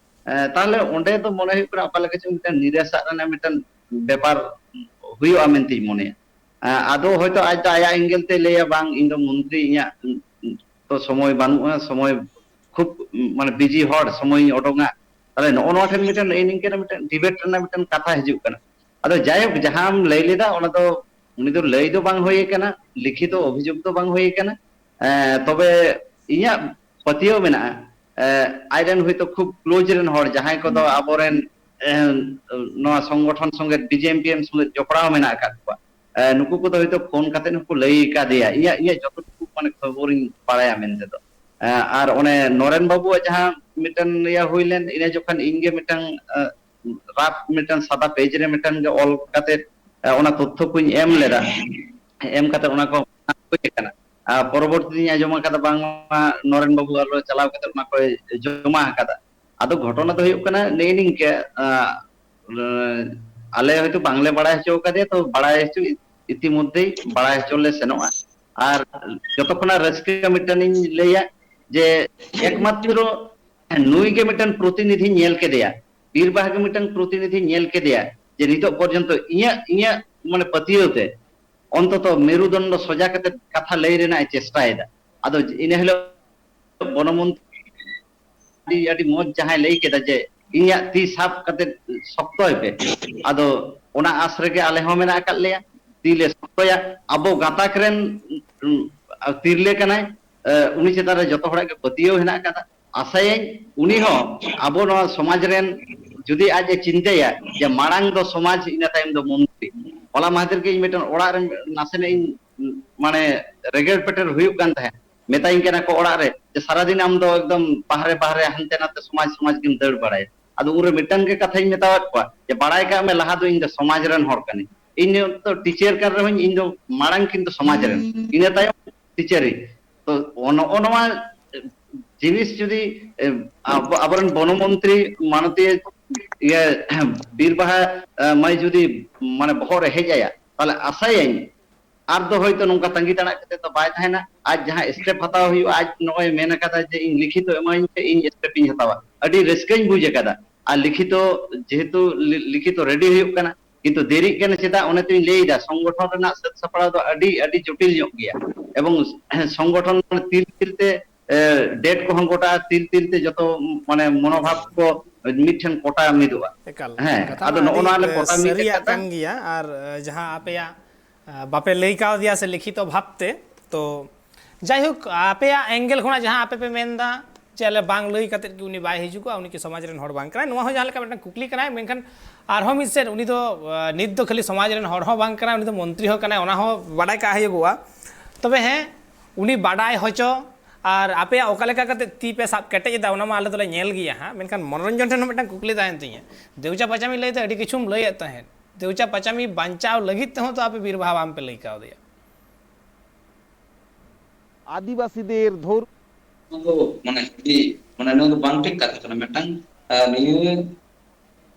ᱮ, ᱛᱟᱦᱚᱞᱮ ᱚᱸᱰᱮ ᱫᱚ ᱢᱚᱱᱮ ᱦᱩᱭᱩᱜ ᱠᱟᱱᱟ ᱚᱠᱟ ᱞᱮᱠᱟ ᱪᱚᱝ ᱢᱤᱫᱴᱟᱝ ᱱᱤᱨᱟᱥᱟᱜ ᱨᱮᱱᱟᱜ ᱢᱤᱫᱴᱟᱝ ᱵᱮᱯᱟᱨ ᱦᱩᱭᱩᱜᱼᱟ ᱢᱮᱱᱛᱮᱧ ᱢᱚᱱᱮᱭᱟ᱾ ᱮ, ᱟᱫᱚ ᱦᱚᱭᱛᱳ ᱟᱡ ᱫᱚ ᱟᱭᱟᱜ ᱮᱝᱜᱮᱞ ᱛᱮ ᱞᱟᱹᱭᱟ, ᱵᱟᱝ, ᱤᱧ ᱫᱚ ᱢᱚᱱᱛᱨᱤ, ᱤᱧᱟᱹᱜ ᱛᱚ ᱥᱚᱢᱚᱭ ᱵᱟᱹᱱᱩᱜᱼᱟ, ᱥᱚᱢᱚᱭ ᱠᱷᱩᱵ ᱢᱟᱱᱮ ᱵᱤᱡᱤ ᱦᱚᱲ, ᱥᱚᱢᱚᱭ ᱤᱧ ᱚᱰᱚᱝᱟ᱾ ᱛᱟᱦᱚᱞᱮ ᱱᱚᱜᱼᱚ ᱱᱚᱣᱟ ᱴᱷᱮᱱ ᱢᱤᱫᱴᱮᱱ ᱱᱤᱝᱠᱟᱹᱱᱟᱜ ᱢᱤᱫᱴᱮᱱ ᱰᱤᱵᱮᱴ ᱨᱮᱱᱟᱜ ᱢᱤᱫᱴᱮᱱ ᱠᱟᱛᱷᱟ ᱦᱤᱡᱩᱜ ᱠᱟᱱᱟ᱾ ᱟᱫᱚ ᱡᱟᱭᱦᱳᱠ, ᱡᱟᱦᱟᱸᱢ ᱞᱟᱹᱭ ᱞᱮᱫᱟ ᱚᱱᱟ ᱫᱚ, ᱩᱱᱤ ᱫᱚ ᱞᱟᱹᱭ ᱫᱚ ᱵᱟᱝ ᱦᱩᱭ ᱟᱠᱟᱱᱟ, ᱞᱤᱠᱷᱤᱛᱚ ᱚᱵᱷᱤᱡᱳᱜᱽ ᱫᱚ ᱵᱟᱝ ᱦᱩᱭ ᱟᱠᱟᱱᱟ᱾ ᱮᱸ, ᱛᱚᱵᱮ ᱤᱧᱟᱹᱜ ᱯᱟᱹᱛᱭᱟᱹᱣ ᱢᱮᱱᱟᱜᱼᱟ, ᱮᱸ, ᱟᱡᱨᱮᱱ ᱦᱚᱭᱛᱳ ᱠᱷᱩᱵ ᱠᱞᱳᱡᱽ ᱨᱮᱱ ᱦᱚᱲ, ᱡᱟᱦᱟᱸᱭ ᱠᱚᱫᱚ ᱟᱵᱚᱨᱮᱱ, ᱮᱸ, ᱱᱚᱣᱟ ᱥᱚᱝᱜᱚᱴᱷᱚᱱ ᱥᱚᱸᱜᱮ, ᱵᱤᱡᱮᱮᱢᱯᱤᱮᱢ ᱥᱚᱸᱜᱮ ᱡᱚᱯᱲᱟᱣ ᱢᱮᱱᱟᱜ ᱟᱠᱟᱫ ᱠᱚᱣᱟ, ᱮᱸ, ᱱᱩᱠᱩ ᱠᱚᱫᱚ ᱦᱚᱭᱛᱳ ᱯᱷᱳᱱ ᱠᱟᱛᱮ ᱦᱚᱸᱠᱚ ᱞᱟᱹᱭ ᱠᱟᱫᱮᱭᱟ, ᱤᱧᱟᱹᱜ, ᱤᱧᱟᱹᱜ ᱡᱚᱛᱚᱴᱩᱠᱩ ᱢᱟᱱᱮ ᱠᱷᱚᱵᱚᱨᱤᱧ ᱵᱟᱲᱟᱭᱟ ᱢᱮᱱᱛᱮ ᱫᱚ᱾ ᱮᱸ, ᱟᱨ ᱚᱱᱮ ᱱᱚᱨᱮᱱ ᱵᱟᱹᱵᱩᱣᱟᱜ ᱡᱟᱦᱟᱸ ᱢᱤᱫᱴᱮᱱ ᱤᱭᱟᱹ ᱦᱩᱭ ᱞᱮᱱ, ᱤᱱᱟᱹ ᱡᱚᱠᱷᱚᱱ ᱤᱧ ᱜᱮ ᱢᱤᱫᱴᱟᱝ, ᱮᱸ, ᱨᱟᱯ ᱢᱤᱫᱴᱟᱝ ᱥᱟᱫᱟ ᱯᱮᱡᱽ ᱨᱮ ᱢᱤᱫᱴᱟᱝ ᱜᱮ ᱚᱞ ᱠᱟᱛᱮ, ᱮᱸ, ᱚᱱᱟ ᱛᱚᱛᱛᱷᱚ ᱠᱚᱧ ᱮᱢ ᱞᱮᱫᱟ᱾ ᱮᱢ ᱠᱟᱛᱮ ᱚᱱᱟ ᱠᱚ ᱦᱩᱭ ᱟᱠᱟᱱᱟ᱾ ᱟᱨ ᱯᱚᱨᱚᱵᱚᱨᱛᱤ ᱫᱤᱱ ᱟᱸᱡᱚᱢ ᱟᱠᱟᱫᱟ ᱵᱟᱝᱢᱟ ᱱᱚᱨᱮᱱ ᱵᱟᱹᱵᱩ ᱟᱨᱚ ᱪᱟᱞᱟᱣ ᱠᱟᱛᱮ ᱚᱱᱟ ᱠᱚᱭ ᱡᱚᱢᱟ ᱟᱠᱟᱫᱟ᱾ ᱟᱫᱚ ᱜᱷᱚᱴᱚᱱᱟ ᱫᱚ ᱦᱩᱭᱩᱜ ᱠᱟᱱᱟ ᱱᱮᱜᱼᱮ ᱱᱤᱝᱠᱟᱹ, ᱟᱸ, ᱟᱸ, ᱟᱞᱮ ᱦᱚᱭᱛᱳ ᱵᱟᱝᱞᱮ ᱵᱟᱲᱟᱭ ᱦᱚᱪᱚ ᱟᱠᱟᱫᱮᱭᱟ, ᱛᱚ ᱵᱟᱲᱟᱭ ᱦᱚᱪᱚ, ᱤᱛᱤᱢᱚᱫᱽᱫᱷᱮ ᱵᱟᱲᱟᱭ ᱦᱚᱪᱚ ᱞᱮ ᱥᱮᱱᱚᱜᱼᱟ᱾ ᱟᱨ ᱡᱚᱛᱚ ᱠᱷᱚᱱᱟᱜ ᱨᱟᱹᱥᱠᱟᱹ ᱢᱤᱫᱴᱟᱝ ᱤᱧ ᱞᱟᱹᱭᱟ ᱡᱮ ᱮᱠᱢᱟᱛᱨᱚ ᱱᱩᱭ ᱜᱮ ᱢᱤᱫᱴᱟᱝ ᱯᱨᱚᱛᱤᱱᱤᱫᱷᱤᱧ ᱧᱮᱞ ᱠᱮᱫᱮᱭᱟ, ᱵᱤᱨ ᱵᱟᱦᱟ ᱜᱮ ᱢᱤᱫᱴᱟᱝ ᱯᱨᱚᱛᱤᱱᱤᱫᱷᱤᱧ ᱧᱮᱞ ᱠᱮᱫᱮᱭᱟ, ᱡᱮ ᱱᱤᱛᱚᱜ ᱯᱚᱨᱡᱚᱱᱛᱚ ᱤᱧᱟᱹᱜ, ᱤᱧᱟᱹᱜ ᱢᱟᱱᱮ ᱯᱟᱹᱛᱭᱟᱹᱣ ᱛᱮ ᱚᱱᱛᱚᱛᱚ ᱢᱮᱨᱩᱫᱚᱱᱰᱚ ᱥᱚᱡᱟ ᱠᱟᱛᱮ ᱠᱟᱛᱷᱟ ᱞᱟᱹᱭ ᱨᱮᱱᱟᱜ ᱮ ᱪᱮᱥᱴᱟᱭᱮᱫᱟ᱾ ᱟᱫᱚ ᱤᱱᱟᱹ ᱦᱤᱞᱳᱜ ᱵᱚᱱᱚᱢᱚᱱᱛᱨᱤ ᱟᱹᱰᱤ, ᱟᱹᱰᱤ ᱢᱚᱡᱽ ᱡᱟᱦᱟᱸᱭ ᱞᱟᱹᱭ ᱠᱮᱫᱟ ᱡᱮ ᱤᱧᱟᱹᱜ ᱛᱤ ᱥᱟᱵ ᱠᱟᱛᱮ ᱥᱚᱠᱛᱚᱭ ᱯᱮ᱾ ᱟᱫᱚ ᱚᱱᱟ ᱟᱥ ᱨᱮᱜᱮ ᱟᱞᱮ ᱦᱚᱸ ᱢᱮᱱᱟᱜ ᱟᱠᱟᱫ ᱞᱮᱭᱟ, ᱛᱤ ᱞᱮ ᱥᱚᱠᱛᱚᱭᱟ᱾ ᱟᱵᱚ ᱜᱟᱛᱟᱠ ᱨᱮᱱ, ᱩᱸ, ᱛᱤᱨᱞᱟᱹ ᱠᱟᱱᱟᱭ, ᱩᱱᱤ ᱪᱮᱛᱟᱱ ᱨᱮ ᱡᱚᱛᱚ ᱦᱚᱲᱟᱜ ᱜᱮ ᱯᱟᱹᱛᱭᱟᱹᱣ ᱦᱮᱱᱟᱜ ᱟᱠᱟᱫᱟ᱾ ᱟᱥᱟᱭᱟᱹᱧ ᱩᱱᱤ ᱦᱚᱸ ᱟᱵᱚ ᱱᱚᱣᱟ ᱥᱚᱢᱟᱡᱽ ᱨᱮᱱ ᱡᱩᱫᱤ ᱟᱡ ᱮ ᱪᱤᱱᱛᱟᱹᱭᱟ ᱡᱮ ᱢᱟᱲᱟᱝ ᱫᱚ ᱥᱚᱢᱟᱡᱽ, ᱤᱱᱟᱹ ᱛᱟᱭᱚᱢ ᱫᱚ ᱢᱚᱱᱛᱨᱤ᱾ ᱦᱚᱞᱟ ᱢᱟᱦᱫᱮᱨ ᱜᱮ ᱤᱧ ᱢᱤᱫᱴᱮᱱ ᱚᱲᱟᱜ ᱨᱮ ᱱᱟᱥᱮᱱᱟᱜ ᱤᱧ, ᱢᱟᱱᱮ, ᱨᱮᱜᱮᱲ ᱯᱮᱴᱮᱨ ᱦᱩᱭᱩᱜ ᱠᱟᱱ ᱛᱟᱦᱮᱸᱫ᱾ ᱢᱮᱛᱟᱧ ᱠᱟᱱᱟ ᱠᱚ ᱚᱲᱟᱜ ᱨᱮ ᱡᱮ ᱥᱟᱨᱟᱫᱤᱱ ᱟᱢ ᱫᱚ ᱮᱠᱫᱚᱢ ᱵᱟᱦᱨᱮ ᱵᱟᱦᱨᱮ ᱦᱟᱱᱛᱮ ᱱᱟᱛᱮ ᱥᱚᱢᱟᱡᱽ ᱥᱚᱢᱟᱡᱽ ᱜᱮᱢ ᱫᱟᱹᱲ ᱵᱟᱲᱟᱭᱟ᱾ ᱟᱫᱚ ᱩᱱᱨᱮ ᱢᱤᱫᱴᱟᱝ ᱜᱮ ᱠᱟᱛᱷᱟᱧ ᱢᱮᱛᱟᱣᱟᱫ ᱠᱚᱣᱟ ᱡᱮ ᱵᱟᱲᱟᱭ ᱠᱟᱜ ᱢᱮ, ᱞᱟᱦᱟ ᱫᱚ ᱤᱧ ᱫᱚ ᱥᱚᱢᱟᱡᱽ ᱨᱮᱱ ᱦᱚᱲ ᱠᱟᱹᱱᱟᱹᱧ᱾ ᱤᱧ ᱫᱚ ᱴᱤᱪᱟᱨ ᱠᱟᱱ ᱨᱮᱦᱚᱸᱧ, ᱤᱧ ᱫᱚ ᱢᱟᱲᱟᱝ ᱠᱤᱱᱛᱩ ᱥᱚᱢᱟᱡᱽ ᱨᱮᱱ, ᱤᱱᱟᱹ ᱛᱟᱭᱚᱢ ᱴᱤᱪᱟᱨᱤ᱾ ᱛᱚ ᱱᱚᱜᱼᱚ ᱱᱚᱣᱟ ᱡᱤᱱᱤᱥ ᱡᱩᱫᱤ, ᱮ, ᱟᱵᱚ, ᱟᱵᱚᱨᱮᱱ ᱵᱚᱱᱚᱢᱚᱱᱛᱨᱤ ᱢᱟᱱᱚᱛᱤᱭᱟᱹ, ᱤᱭᱟᱹ, ᱵᱤᱨ ᱵᱟᱦᱟ, ᱮ, ᱢᱟᱹᱭ ᱡᱩᱫᱤ, ᱢᱟᱱᱮ, ᱵᱚᱦᱚᱜ ᱨᱮ ᱦᱮᱡ ᱟᱭᱟ, ᱛᱟᱦᱞᱮ ᱟᱥᱟᱭᱟᱹᱧ ᱟᱨ ᱫᱚ ᱦᱚᱭᱛᱳ ᱱᱚᱝᱠᱟ ᱛᱟᱺᱜᱤ ᱛᱟᱲᱟᱜ ᱠᱟᱛᱮ ᱫᱚ ᱵᱟᱭ ᱛᱟᱦᱮᱱᱟ᱾ ᱟᱡ ᱡᱟᱦᱟᱸ ᱥᱴᱮᱯ ᱦᱟᱛᱟᱣ ᱦᱩᱭᱩᱜᱼᱟ, ᱟᱡ ᱱᱚᱜᱼᱚᱭ ᱢᱮᱱ ᱟᱠᱟᱫᱟ ᱡᱮ ᱤᱧ ᱞᱤᱠᱷᱤᱛᱚ ᱮᱢᱟᱹᱧ ᱯᱮ, ᱤᱧ ᱥᱴᱮᱯ ᱤᱧ ᱦᱟᱛᱟᱣᱟ᱾ ᱟᱹᱰᱤ ᱨᱟᱹᱥᱠᱟᱹᱧ ᱵᱩᱡᱽ ᱟᱠᱟᱫᱟ᱾ ᱟᱨ ᱞᱤᱠᱷᱤᱛᱚ, ᱡᱮᱦᱮᱛᱩ ᱞᱤ-, ᱞᱤᱠᱷᱤᱛᱚ ᱨᱮᱰᱤ ᱦᱩᱭᱩᱜ ᱠᱟᱱᱟ, ᱠᱤᱱᱛᱩ ᱫᱮᱨᱤᱜ ᱠᱟᱱᱟ᱾ ᱪᱮᱫᱟᱜ? ᱚᱱᱮ ᱛᱚᱧ ᱞᱟᱹᱭ ᱮᱫᱟ, ᱥᱚᱝᱜᱚᱴᱷᱚᱱ ᱨᱮᱱᱟᱜ ᱥᱟᱹᱛ ᱥᱟᱯᱲᱟᱣ ᱫᱚ ᱟᱹᱰᱤ, ᱟᱹᱰᱤ ᱡᱚᱴᱤᱞ ᱧᱚᱜ ᱜᱮᱭᱟ᱾ ᱮᱵᱚᱝ ᱥᱚᱝᱜᱚᱴᱷᱚᱱ ᱛᱤᱞ ᱛᱤᱞ ᱛᱮ, ᱮ, ᱰᱮᱴ ᱠᱚᱦᱚᱸ ᱜᱚᱴᱟ ᱛᱤᱞ ᱛᱤᱞ ᱛᱮ ᱡᱚᱛᱚ, ᱢᱟᱱᱮ, ᱢᱚᱱᱳᱵᱷᱟᱵ ᱮᱠᱟᱞ᱾ ᱠᱚ ᱢᱤᱫᱴᱷᱮᱱ ᱠᱚᱴᱟ ᱢᱤᱫᱚᱜᱼᱟ᱾ ᱮᱠᱟᱞ᱾ ᱦᱮᱸ, ᱠᱟᱛᱷᱟ ᱟᱫᱚ ᱢᱟ ᱱᱚᱜᱼᱚ ᱟᱹᱰᱤ, ᱱᱚᱣᱟ ᱞᱮ ᱮ, ᱠᱚᱴᱟ ᱢᱤᱫ ᱥᱟᱹᱨᱤᱭᱟᱜ ᱟᱠᱟᱫᱟ᱾ ᱠᱟᱱ ᱜᱮᱭᱟ᱾ ᱟᱨ, ᱮ, ᱡᱟᱦᱟᱸ ᱟᱯᱮᱭᱟᱜ, ᱮ, ᱵᱟᱯᱮ ᱞᱟᱹᱭ ᱠᱟᱣᱫᱮᱭᱟ ᱥᱮ ᱞᱤᱠᱷᱤᱛᱚ ᱵᱷᱟᱵᱽ ᱛᱮ, ᱛᱚ ᱡᱟᱭᱦᱳᱠ, ᱟᱯᱮᱭᱟᱜ angle ᱠᱷᱚᱱᱟᱜ ᱡᱟᱦᱟᱸ ᱟᱯᱮ ᱯᱮ ᱢᱮᱱᱫᱟ ᱡᱮ ᱟᱞᱮ ᱵᱟᱝ ᱞᱟᱹᱭ ᱠᱟᱛᱮᱫ ᱜᱮ ᱩᱱᱤ ᱵᱟᱭ ᱦᱤᱡᱩᱜᱼᱟ, ᱩᱱᱤ ᱠᱤ ᱥᱚᱢᱟᱡᱽ ᱨᱮᱱ ᱦᱚᱲ ᱵᱟᱝ ᱠᱟᱱᱟᱭ? ᱱᱚᱣᱟ ᱦᱚᱸ ᱡᱟᱦᱟᱸ ᱞᱮᱠᱟ ᱢᱤᱫᱴᱟᱝ ᱠᱩᱠᱞᱤ ᱠᱟᱱᱟᱭ, ᱢᱮᱱᱠᱷᱟᱱ ᱟᱨᱦᱚᱸ ᱢᱤᱫ ᱥᱮᱫ ᱩᱱᱤ ᱫᱚ, ᱮ, ᱱᱤᱛ ᱫᱚ ᱠᱷᱟᱹᱞᱤ ᱥᱚᱢᱟᱡᱽ ᱨᱮᱱ ᱦᱚᱲ ᱦᱚᱸ ᱵᱟᱝ ᱠᱟᱱᱟᱭ, ᱩᱱᱤ ᱫᱚ ᱢᱚᱱᱛᱨᱤ ᱦᱚᱸ ᱠᱟᱱᱟᱭ, ᱚᱱᱟ ᱦᱚᱸ ᱵᱟᱰᱟᱭ ᱠᱟᱜ ᱦᱩᱭᱩᱜᱚᱜᱼᱟ᱾ ᱛᱚᱵᱮ ᱦᱮᱸ, ᱩᱱᱤ ᱵᱟᱰᱟᱭ ᱦᱚᱪᱚ ᱟᱨ ᱟᱯᱮᱭᱟᱜ ᱚᱠᱟ ᱞᱮᱠᱟ ᱠᱟᱛᱮ ᱛᱤ ᱯᱮ ᱥᱟᱵ ᱠᱮᱴᱮᱡ ᱮᱫᱟ, ᱚᱱᱟ ᱢᱟ ᱟᱞᱮ ᱫᱚᱞᱮ ᱧᱮᱞ ᱜᱮᱭᱟ ᱦᱟᱸᱜ, ᱢᱮᱱᱠᱷᱟᱱ ᱢᱚᱱᱳᱨᱚᱧᱡᱚᱱ ᱴᱷᱮᱱ ᱦᱚᱸ ᱢᱤᱫᱴᱟᱝ ᱠᱩᱠᱞᱤ ᱛᱟᱦᱮᱱ ᱛᱤᱧᱟᱹ᱾ ᱫᱮᱣᱪᱟ ᱯᱟᱪᱟᱢᱤ ᱞᱟᱹᱭᱛᱮ ᱟᱹᱰᱤ ᱠᱤᱪᱷᱩᱢ ᱞᱟᱹᱭᱮᱫ ᱛᱟᱦᱮᱸᱫ, ᱫᱮᱣᱪᱟ ᱯᱟᱪᱟᱢᱤ ᱵᱟᱧᱪᱟᱣ ᱞᱟᱹᱜᱤᱫ ᱛᱮᱦᱚᱸ ᱛᱚ ᱟᱯᱮ ᱵᱤᱨ ᱵᱟᱦᱟ ᱵᱟᱝᱯᱮ ᱞᱟᱹᱭ ᱠᱟᱣᱫᱮᱭᱟ᱾ ᱟᱹᱫᱤᱵᱟᱹᱥᱤদের ধর্ম ᱱᱚᱣᱟ ᱫᱚ, ᱢᱟᱱᱮ, ᱟᱹᱰᱤ, ᱢᱟᱱᱮ, ᱱᱚᱣᱟ ᱫᱚ ᱵᱟᱝ ᱴᱷᱤᱠ ᱠᱟᱛᱷᱟ ᱠᱟᱱᱟ᱾ ᱢᱤᱫᱴᱟᱝ, ᱟᱨ ᱱᱤᱭᱟᱹ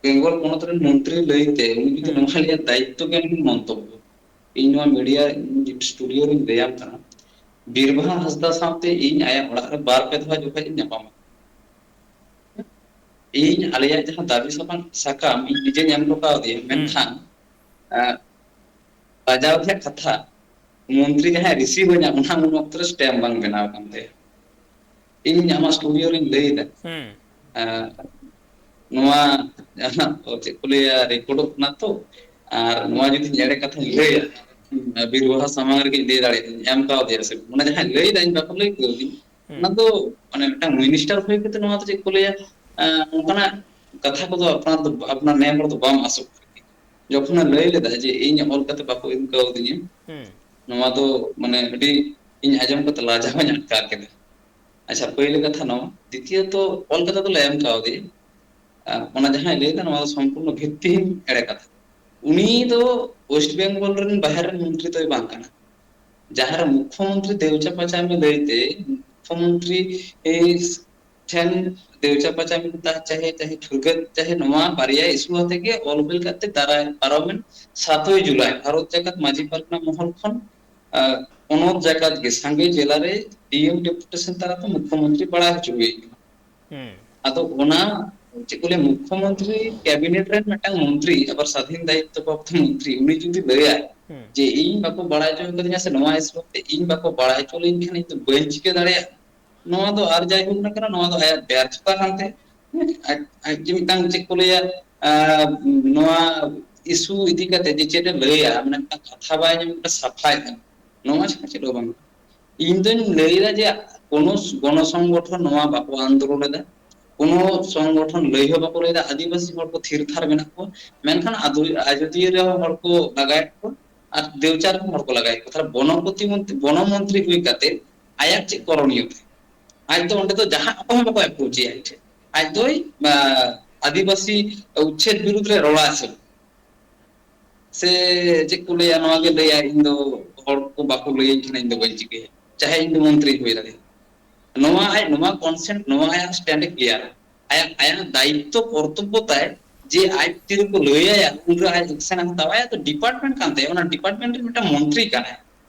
ᱵᱮᱝᱜᱚᱞ ᱯᱚᱱᱚᱛ ᱨᱮᱱ ᱢᱚᱱᱛᱨᱤ ᱞᱟᱹᱭᱛᱮ ᱩᱱᱤ ᱡᱩᱫᱤ ᱦᱩᱸ᱾ ᱱᱚᱣᱟ ᱞᱟᱹᱭᱟ ᱫᱟᱭᱤᱛᱛᱚ ᱜᱮ ᱢᱚᱱᱛᱚᱵᱵᱚ, ᱤᱧ ᱱᱚᱣᱟ ᱢᱤᱰᱤᱭᱟ ᱥᱴᱩᱰᱤᱭᱳ ᱨᱤᱧ ᱞᱟᱹᱭᱟᱢ ᱠᱟᱱᱟ, ᱵᱤᱨᱵᱟᱦᱟ ᱦᱟᱸᱥᱫᱟ ᱥᱟᱶᱛᱮ ᱤᱧ ᱟᱭᱟᱜ ᱚᱲᱟᱜ ᱨᱮ ᱵᱟᱨ ᱯᱮ ᱫᱷᱟᱣ ᱡᱚᱠᱷᱚᱡ ᱤᱧ ᱧᱟᱯᱟᱢᱟ, ᱤᱧ ᱟᱞᱮᱭᱟᱜ ᱡᱟᱦᱟᱸ ᱫᱟᱹᱵᱤ ᱥᱟᱠᱟᱢ, ᱥᱟᱠᱟᱢ ᱤᱧ ᱱᱤᱡᱮᱧ ᱮᱢ ᱦᱚᱴᱚ ᱠᱟᱣᱫᱮᱭᱟ, ᱦᱩᱸ᱾ ᱢᱮᱱᱠᱷᱟᱱ, ᱮᱸ, ᱞᱟᱡᱟᱣ ᱨᱮᱭᱟᱜ ᱠᱟᱛᱷᱟ, ᱢᱚᱱᱛᱨᱤ ᱡᱟᱦᱟᱸᱭ ᱨᱤᱥᱤᱵᱷ ᱟᱹᱧᱟ, ᱚᱱᱟ ᱩᱱ ᱚᱠᱛᱚ ᱨᱮ ᱥᱴᱮᱢᱯ ᱵᱟᱝ ᱵᱮᱱᱟᱣ ᱟᱠᱟᱱ ᱛᱟᱭᱟ᱾ ᱤᱧ ᱟᱢᱟᱜ ᱥᱴᱩᱰᱤᱭᱳ ᱨᱤᱧ ᱞᱟᱹᱭ ᱮᱫᱟ, ᱦᱩᱸ᱾ ᱮᱸ, ᱱᱚᱣᱟ ᱡᱟᱦᱟᱸ ᱪᱮᱫ ᱠᱚ ᱞᱟᱹᱭᱟ, ᱨᱮᱠᱚᱨᱰᱚᱜ ᱠᱟᱱᱟ ᱛᱚ, ᱟᱨ ᱱᱚᱣᱟ ᱡᱩᱫᱤ ᱮᱲᱮ ᱠᱟᱛᱷᱟᱧ ᱞᱟᱹᱭᱟ, ᱵᱤᱨ ᱵᱟᱦᱟ ᱥᱟᱢᱟᱝ ᱨᱮᱜᱮᱧ ᱞᱟᱹᱭ ᱫᱟᱲᱮᱭᱟᱜᱼᱟ, ᱮᱢ ᱠᱟᱣᱫᱮᱭᱟ ᱥᱮ ᱵᱟᱝ᱾ ᱚᱱᱟ ᱡᱟᱦᱟᱸᱭ ᱞᱟᱹᱭ ᱫᱟᱭ, ᱤᱧ ᱵᱟᱠᱚ ᱞᱟᱹᱭ ᱠᱟᱣᱫᱤᱧ᱾ ᱦᱩᱸ᱾ ᱚᱱᱟ ᱫᱚ ᱢᱟᱱᱮ ᱢᱤᱫᱴᱟᱝ ᱢᱤᱱᱤᱥᱴᱟᱨ ᱦᱩᱭ ᱠᱟᱛᱮ ᱱᱚᱣᱟ ᱫᱚ ᱪᱮᱫ ᱠᱚ ᱞᱟᱹᱭᱟ, ᱟᱸ, ᱚᱱᱠᱟᱱᱟᱜ ᱠᱟᱛᱷᱟ ᱠᱚᱫᱚ ᱟᱯᱱᱟᱨ ᱫᱚ, ᱟᱯᱱᱟᱨ ᱱᱮ ᱦᱚᱲ ᱫᱚ ᱵᱟᱢ ᱟᱥᱚᱜ ᱠᱟᱱᱟ᱾ ᱡᱚᱠᱷᱚᱱᱮ ᱞᱟᱹᱭ ᱞᱮᱫᱟ ᱡᱮ ᱤᱧ ᱚᱞ ᱠᱟᱛᱮ ᱵᱟᱠᱚ ᱮᱢ ᱠᱟᱣᱫᱤᱧᱟ, ᱦᱩᱸ᱾ ᱱᱚᱣᱟ ᱫᱚ ᱢᱟᱱᱮ ᱟᱹᱰᱤ ᱤᱧ ᱟᱸᱡᱚᱢ ᱠᱟᱛᱮ ᱞᱟᱡᱟᱣ ᱦᱚᱸᱧ ᱟᱴᱠᱟᱨ ᱠᱮᱫᱟ᱾ ᱟᱪᱪᱷᱟ, ᱯᱳᱭᱞᱳ ᱠᱟᱛᱷᱟ ᱱᱚᱣᱟ᱾ ᱫᱤᱛᱤᱭᱚᱛᱚ, ᱚᱞ ᱠᱟᱛᱮ ᱫᱚᱞᱮ ᱮᱢ ᱠᱟᱣᱫᱮᱭᱟ᱾ ᱟᱨ ᱚᱱᱟ ᱡᱟᱦᱟᱸᱭ ᱞᱟᱹᱭ ᱮᱫᱟ, ᱱᱚᱣᱟ ᱫᱚ ᱥᱚᱢᱯᱩᱨᱱᱚ ᱵᱷᱤᱛᱛᱤᱦᱤᱱ ᱮᱲᱮ ᱠᱟᱛᱷᱟ᱾ ᱩᱱᱤ ᱫᱚ ᱳᱭᱮᱥᱴ ᱵᱮᱝᱜᱚᱞ ᱨᱮᱱ ᱵᱟᱦᱮᱨ ᱨᱮᱱ ᱢᱚᱱᱛᱨᱤ ᱫᱚᱭ ᱵᱟᱝ ᱠᱟᱱᱟ᱾ ᱡᱟᱦᱟᱸ ᱨᱮ ᱢᱩᱠᱠᱷᱚ ᱢᱚᱱᱛᱨᱤ ᱫᱮᱣᱪᱟ ᱯᱟᱪᱟᱢᱤ ᱞᱟᱹᱭᱛᱮ ᱢᱩᱠᱠᱷᱚ ᱢᱚᱱᱛᱨᱤ, ᱮ, ᱴᱷᱮᱱ ᱫᱮᱣᱪᱟ ᱯᱟᱪᱟᱢᱤ ᱛᱟ ᱪᱟᱦᱮ, ᱪᱟᱦᱮ ᱴᱷᱩᱨᱜᱟᱹᱫ, ᱪᱟᱦᱮ ᱱᱚᱣᱟ ᱵᱟᱨᱭᱟ ᱤᱥᱩ ᱟᱛᱮ ᱜᱮ ᱚᱞ ᱵᱤᱞ ᱠᱟᱛᱮ ᱫᱟᱨᱟᱭ ᱯᱟᱨᱚᱢᱮᱱ ᱥᱟᱛᱳᱭ ᱡᱩᱞᱟᱭ ᱵᱷᱟᱨᱚᱛ ᱡᱟᱠᱟᱛ ᱢᱟᱹᱡᱷᱤ ᱯᱟᱨᱜᱟᱱᱟ ᱢᱚᱦᱚᱞ ᱠᱷᱚᱱ, ᱟᱨ ᱯᱚᱱᱚᱛ ᱡᱟᱠᱟᱛ ᱜᱮ ᱥᱟᱸᱜᱮ ᱡᱮᱞᱟ ᱨᱮ ᱰᱤ ᱮᱢ ᱰᱮᱯᱩᱴᱮᱥᱚᱱ ᱛᱟᱞᱟᱛᱮ ᱢᱩᱠᱠᱷᱚ ᱢᱚᱱᱛᱨᱤ ᱵᱟᱲᱟᱭ ᱦᱚᱪᱚ ᱦᱩᱭ ᱠᱟᱱᱟ᱾ ᱦᱩᱸ᱾ ᱟᱫᱚ ᱚᱱᱟ ᱪᱮᱫ ᱠᱚ ᱞᱟᱹᱭᱟ, ᱢᱩᱠᱠᱷᱚ ᱢᱚᱱᱛᱨᱤ ᱠᱮᱵᱤᱱᱮᱴ ᱨᱮᱱ ᱢᱤᱫᱴᱟᱝ ᱢᱚᱱᱛᱨᱤ, ᱟᱵᱟᱨ ᱥᱟᱫᱷᱤᱱ ᱫᱟᱭᱤᱛᱛᱚ ᱯᱨᱟᱯᱛᱚ ᱢᱚᱱᱛᱨᱤ, ᱩᱱᱤ ᱡᱩᱫᱤ ᱞᱟᱹᱭᱟᱭ ᱦᱩᱸ᱾ ᱡᱮ ᱤᱧ ᱵᱟᱠᱚ ᱵᱟᱲᱟᱭ ᱦᱚᱪᱚ ᱠᱟᱫᱤᱧᱟ ᱥᱮ ᱱᱚᱣᱟ ᱤᱥᱩ ᱛᱮ ᱤᱧ ᱵᱟᱠᱚ ᱵᱟᱲᱟᱭ ᱦᱚᱪᱚ ᱞᱤᱧ ᱠᱷᱟᱱ ᱤᱧ ᱫᱚ ᱵᱟᱹᱧ ᱪᱤᱠᱟᱹ ᱫᱟᱲᱮᱭᱟᱜᱼᱟ, ᱱᱚᱣᱟ ᱫᱚ ᱟᱨ ᱡᱟᱭ ᱦᱳᱠ ᱱᱟ ᱠᱟᱱᱟ, ᱱᱚᱣᱟ ᱫᱚ ᱟᱭᱟᱜ ᱵᱮᱨᱛᱷᱚᱛᱟ ᱠᱟᱱ ᱛᱟᱭᱟ᱾ ᱟᱡ, ᱟᱡ ᱡᱮ ᱢᱤᱫᱴᱟᱝ ᱪᱮᱫ ᱠᱚ ᱞᱟᱹᱭᱟ, ᱟᱸ, ᱱᱚᱣᱟ ᱤᱥᱩ ᱤᱫᱤ ᱠᱟᱛᱮ ᱡᱮ ᱪᱮᱫ ᱮ ᱞᱟᱹᱭᱟ, ᱢᱟᱱᱮ ᱢᱤᱫᱴᱟᱝ ᱠᱟᱛᱷᱟ ᱵᱟᱭ ᱧᱟᱢ, ᱢᱤᱫᱴᱟᱝ ᱥᱟᱯᱷᱟᱭ ᱮᱢ, ᱱᱚᱣᱟ ᱪᱷᱟᱲᱟ ᱪᱮᱫ ᱦᱚᱸ ᱵᱟᱝ᱾ ᱤᱧ ᱫᱚᱧ ᱞᱟᱹᱭᱫᱟ ᱡᱮ ᱠᱳᱱᱳ ᱜᱚᱱᱚ ᱥᱚᱝᱜᱚᱴᱷᱚᱱ ᱱᱚᱣᱟ ᱵᱟᱠᱚ ᱟᱱᱫᱳᱞᱚᱱ ᱮᱫᱟ, ᱠᱳᱱᱳ ᱥᱚᱝᱜᱚᱴᱷᱚᱱ ᱞᱟᱹᱭ ᱦᱚᱸ ᱵᱟᱠᱚ ᱞᱟᱹᱭᱫᱟ᱾ ᱟᱹᱫᱤᱵᱟᱹᱥᱤ ᱦᱚᱲ ᱠᱚ ᱛᱷᱤᱨ ᱛᱷᱟᱨ ᱢᱮᱱᱟᱜ ᱠᱚᱣᱟ, ᱢᱮᱱᱠᱷᱟᱱ ᱟᱫᱚ ᱟᱡᱚᱫᱤᱭᱟᱹ ᱨᱮᱦᱚᱸ ᱦᱚᱲ ᱠᱚ ᱞᱟᱜᱟᱭᱮᱫ ᱠᱚᱣᱟ ᱟᱨ ᱫᱮᱣᱪᱟ ᱨᱮᱦᱚᱸ ᱦᱚᱲ ᱠᱚ ᱞᱟᱜᱟᱭᱮᱫ ᱠᱚᱣᱟ᱾ ᱛᱟᱦᱞᱮ ᱵᱚᱱᱚ ᱯᱨᱚᱛᱤᱢᱚᱱᱛᱨᱤ, ᱵᱚᱱᱚ ᱢᱚᱱᱛᱨᱤ ᱦᱩᱭ ᱠᱟᱛᱮ ᱟᱭᱟᱜ ᱪᱮᱫ ᱠᱚᱨᱚᱱᱤᱭᱚ ᱛᱟᱭ? ᱟᱡ ᱫᱚ ᱚᱸᱰᱮ ᱫᱚ ᱡᱟᱦᱟᱸ ᱚᱠᱚᱭ ᱦᱚᱸ ᱵᱟᱠᱚ ᱟᱯᱨᱳᱪ ᱮᱭᱟ ᱟᱡ ᱴᱷᱮᱱ᱾ ᱟᱡ ᱫᱚᱭ, ᱟ, ᱟᱹᱫᱤᱵᱟᱹᱥᱤ ᱩᱪᱪᱷᱮᱫ ᱵᱤᱨᱩᱫᱽ ᱨᱮ ᱨᱚᱲᱟ ᱥᱮ ᱥᱮ ᱪᱮᱫ ᱠᱚ ᱞᱟᱹᱭᱟ, ᱱᱚᱣᱟ ᱜᱮ ᱞᱟᱹᱭᱟ, "ᱤᱧ ᱫᱚ ᱦᱚᱲ ᱠᱚ ᱵᱟᱠᱚ ᱞᱟᱹᱭᱟᱹᱧ ᱠᱟᱱᱟ, ᱤᱧ ᱫᱚ ᱵᱟᱹᱧ ᱪᱤᱠᱟᱹᱭᱟ, ᱪᱟᱦᱮ ᱤᱧ ᱫᱚ ᱢᱚᱱᱛᱨᱤᱧ ᱦᱩᱭ ᱫᱟᱲᱮᱭᱟᱜᱼᱟ᱾" ᱱᱚᱣᱟ ᱟᱡ, ᱱᱚᱣᱟ ᱠᱚᱱᱥᱮᱱᱴ, ᱱᱚᱣᱟ ᱟᱭᱟᱜ ᱥᱴᱮᱱᱰ ᱮ ᱠᱞᱤᱭᱟᱨᱟ᱾ ᱟᱭᱟᱜ, ᱟᱭᱟᱜ ᱫᱟᱭᱤᱛᱛᱚ ᱠᱚᱨᱛᱚᱵᱵᱚ ᱛᱟᱭ ᱡᱮ ᱟᱡ ᱛᱤᱨᱮᱠᱚ ᱞᱟᱹᱭᱟᱭᱟ ᱩᱱᱨᱮ ᱟᱡ ᱮᱠᱥᱮᱱ ᱦᱟᱛᱟᱣᱟᱭ, ᱛᱚ ᱰᱤᱯᱟᱨᱴᱢᱮᱱᱴ ᱠᱟᱱ ᱛᱟᱭᱟ, ᱚᱱᱟ ᱰᱤᱯᱟᱨᱴᱢᱮᱱᱴ ᱨᱮ ᱢᱤᱫᱴᱟᱝ ᱢᱚᱱᱛᱨᱤ ᱠᱟᱱᱟᱭ᱾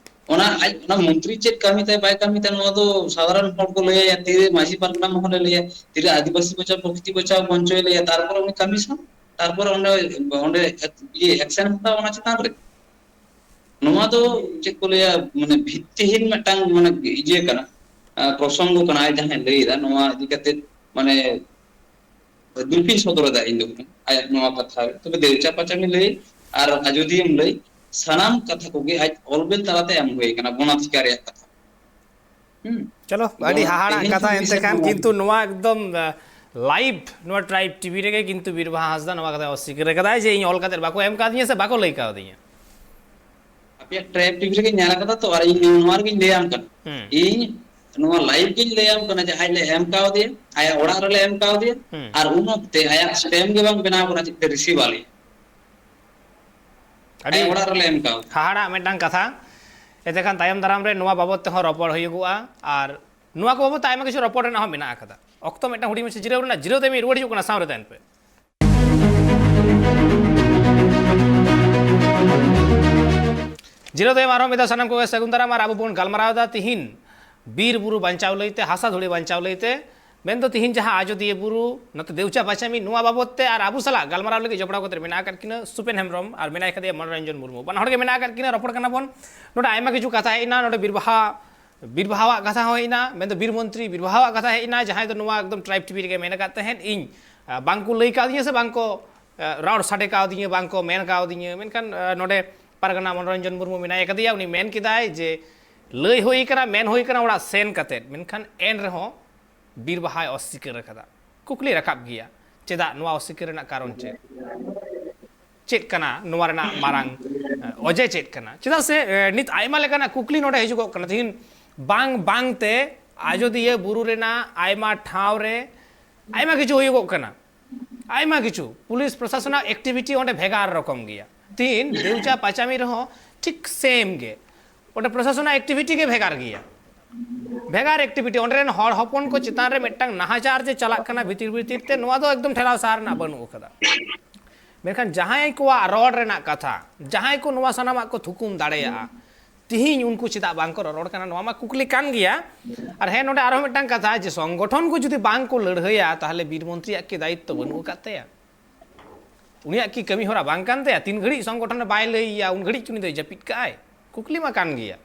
ᱚᱱᱟ ᱟᱡ, ᱚᱱᱟ ᱢᱚᱱᱛᱨᱤ ᱪᱮᱫ ᱠᱟᱹᱢᱤ ᱛᱟᱭ ᱵᱟᱭ ᱠᱟᱹᱢᱤ ᱛᱟᱭ, ᱱᱚᱣᱟ ᱫᱚ ᱥᱟᱫᱷᱟᱨᱚᱱ ᱦᱚᱲ ᱠᱚ ᱞᱟᱹᱭᱟ, ᱛᱤᱨᱮ ᱢᱟᱹᱡᱷᱤ ᱯᱟᱨᱜᱟᱱᱟ ᱢᱚᱦᱚᱞᱮ ᱞᱟᱹᱭᱟ, ᱛᱤᱨᱮ ᱟᱹᱫᱤᱵᱟᱹᱥᱤ ᱵᱟᱧᱪᱟᱣ ᱯᱨᱚᱠᱨᱤᱛᱤ ᱵᱟᱧᱪᱟᱣ ᱢᱚᱧᱪᱚᱭ ᱞᱟᱹᱭᱟ, ᱛᱟᱨᱯᱚᱨᱮ ᱩᱱᱤ ᱠᱟᱹᱢᱤ ᱥᱟᱶ, ᱛᱟᱨᱯᱚᱨᱮ ᱚᱸᱰᱮ, ᱚᱸᱰᱮ ᱤᱭᱟᱹ ᱮᱠᱥᱮᱱ ᱦᱟᱛᱟᱣ ᱚᱱᱟ ᱪᱮᱛᱟᱱ ᱨᱮ᱾ ᱱᱚᱣᱟ ᱫᱚ ᱪᱮᱫ ᱠᱚ ᱞᱟᱹᱭᱟ, ᱢᱟᱱᱮ ᱵᱷᱤᱛᱛᱤᱦᱤᱱ ᱢᱤᱫᱴᱟᱝ ᱢᱟᱱᱮ ᱤᱭᱟᱹ ᱠᱟᱱᱟ, ᱟᱸ, ᱯᱨᱚᱥᱚᱝᱜᱚ ᱠᱟᱱᱟ᱾ ᱟᱡ ᱡᱟᱦᱟᱸᱭ ᱞᱟᱹᱭ ᱮᱫᱟ ᱱᱚᱣᱟ ᱤᱫᱤ ᱠᱟᱛᱮ, ᱢᱟᱱᱮ ᱫᱩᱠᱷᱤᱧ ᱥᱚᱫᱚᱨ ᱮᱫᱟ ᱤᱧ ᱫᱚ ᱟᱭᱟᱜ ᱱᱚᱣᱟ ᱠᱟᱛᱷᱟ ᱨᱮ᱾ ᱛᱚᱵᱮ ᱫᱮᱣᱪᱟ ᱯᱟᱪᱟᱢᱤ ᱞᱟᱹᱭ ᱟᱨ ᱟᱡᱚᱫᱤᱭᱟᱹᱢ ᱞᱟᱹᱭ, ᱥᱟᱱᱟᱢ ᱠᱟᱛᱷᱟ ᱠᱚᱜᱮ ᱟᱡ ᱚᱞ ᱵᱮᱞ ᱛᱟᱞᱟᱛᱮ ᱮᱢ ᱦᱩᱭ ᱟᱠᱟᱱᱟ, ᱜᱚᱱᱟᱫᱷᱤᱠᱟᱨ ᱨᱮᱭᱟᱜ ᱠᱟᱛᱷᱟ᱾ ᱦᱩᱸ᱾ ᱪᱚᱞᱚ, ᱟᱹᱰᱤ ᱚᱱᱟ ᱦᱟᱦᱟᱲᱟᱜ ᱛᱮᱦᱮᱧ ᱠᱟᱛᱷᱟ ᱠᱷᱚᱱ ᱮᱱᱛᱮ ᱵᱤᱥᱮᱥ ᱠᱷᱟᱱ, ᱠᱟᱛᱮ ᱠᱤᱱᱛᱩ ᱱᱚᱣᱟ ᱮᱠᱫᱚᱢ, ᱟ, live ᱱᱚᱣᱟ Tribe ᱴᱤᱵᱷᱤ ᱨᱮᱜᱮ ᱠᱤᱱᱛᱩ ᱵᱤᱨ ᱵᱟᱦᱟ ᱦᱟᱸᱥᱫᱟ ᱱᱚᱣᱟ ᱠᱟᱛᱷᱟ ᱚᱥᱤᱠᱟᱹᱨ ᱟᱠᱟᱫᱟᱭ ᱡᱮ ᱤᱧ ᱚᱞ ᱠᱟᱛᱮ ᱵᱟᱠᱚ ᱮᱢ ᱠᱟᱣᱫᱤᱧᱟ ᱥᱮ ᱵᱟᱠᱚ ᱞᱟᱹᱭ ᱠᱟᱣᱫᱤᱧᱟ᱾ ᱟᱯᱮᱭᱟᱜ Tribe ᱴᱤᱵᱷᱤ ᱨᱮᱜᱮ ᱧᱮᱞ ᱟᱠᱟᱫᱟ ᱛᱚ, ᱟᱨ ᱤᱧ ᱱᱚᱣᱟ ᱨᱮᱜᱮᱧ ᱞᱟᱹᱭᱟᱢ ᱠᱟᱱᱟ᱾ ᱦᱩᱸ᱾ ᱤᱧ ᱱᱚᱣᱟ live ᱜᱤᱧ ᱞᱟᱹᱭᱟᱢ ᱠᱟᱱᱟ ᱡᱮ ᱟᱡ ᱞᱮ ᱮᱢ ᱠᱟᱣᱫᱮᱭᱟ, ᱟᱭᱟᱜ ᱚᱲᱟᱜ ᱨᱮᱞᱮ ᱮᱢ ᱠᱟᱣᱫᱮᱭᱟ, ᱦᱩᱸ᱾ ᱟᱨ ᱩᱱ ᱚᱠᱛᱮ ᱟᱭᱟᱜ stamp ᱜᱮ ᱵᱟᱝ ᱵᱮᱱᱟᱣ ᱠᱟᱱᱟ, ᱪᱮᱫ ᱛᱮ receive ᱟᱞᱮ? ᱟᱹᱰᱤ ᱟᱭᱟᱜ ᱚᱲᱟᱜ ᱨᱮᱞᱮ ᱮᱢ ᱠᱟᱣᱫᱟ᱾ ᱦᱟᱦᱟᱲᱟᱜ ᱢᱤᱫᱴᱟᱝ ᱠᱟᱛᱷᱟ᱾ ᱮᱱᱛᱮ ᱠᱷᱟᱱ ᱛᱟᱭᱚᱢ ᱫᱟᱨᱟᱢ ᱨᱮ ᱱᱚᱣᱟ ᱵᱟᱵᱚᱫ ᱛᱮᱦᱚᱸ ᱨᱚᱯᱚᱲ ᱦᱩᱭᱩᱜᱚᱜᱼᱟ, ᱟᱨ ᱱᱚᱣᱟ ᱠᱚ ᱵᱟᱵᱚᱫ ᱛᱮ ᱟᱭᱢᱟ ᱠᱤᱪᱷᱩ ᱨᱚᱯᱚᱲ ᱨᱮᱱᱟᱜ ᱦᱚᱸ ᱢᱮᱱᱟᱜ ᱟᱠᱟᱫᱟ᱾ ᱚᱠᱛᱚ ᱢᱤᱫᱴᱟᱝ ᱦᱩᱰᱤᱧ ᱢᱟᱪᱷᱟ ᱡᱤᱨᱟᱹᱣ ᱨᱮᱱᱟᱜ, ᱡᱤᱨᱟᱹᱣ ᱛᱟᱭᱚᱢ ᱨᱩᱣᱟᱹᱲ ᱦᱤᱡᱩᱜ ᱠᱟᱱᱟ, ᱥᱟᱶᱨᱮ ᱛᱟᱦᱮᱱ ᱯᱮ᱾ ᱡᱤᱨᱟᱹᱣ ᱛᱟᱭᱚᱢ ᱟᱨᱦᱚᱸ ᱢᱤᱫ ᱫᱷᱟᱣ ᱥᱟᱱᱟᱢ ᱠᱚᱜᱮ ᱥᱟᱹᱜᱩᱱ ᱫᱟᱨᱟᱢ, ᱟᱨ ᱟᱵᱚ ᱵᱚᱱ ᱜᱟᱞᱢᱟᱨᱟᱣ ᱮᱫᱟ ᱛᱤᱦᱤᱧ ᱵᱤᱨ ᱵᱩᱨᱩ ᱵᱟᱧᱪᱟᱣ ᱞᱟᱹᱭᱛᱮ, ᱦᱟᱥᱟ ᱫᱷᱩᱲᱤ ᱵᱟᱧᱪᱟᱣ ᱞᱟᱹᱭᱛᱮ, ᱢᱮᱱᱫᱚ ᱛᱤᱦᱤᱧ ᱡᱟᱦᱟᱸ ᱟᱡᱚᱫᱤᱭᱟᱹ ᱵᱩᱨᱩ, ᱱᱚᱛᱮ ᱫᱮᱣᱪᱟ ᱯᱟᱪᱟᱢᱤ, ᱱᱚᱣᱟ ᱵᱟᱵᱚᱫ ᱛᱮ ᱟᱨ ᱟᱵᱚ ᱥᱟᱞᱟᱜ ᱜᱟᱞᱢᱟᱨᱟᱣ ᱞᱟᱹᱜᱤᱫ ᱡᱚᱯᱲᱟᱣ ᱠᱟᱛᱮ ᱢᱮᱱᱟᱜ ᱟᱠᱟᱫ ᱠᱤᱱᱟ ᱥᱩᱯᱮᱱ ᱦᱮᱢᱵᱨᱚᱢ ᱟᱨ ᱢᱮᱱᱟᱭ ᱠᱟᱫᱮᱭᱟ ᱢᱚᱱᱳᱨᱚᱧᱡᱚᱱ ᱢᱩᱨᱢᱩ᱾ ᱵᱟᱱᱟ ᱦᱚᱲ ᱜᱮ ᱢᱮᱱᱟᱜ ᱟᱠᱟᱫ ᱠᱤᱱᱟ, ᱨᱚᱯᱚᱲ ᱠᱟᱱᱟ ᱵᱚᱱ᱾ ᱱᱚᱰᱮ ᱟᱭᱢᱟ ᱠᱤᱪᱷᱩ ᱠᱟᱛᱷᱟ ᱦᱮᱡ ᱮᱱᱟ, ᱱᱚᱰᱮ ᱵᱤᱨ ᱵᱟᱦᱟ, ᱵᱤᱨ ᱵᱟᱦᱟᱣᱟᱜ ᱠᱟᱛᱷᱟ ᱦᱚᱸ ᱦᱮᱡ ᱮᱱᱟ, ᱢᱮᱱᱫᱚ ᱵᱤᱨ ᱢᱚᱱᱛᱨᱤ ᱵᱤᱨ ᱵᱟᱦᱟᱣᱟᱜ ᱠᱟᱛᱷᱟ ᱦᱮᱡ ᱮᱱᱟ, ᱡᱟᱦᱟᱸᱭ ᱫᱚ ᱱᱚᱣᱟ ᱮᱠᱫᱚᱢ Tribe ᱴᱤᱵᱷᱤ ᱨᱮᱜᱮ ᱢᱮᱱ ᱟᱠᱟᱫ ᱛᱟᱦᱮᱸᱫ, ᱤᱧ, ᱟ, ᱵᱟᱝᱠᱚ ᱞᱟᱹᱭ ᱠᱟᱣᱫᱤᱧᱟ ᱥᱮ ᱵᱟᱝᱠᱚ, ᱟ, ᱨᱚᱲ ᱥᱟᱰᱮ ᱠᱟᱣᱫᱤᱧᱟ, ᱵᱟᱝᱠᱚ ᱢᱮᱱ ᱠᱟᱣᱫᱤᱧᱟ᱾ ᱢᱮᱱᱠᱷᱟᱱ, ᱟ, ᱱᱚᱰᱮ ᱯᱟᱨᱜᱟᱱᱟ ᱢᱚᱱᱳᱨᱚᱧᱡᱚᱱ ᱢᱩᱨᱢᱩ ᱢᱮᱱᱟᱭ ᱠᱟᱫᱮᱭᱟ, ᱩᱱᱤ ᱢᱮᱱ ᱠᱮᱫᱟᱭ ᱡᱮ ᱞᱟᱹᱭ ᱦᱩᱭ ᱠᱟᱱᱟ, ᱢᱮᱱ ᱦᱩᱭ ᱠᱟᱱᱟ, ᱚᱲᱟᱜ ᱥᱮᱱ ᱠᱟᱛᱮᱫ, ᱢᱮᱱᱠᱷᱟᱱ ᱮᱱ ᱨᱮᱦᱚᱸ ᱵᱤᱨ ᱵᱟᱦᱟᱭ ᱚᱥᱤᱠᱟᱹᱨ ᱟᱠᱟᱫᱟ᱾ ᱠᱩᱠᱞᱤ ᱨᱟᱠᱟᱵ ᱜᱮᱭᱟ, ᱪᱮᱫᱟᱜ ᱱᱚᱣᱟ ᱚᱥᱤᱠᱟᱹᱨ ᱨᱮᱱᱟᱜ ᱠᱟᱨᱚᱱ ᱪᱮᱫ? ᱪᱮᱫ ᱠᱟᱱᱟ ᱱᱚᱣᱟ ᱨᱮᱱᱟᱜ ᱢᱟᱨᱟᱝ, ᱮ, ᱚᱡᱮ ᱪᱮᱫ ᱠᱟᱱᱟ? ᱪᱮᱫᱟᱜ ᱥᱮ, ᱮ, ᱱᱤᱛ ᱟᱭᱢᱟ ᱞᱮᱠᱟᱱᱟᱜ ᱠᱩᱠᱞᱤ ᱱᱚᱰᱮ ᱦᱤᱡᱩᱜᱚᱜ ᱠᱟᱱᱟ᱾ ᱛᱤᱦᱤᱧ ᱵᱟᱝ, ᱵᱟᱝ ᱛᱮ ᱟᱡᱚᱫᱤᱭᱟᱹ ᱵᱩᱨᱩ ᱨᱮᱱᱟᱜ ᱟᱭᱢᱟ ᱴᱷᱟᱶ ᱨᱮ ᱟᱭᱢᱟ ᱠᱤᱪᱷᱩ ᱦᱩᱭᱩᱜᱚᱜ ᱠᱟᱱᱟ, ᱟᱭᱢᱟ ᱠᱤᱪᱷᱩ᱾ ᱯᱩᱞᱤᱥ ᱯᱨᱚᱥᱟᱥᱚᱱᱟᱜ activity ᱚᱸᱰᱮ ᱵᱷᱮᱜᱟᱨ ᱨᱚᱠᱚᱢ ᱜᱮᱭᱟ᱾ ᱛᱤᱦᱤᱧ ᱫᱮᱣᱪᱟ ᱯᱟᱪᱟᱢᱤ ᱨᱮᱦᱚᱸ ᱴᱷᱤᱠ same ᱜᱮ, ᱚᱸᱰᱮ ᱯᱨᱚᱥᱟᱥᱚᱱᱟᱜ activity ᱜᱮ ᱵᱷᱮᱜᱟᱨ ᱜᱮᱭᱟ, ᱵᱷᱮᱜᱟᱨ activity᱾ ᱚᱸᱰᱮ ᱨᱮᱱ ᱦᱚᱲ ᱦᱚᱯᱚᱱ ᱠᱚ ᱪᱮᱛᱟᱱ ᱨᱮ ᱢᱤᱫᱴᱟᱝ ᱱᱟᱦᱟᱪᱟᱨ ᱡᱮ ᱪᱟᱞᱟᱜ ᱠᱟᱱᱟ ᱵᱷᱤᱛᱤᱨ ᱵᱷᱤᱛᱤᱨ ᱛᱮ, ᱱᱚᱣᱟ ᱫᱚ ᱮᱠᱫᱚᱢ ᱴᱷᱮᱞᱟᱣ ᱥᱟᱦᱟ ᱨᱮᱱᱟᱜ ᱵᱟᱹᱱᱩᱜ ᱟᱠᱟᱫᱟ᱾ ᱢᱮᱱᱠᱷᱟᱱ ᱡᱟᱦᱟᱸᱭ ᱠᱚᱣᱟᱜ ᱨᱚᱲ ᱨᱮᱱᱟᱜ ᱠᱟᱛᱷᱟ, ᱡᱟᱦᱟᱸᱭ ᱠᱚ ᱱᱚᱣᱟ ᱥᱟᱱᱟᱢᱟᱜ ᱠᱚ ᱛᱷᱩᱠᱩᱢ ᱫᱟᱲᱮᱭᱟᱜᱼᱟ, ᱛᱤᱦᱤᱧ ᱩᱱᱠᱩ ᱪᱮᱫᱟᱜ ᱵᱟᱝ ᱠᱚ ᱨᱚᱨᱚᱲ ᱠᱟᱱᱟ, ᱱᱚᱣᱟ ᱢᱟ ᱠᱩᱠᱞᱤ ᱠᱟᱱ ᱜᱮᱭᱟ᱾ ᱟᱨ ᱦᱮᱸ, ᱱᱚᱰᱮ ᱟᱨᱦᱚᱸ ᱢᱤᱫᱴᱟᱝ ᱠᱟᱛᱷᱟ, ᱡᱮ ᱥᱚᱝᱜᱚᱴᱷᱚᱱ ᱠᱚ ᱡᱩᱫᱤ ᱵᱟᱝ ᱠᱚ ᱞᱟᱹᱲᱦᱟᱹᱭᱟ, ᱛᱟᱦᱚᱞᱮ ᱵᱤᱨ ᱢᱚᱱᱛᱨᱤᱭᱟᱜ ᱠᱤ ᱫᱟᱭᱤᱛᱛᱚ ᱵᱟᱹᱱᱩᱜ ᱟᱠᱟᱫ ᱛᱟᱭᱟ? ᱩᱱᱤᱭᱟᱜ ᱠᱤ ᱠᱟᱹᱢᱤ ᱦᱚᱨᱟ ᱵᱟᱝ ᱠᱟᱱ ᱛᱟᱭᱟ? ᱛᱤᱱ ᱜᱷᱟᱹᱲᱤᱡ ᱥᱚᱝᱜᱚᱴᱷᱚᱱ ᱨᱮ ᱵᱟᱭ ᱞᱟᱹᱭ ᱭᱟ, ᱩᱱ ᱜᱷᱟᱹᱲᱤᱡ ᱩᱱᱤ ᱫᱚᱭ ᱡᱟᱹᱯᱤᱫ ᱠᱟᱜᱼᱟᱭ? ᱠᱩᱠᱞᱤ ᱢᱟ ᱠᱟᱱ ᱜᱮᱭᱟ᱾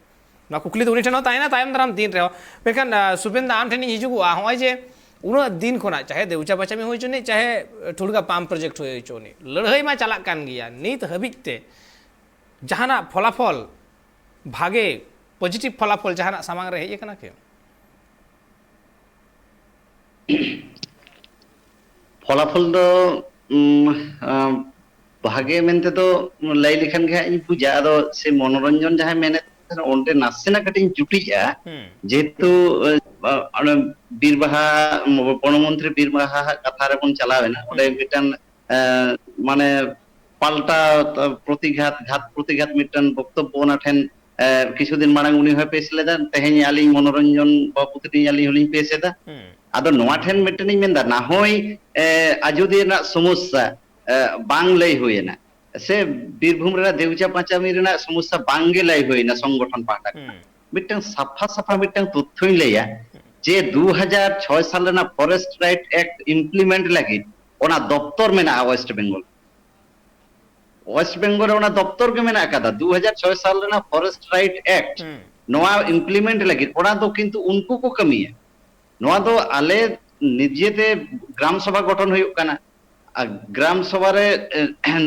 ᱱᱚᱣᱟ ᱠᱩᱠᱞᱤ ᱫᱚ ᱩᱱᱤ ᱴᱷᱮᱱ ᱦᱚᱸ ᱛᱟᱦᱮᱱᱟ ᱛᱟᱭᱚᱢ ᱫᱟᱨᱟᱢ ᱫᱤᱱ ᱨᱮᱦᱚᱸ᱾ ᱢᱮᱱᱠᱷᱟᱱ, ᱟ, ᱥᱩᱵᱮᱱ ᱫᱟ, ᱟᱢ ᱴᱷᱮᱱᱤᱧ ᱦᱤᱡᱩᱜᱚᱜᱼᱟ᱾ ᱦᱚᱸᱜᱼᱚᱭ ᱡᱮ ᱩᱱᱟᱹᱜ ᱫᱤᱱ ᱠᱷᱚᱱᱟᱜ, ᱪᱟᱦᱮ ᱫᱮᱣᱪᱟ ᱯᱟᱪᱟᱢᱤ ᱦᱩᱭ ᱦᱚᱪᱚᱱᱤᱡ, ᱪᱟᱦᱮ ᱴᱷᱩᱲᱜᱟ pump project ᱦᱩᱭ ᱦᱚᱪᱚᱱᱤᱡ, ᱞᱟᱹᱲᱦᱟᱹᱭ ᱢᱟ ᱪᱟᱞᱟᱜ ᱠᱟᱱ ᱜᱮᱭᱟ᱾ ᱱᱤᱛ ᱦᱟᱹᱵᱤᱡ ᱛᱮ ᱡᱟᱦᱟᱱᱟᱜ ᱯᱷᱚᱞᱟᱯᱷᱚᱞ, ᱵᱷᱟᱜᱮ ᱯᱚᱡᱤᱴᱤᱵᱷ ᱯᱷᱚᱞᱟᱯᱷᱚᱞ ᱡᱟᱦᱟᱱᱟᱜ ᱥᱟᱢᱟᱝ ᱨᱮ ᱦᱮᱡ ᱟᱠᱟᱱᱟ ᱠᱤ? ᱯᱷᱚᱞᱟᱯᱷᱚᱞ ᱫᱚ ᱩᱢ, ᱟᱢ, ᱵᱷᱟᱜᱮ ᱢᱮᱱᱛᱮ ᱫᱚ ᱞᱟᱹᱭ ᱞᱮᱠᱷᱟᱱ ᱜᱮ ᱦᱟᱸᱜ ᱤᱧ ᱵᱩᱡᱟ᱾ ᱟᱫᱚ ᱥᱮ ᱢᱚᱱᱳᱨᱚᱧᱡᱚᱱ ᱡᱟᱦᱟᱸᱭ ᱢᱮᱱᱮᱫ ᱛᱟᱦᱮᱱᱟ, ᱚᱸᱰᱮ ᱱᱟᱥᱮᱱᱟᱜ ᱠᱟᱹᱴᱤᱡ ᱤᱧ ᱡᱩᱴᱤᱡᱼᱟ᱾ ᱦᱩᱸ᱾ ᱡᱮᱦᱮᱛᱩ ᱚᱱᱮ ᱵᱤᱨ ᱵᱟᱦᱟ, ᱵᱚᱱᱚᱢᱚᱱᱛᱨᱤ ᱵᱤᱨ ᱵᱟᱦᱟ ᱠᱟᱛᱷᱟ ᱨᱮᱵᱚᱱ ᱪᱟᱞᱟᱣ ᱮᱱᱟ, ᱚᱸᱰᱮ ᱢᱤᱫᱴᱟᱝ ᱢᱟᱱᱮ ᱯᱟᱞᱴᱟ ᱯᱨᱚᱛᱤᱜᱷᱟᱛ, ᱜᱷᱟᱛ ᱯᱨᱚᱛᱤᱜᱷᱟᱛ ᱢᱤᱫᱴᱟᱝ ᱵᱚᱠᱛᱚᱵᱵᱚ ᱚᱱᱟ ᱴᱷᱮᱱ ᱠᱤᱪᱷᱩ ᱫᱤᱱ ᱢᱟᱲᱟᱝ ᱩᱱᱤ ᱦᱚᱸᱭ ᱯᱮᱥ ᱞᱮᱫᱟ᱾ ᱛᱮᱦᱮᱧ ᱟᱹᱞᱤᱧ ᱢᱚᱱᱳᱨᱚᱧᱡᱚᱱ ᱵᱟᱹᱵᱩ ᱛᱟᱹᱞᱤᱧ ᱟᱹᱞᱤᱧ ᱦᱚᱸᱞᱤᱧ ᱯᱮᱥ ᱮᱫᱟ᱾ ᱟᱫᱚ ᱱᱚᱣᱟ ᱴᱷᱮᱱ ᱢᱤᱫᱴᱮᱱ ᱤᱧ ᱢᱮᱱᱫᱟ, ᱱᱟᱦᱚᱭ ᱟᱡᱚᱫᱤᱭᱟᱹ ᱨᱮᱱᱟᱜ ᱥᱚᱢᱚᱥᱥᱟ ᱵᱟᱝ ᱞᱟᱹᱭ ᱦᱩᱭᱮᱱᱟ, ᱥᱮ ᱵᱤᱨᱵᱷᱩᱢ ᱨᱮᱱᱟᱜ ᱫᱮᱣᱪᱟ ᱯᱟᱸᱪᱟᱢᱤ ᱨᱮᱱᱟᱜ ᱥᱚᱢᱚᱥᱥᱟ ᱵᱟᱝ ᱜᱮ ᱞᱟᱹᱭ ᱦᱩᱭᱮᱱᱟ ᱥᱚᱝᱜᱚᱴᱷᱚᱱ ᱯᱟᱦᱴᱟ ᱠᱷᱚᱱᱟᱜ᱾ ᱢᱤᱫᱴᱟᱝ ᱥᱟᱯᱷᱟ ᱥᱟᱯᱷᱟ ᱢᱤᱫᱴᱟᱝ ᱛᱚᱛᱛᱷᱚᱧ ᱞᱟᱹᱭᱟ ᱡᱮ ᱫᱩ ᱦᱟᱡᱟᱨ ᱪᱷᱚᱭ ᱥᱟᱞ ᱨᱮᱱᱟᱜ Forest Right Act implement ᱞᱟᱹᱜᱤᱫ ᱚᱱᱟ ᱫᱚᱯᱛᱚᱨ ᱢᱮᱱᱟᱜᱼᱟ ᱳᱭᱮᱥᱴ ᱵᱮᱝᱜᱚᱞ᱾ ᱳᱭᱮᱥᱴ ᱵᱮᱝᱜᱚᱞ ᱨᱮ ᱚᱱᱟ ᱫᱚᱯᱛᱚᱨ ᱜᱮ ᱢᱮᱱᱟᱜ ᱟᱠᱟᱫᱟ᱾ ᱫᱩ ᱦᱟᱡᱟᱨ ᱪᱷᱚᱭ ᱥᱟᱞ ᱨᱮᱱᱟᱜ Forest Right Act ᱱᱚᱣᱟ implement ᱞᱟᱹᱜᱤᱫ ᱚᱱᱟ ᱫᱚ ᱠᱤᱱᱛᱩ ᱩᱱᱠᱩ ᱠᱚ ᱠᱟᱹᱢᱤᱭᱟ᱾ ᱱᱚᱣᱟ ᱫᱚ ᱟᱞᱮ ᱱᱤᱡᱮᱛᱮ ᱜᱨᱟᱢ ᱥᱚᱵᱷᱟ ᱜᱚᱴᱷᱚᱱ ᱦᱩᱭᱩᱜ ᱠᱟᱱᱟ, ᱟᱨ ᱜᱨᱟᱢ ᱥᱚᱵᱷᱟ ᱨᱮ